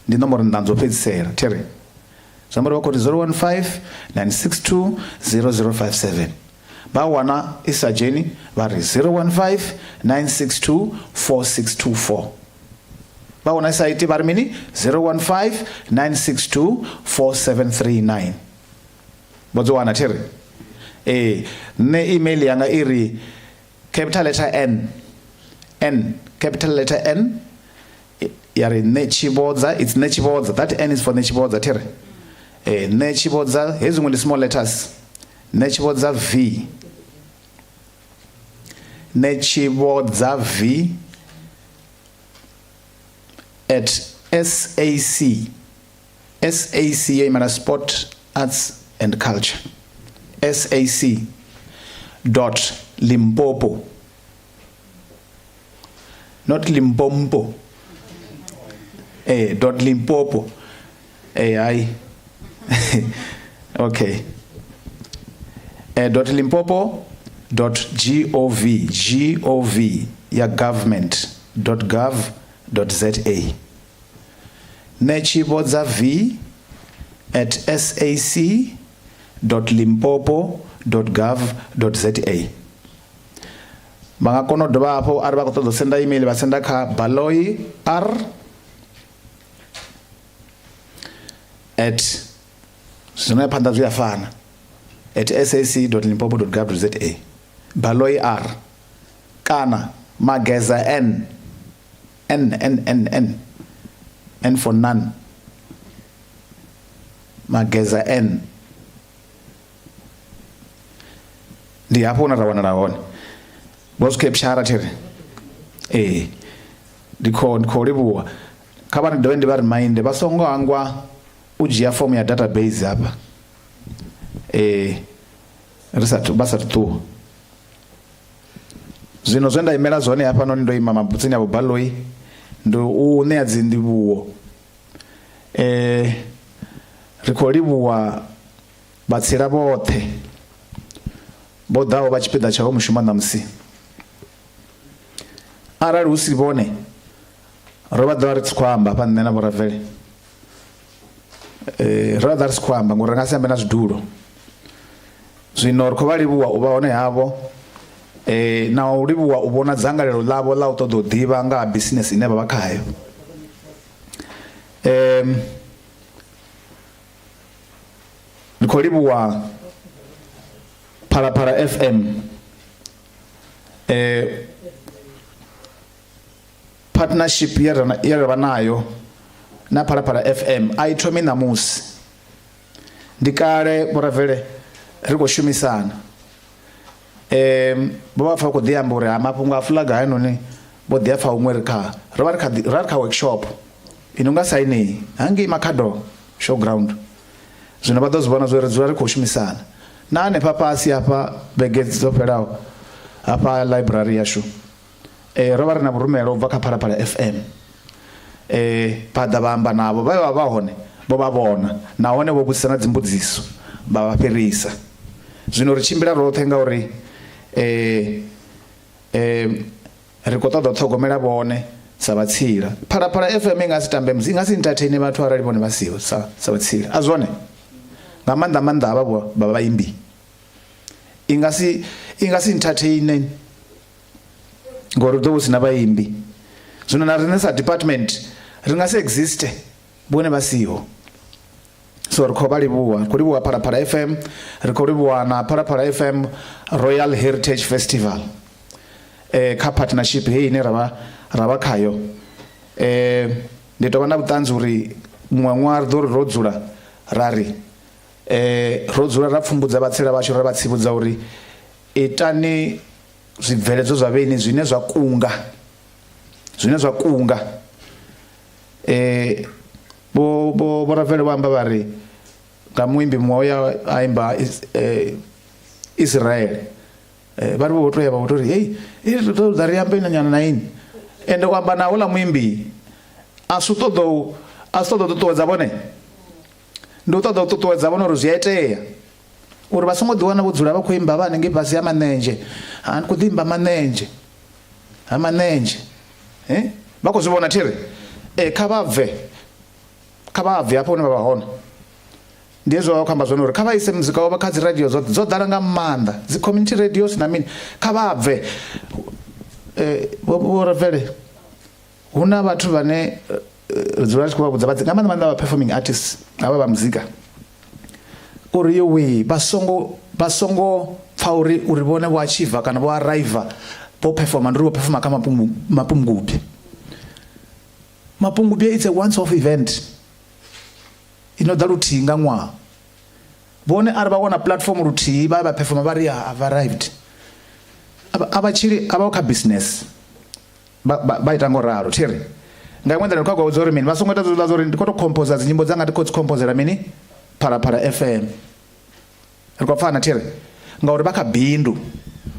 ndi nomboro nṋa dzo fhedzisela thiri. Zwi amba uri vha khou ri 015 962 0057, vha wana i sa dzheni vha ri 015 962 4624, vha wana i sa iti vha ri mini 015 962 4739. Vho dzi wana thiri? Ee, nṋe email yanga i ri capital letter N, N, capital letter N ya ri Ṋetshivhodza, it's Ṋetshivhodza, that N is for Ṋetshivhodza thiri. Ee, Ṋetshivhodza, hezwi zwiṅwe ndi small letters. Ṋetshivhodza V, Ṋetshivhodza V at SAC, SAC yo imela Sport, Arts and Culture, SAC dot Limpopo, not Limpompo, dot Limpopo, ai okay, dot Limpopo dot gov, gov ya government, dot gov dot za. Ṋetshivhodza V at sac dot limpopo dot gov dot za. Vha nga kona u dovha hafhu arali vha khou ṱoḓa u senda email vha senda kha baloi r at zwino ya phanḓa zwi a fana at sac dot limpopo dot gov dot za, baloi r kana mageza n, n n n n, n for none, mageza n. Ndi hafho hune ra wanala hone. Vho zwi capture thiri? Ee, ndi khou livhuwa. Kha vha dovhe ndi vha remind vha songo hangwa u dzhia fomo ya database hafha. Ri sathu vha sathu ṱuwa. Zwino zwe nda imela zwone hafhanoni ndo ima mabutsini a vhubaloi ndi u ṋea dzi ndivhuwo. Ri khou livhuwa vhatsila vhoṱhe vho ḓaho vha tshipiḓa tsha ho mushumo ṋamusi. Arali hu si vhone ro vha ḓovha ri tshi khou amba hafha nṋe na Vho Ravele. Ro vha ḓa ri si khou amba ngori ri nga si ambe na zwidulo. Zwino ri khou vha livhuwa u vha hone havho na u livhuwa u vhona dzangalelo ḽavho ḽa u ṱoḓa u ḓivha nga ha bisinese ine vha vha khayo. Ndi khou livhuwa Phalaphala FM partnership ye ra vha nayo na Phalaphala FM a i thomi ṋamusi. Ndi kale Vho Ravele ri khou shumisana. Vho vha pfa vha khou ḓi amba uri ha mafhungo a fulaga hainoni vho ḓi a pfa huṅwe ri kha ro vha ri kha ra ri kha workshop i no nga sa inei hangei Makhado showground. Zwino vha ḓo zwi vhona zwo ri dzula ri khou shumisana. Na hanefha fhasi hafha vhege dzo fhelaho hafha library yashu ro vha ri na vhurumelo ubva kha Phalaphala FM. Vha ḓa vha amba navho vhe vha vha hone vho vha vhona nahone vho vhudzisa na dzimbudziso vha vha fhirisa. Zwino ri tshimbila roṱhe ngauri ri khou ṱoḓa u ṱhogomela vhone sa vhatsila. Phalaphala FM i nga si tambe i nga si entertain vhathu arali vhone vha siho sa vhatsila. A zwone nga maanḓa maanḓa havha vha vhaimbi i nga si entertain ngori hu ḓo hu si na vhaimbi. Zwino na riṋe sa department ri nga si existe vhone vha siho. So ri khou vha livhuwa, ri khou livhuwa Phalaphala FM, ri khou livhuwa na Phalaphala FM Royal Heritage Festival kha partnership heyi ine ra vha khayo. Ndi tou vha na vhuṱanzi uri muṅwe ṅwaha ri ḓo ri ro dzula ra ri ro dzula ra pfumbudza vhatsila vhashu ra vha tsivhudza uri itani zwibveledzwa zwa vheni zwine zwa kunga, zwine zwa kunga. Vho Ravele vho amba vha ri nga muimbi muṅwe ya a imba Israel vha ri vho to ya vha to ri hey i ri ṱoḓa ri ambe nyana na ini. Ende u amba na houḽa muimbi a si ṱoḓa u a si ṱoḓa u ṱuṱuwedza vhone, ndi u ṱoḓa u ṱuṱuwedza vhone uri zwi a itea uri vha songo ḓiwana vho dzula vha khou imba vha hanengei fhasi ha maṋenzhe. Ha ndi khou ḓi imba maṋenzhe ha maṋenzhe vha khou zwi vhona thiri kha vha bve, kha vha bve hafho hune vha vha hone. Ndi hezwo vha khou amba zwone uri kha vha ise muzika wavho kha dzi radio dzoṱhe dzo ḓala nga maanḓa, dzi community radios na mini, kha vha bve. Vho Ravele hu na vhathu vhane ri dzula ri tshi khou vha vhudza nga maanḓa maanḓa vha performing artists havha vha muzika uri yowe vha songo pfa uri vhone vho achieve kana vho arrive vho performa, ndi uri vho performa kha Mapungubwe. Mapungubwe it's a once off event ino ḓa luthihi nga ṅwaha. Vhone arali vha wana platform luthihi vha vha performa vha ri I've arrived. A vha tshili, a vha kha business. Vha ita ngo ralo thiri. Nga iṅwe nḓila ndi khou vhudza uri mini vha songo ita zwiḽa zwa uri ndi khou tou composer dzi nyimbo dzanga ndi khou dzi composera mini Phalaphala FM. Ri khou pfana thiri ngauri vha kha bindu.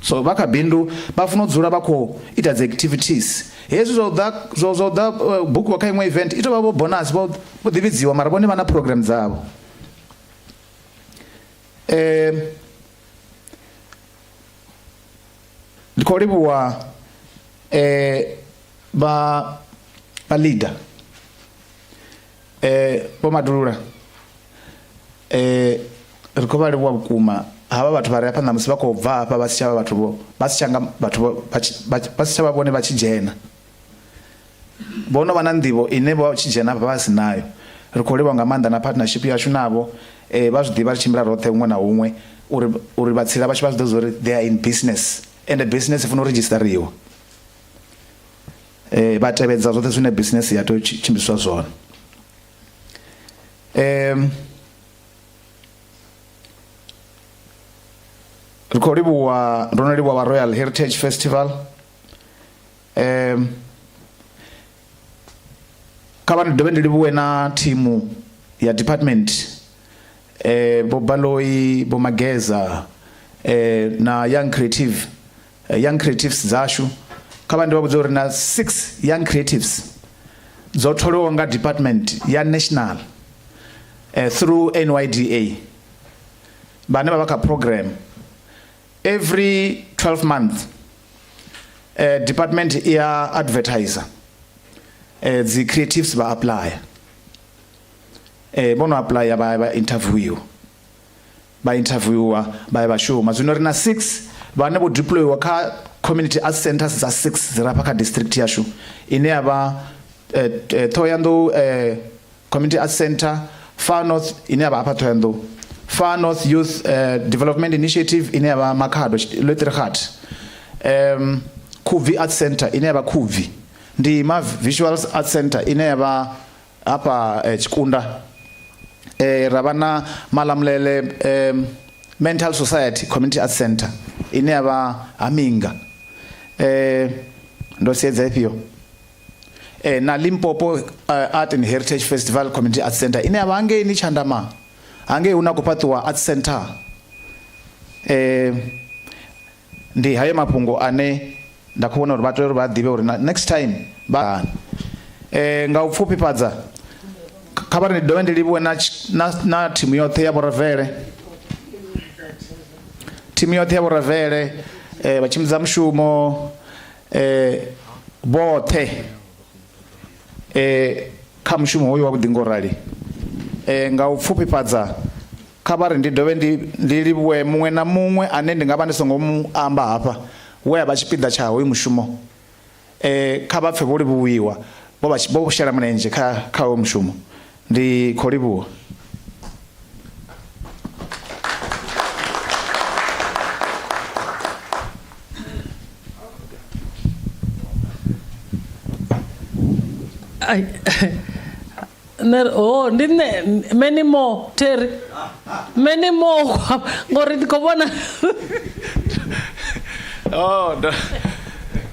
So vha kha bindu vha funa u dzula vha khou ita dzi activities. Hezwi zwa ḓa zwa ḓa bukiwa kha iṅwe event i tou vha vho bonus vho ḓi vhidziwa mara vhone vha na program dzavho. Ndi khou livhuwa vha leader Vho Madulula ri khou vha livhuwa vhukuma havha vhathu vha re hafha ṋamusi vha khou bva hafha vha si tsha vha vhathu vho vha si tsha nga vhathu vha si tsha vha vhone vha tshi dzhena. Vho no vha na nḓivho ine vho tshi dzhena hafha vha si nayo. Ri khou livhuwa nga maanḓa na partnership yashu navho vha zwi ḓivha ri tshimbila roṱhe huṅwe na huṅwe uri uri vhatsila vhashu vha zwi ḓivhe uri they are in business and business i funa u redzhisiṱariwa. Vha tevhedza zwoṱhe zwine business ya tea u tshimbidziswa zwone. Ri khou livhuwa, ndo no livhuwa vha Royal Heritage Festival. Kha vha ndi dovhe ndi livhuwe na thimu ya department Vho Baloyi, Vho Mageza, eh, na young creative eh, young creatives dzashu kha vha ndi vha vhudza uri na six young creatives dzo tholiwaho nga department ya national eh, through NYDA vhane vha vha kha program every 12 month eh, department i ya advertiser eh, dzi creatives vha apply eh, vho no apply vha vha interview vha interviewa vha ya vha shuma zwino ri na 6 vhane vho deployiwa kha community arts centers dza 6 dzi rafha kha district yashu ine ya vha eh, eh, Thohoyandou eh, community arts center far north ine ya vha hafha Thohoyandou far north youth eh, development initiative ine ya vha Makhado Lwetrigat um Khubvi arts center ine ya vha Khubvi ndi ma visuals arts center ine ya vha hafha eh, Tshikunda eh, ra vha na Malamulele eh, mental society community arts center ine ya vha Haminga eh, ndo siedza ifhio eh, na Limpopo Art and Heritage Festival Community Arts Center ine ya vha hangeini Tshandama hangei hu na khou fhaṱiwa arts center eh, ndi hayo mafhungo ane nda khou vhona uri vha tea uri vha ḓivhe uri na next time vha eh, nga u pfufhifhadza kha vha ri ndi dovhe ndi livhuwe na, na, na thimu yoṱhe ya vhorevele thimu yoṱhe ya vhorevele eh, vhatshimbidza mushumo eh, vhoṱhe eh, kha mushumo hoyu wavhuḓi ngo rali eh, nga u pfufhifhadza kha vha ri ndi dovhe ndi, ndi livhuwe muṅwe na muṅwe ane ndi nga vha ndi songo mu amba hafha we a vha tshipiḓa tsha hoyu mushumo eh, kha vha pfe vho livhuwiwa vho vha vho shela mulenzhe kha kha hoyu mushumo ndi khou livhuwa. Ai, nṋe oh ndi nṋe many more Terry many more ngori ndi khou vhona oh ndo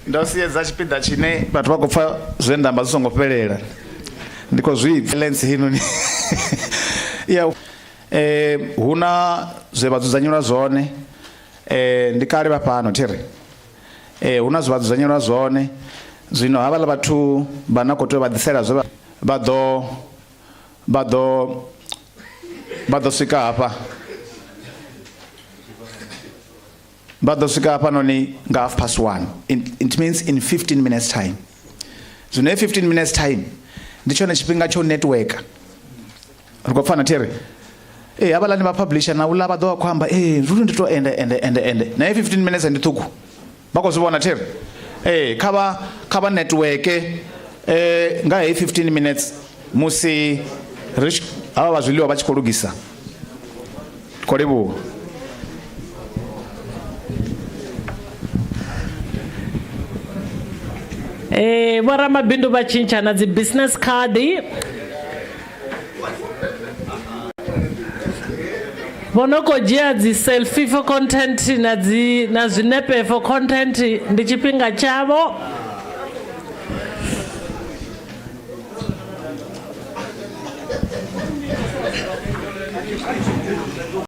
ndo siedza tshipiḓa tshine vhathu vha khou pfa zwe nda amba zwi songo fhelela ndi khou zwi pfa lens heinoni ya eh hu na zwe vha dzudzanyelwa zwone eh ndi kale vha fhano thiri eh hu na zwe vha dzudzanyelwa zwone zwino havhaḽa vhathu vha na khou tea u vha ḓisela zwe vha ḓo vha ḓo vha ḓo swika hafha vha ḓo swika hafhanoni nga 1:30 it means in 15 minutes time zwino 15 minutes time ndi tshone tshifhinga tsho network ri khou pfana thiri ee havhaḽani vha publisher na uḽa vha ḓo vha khou amba ee ruri ndi to ende ende ende ende na 15 minutes ndi ṱhukhu vha khou zwi vhona thiri ee kha vha kha vha network eh nga hei 15 minutes musi ri havha vha zwiḽiwa vha tshi khou lugisa khou livhuwa. Eh vhoramabindu vha tshintsha na dzi business card vho no khou dzhia dzi selfie for content na dzi na zwinepe for content ndi tshifhinga tshavho.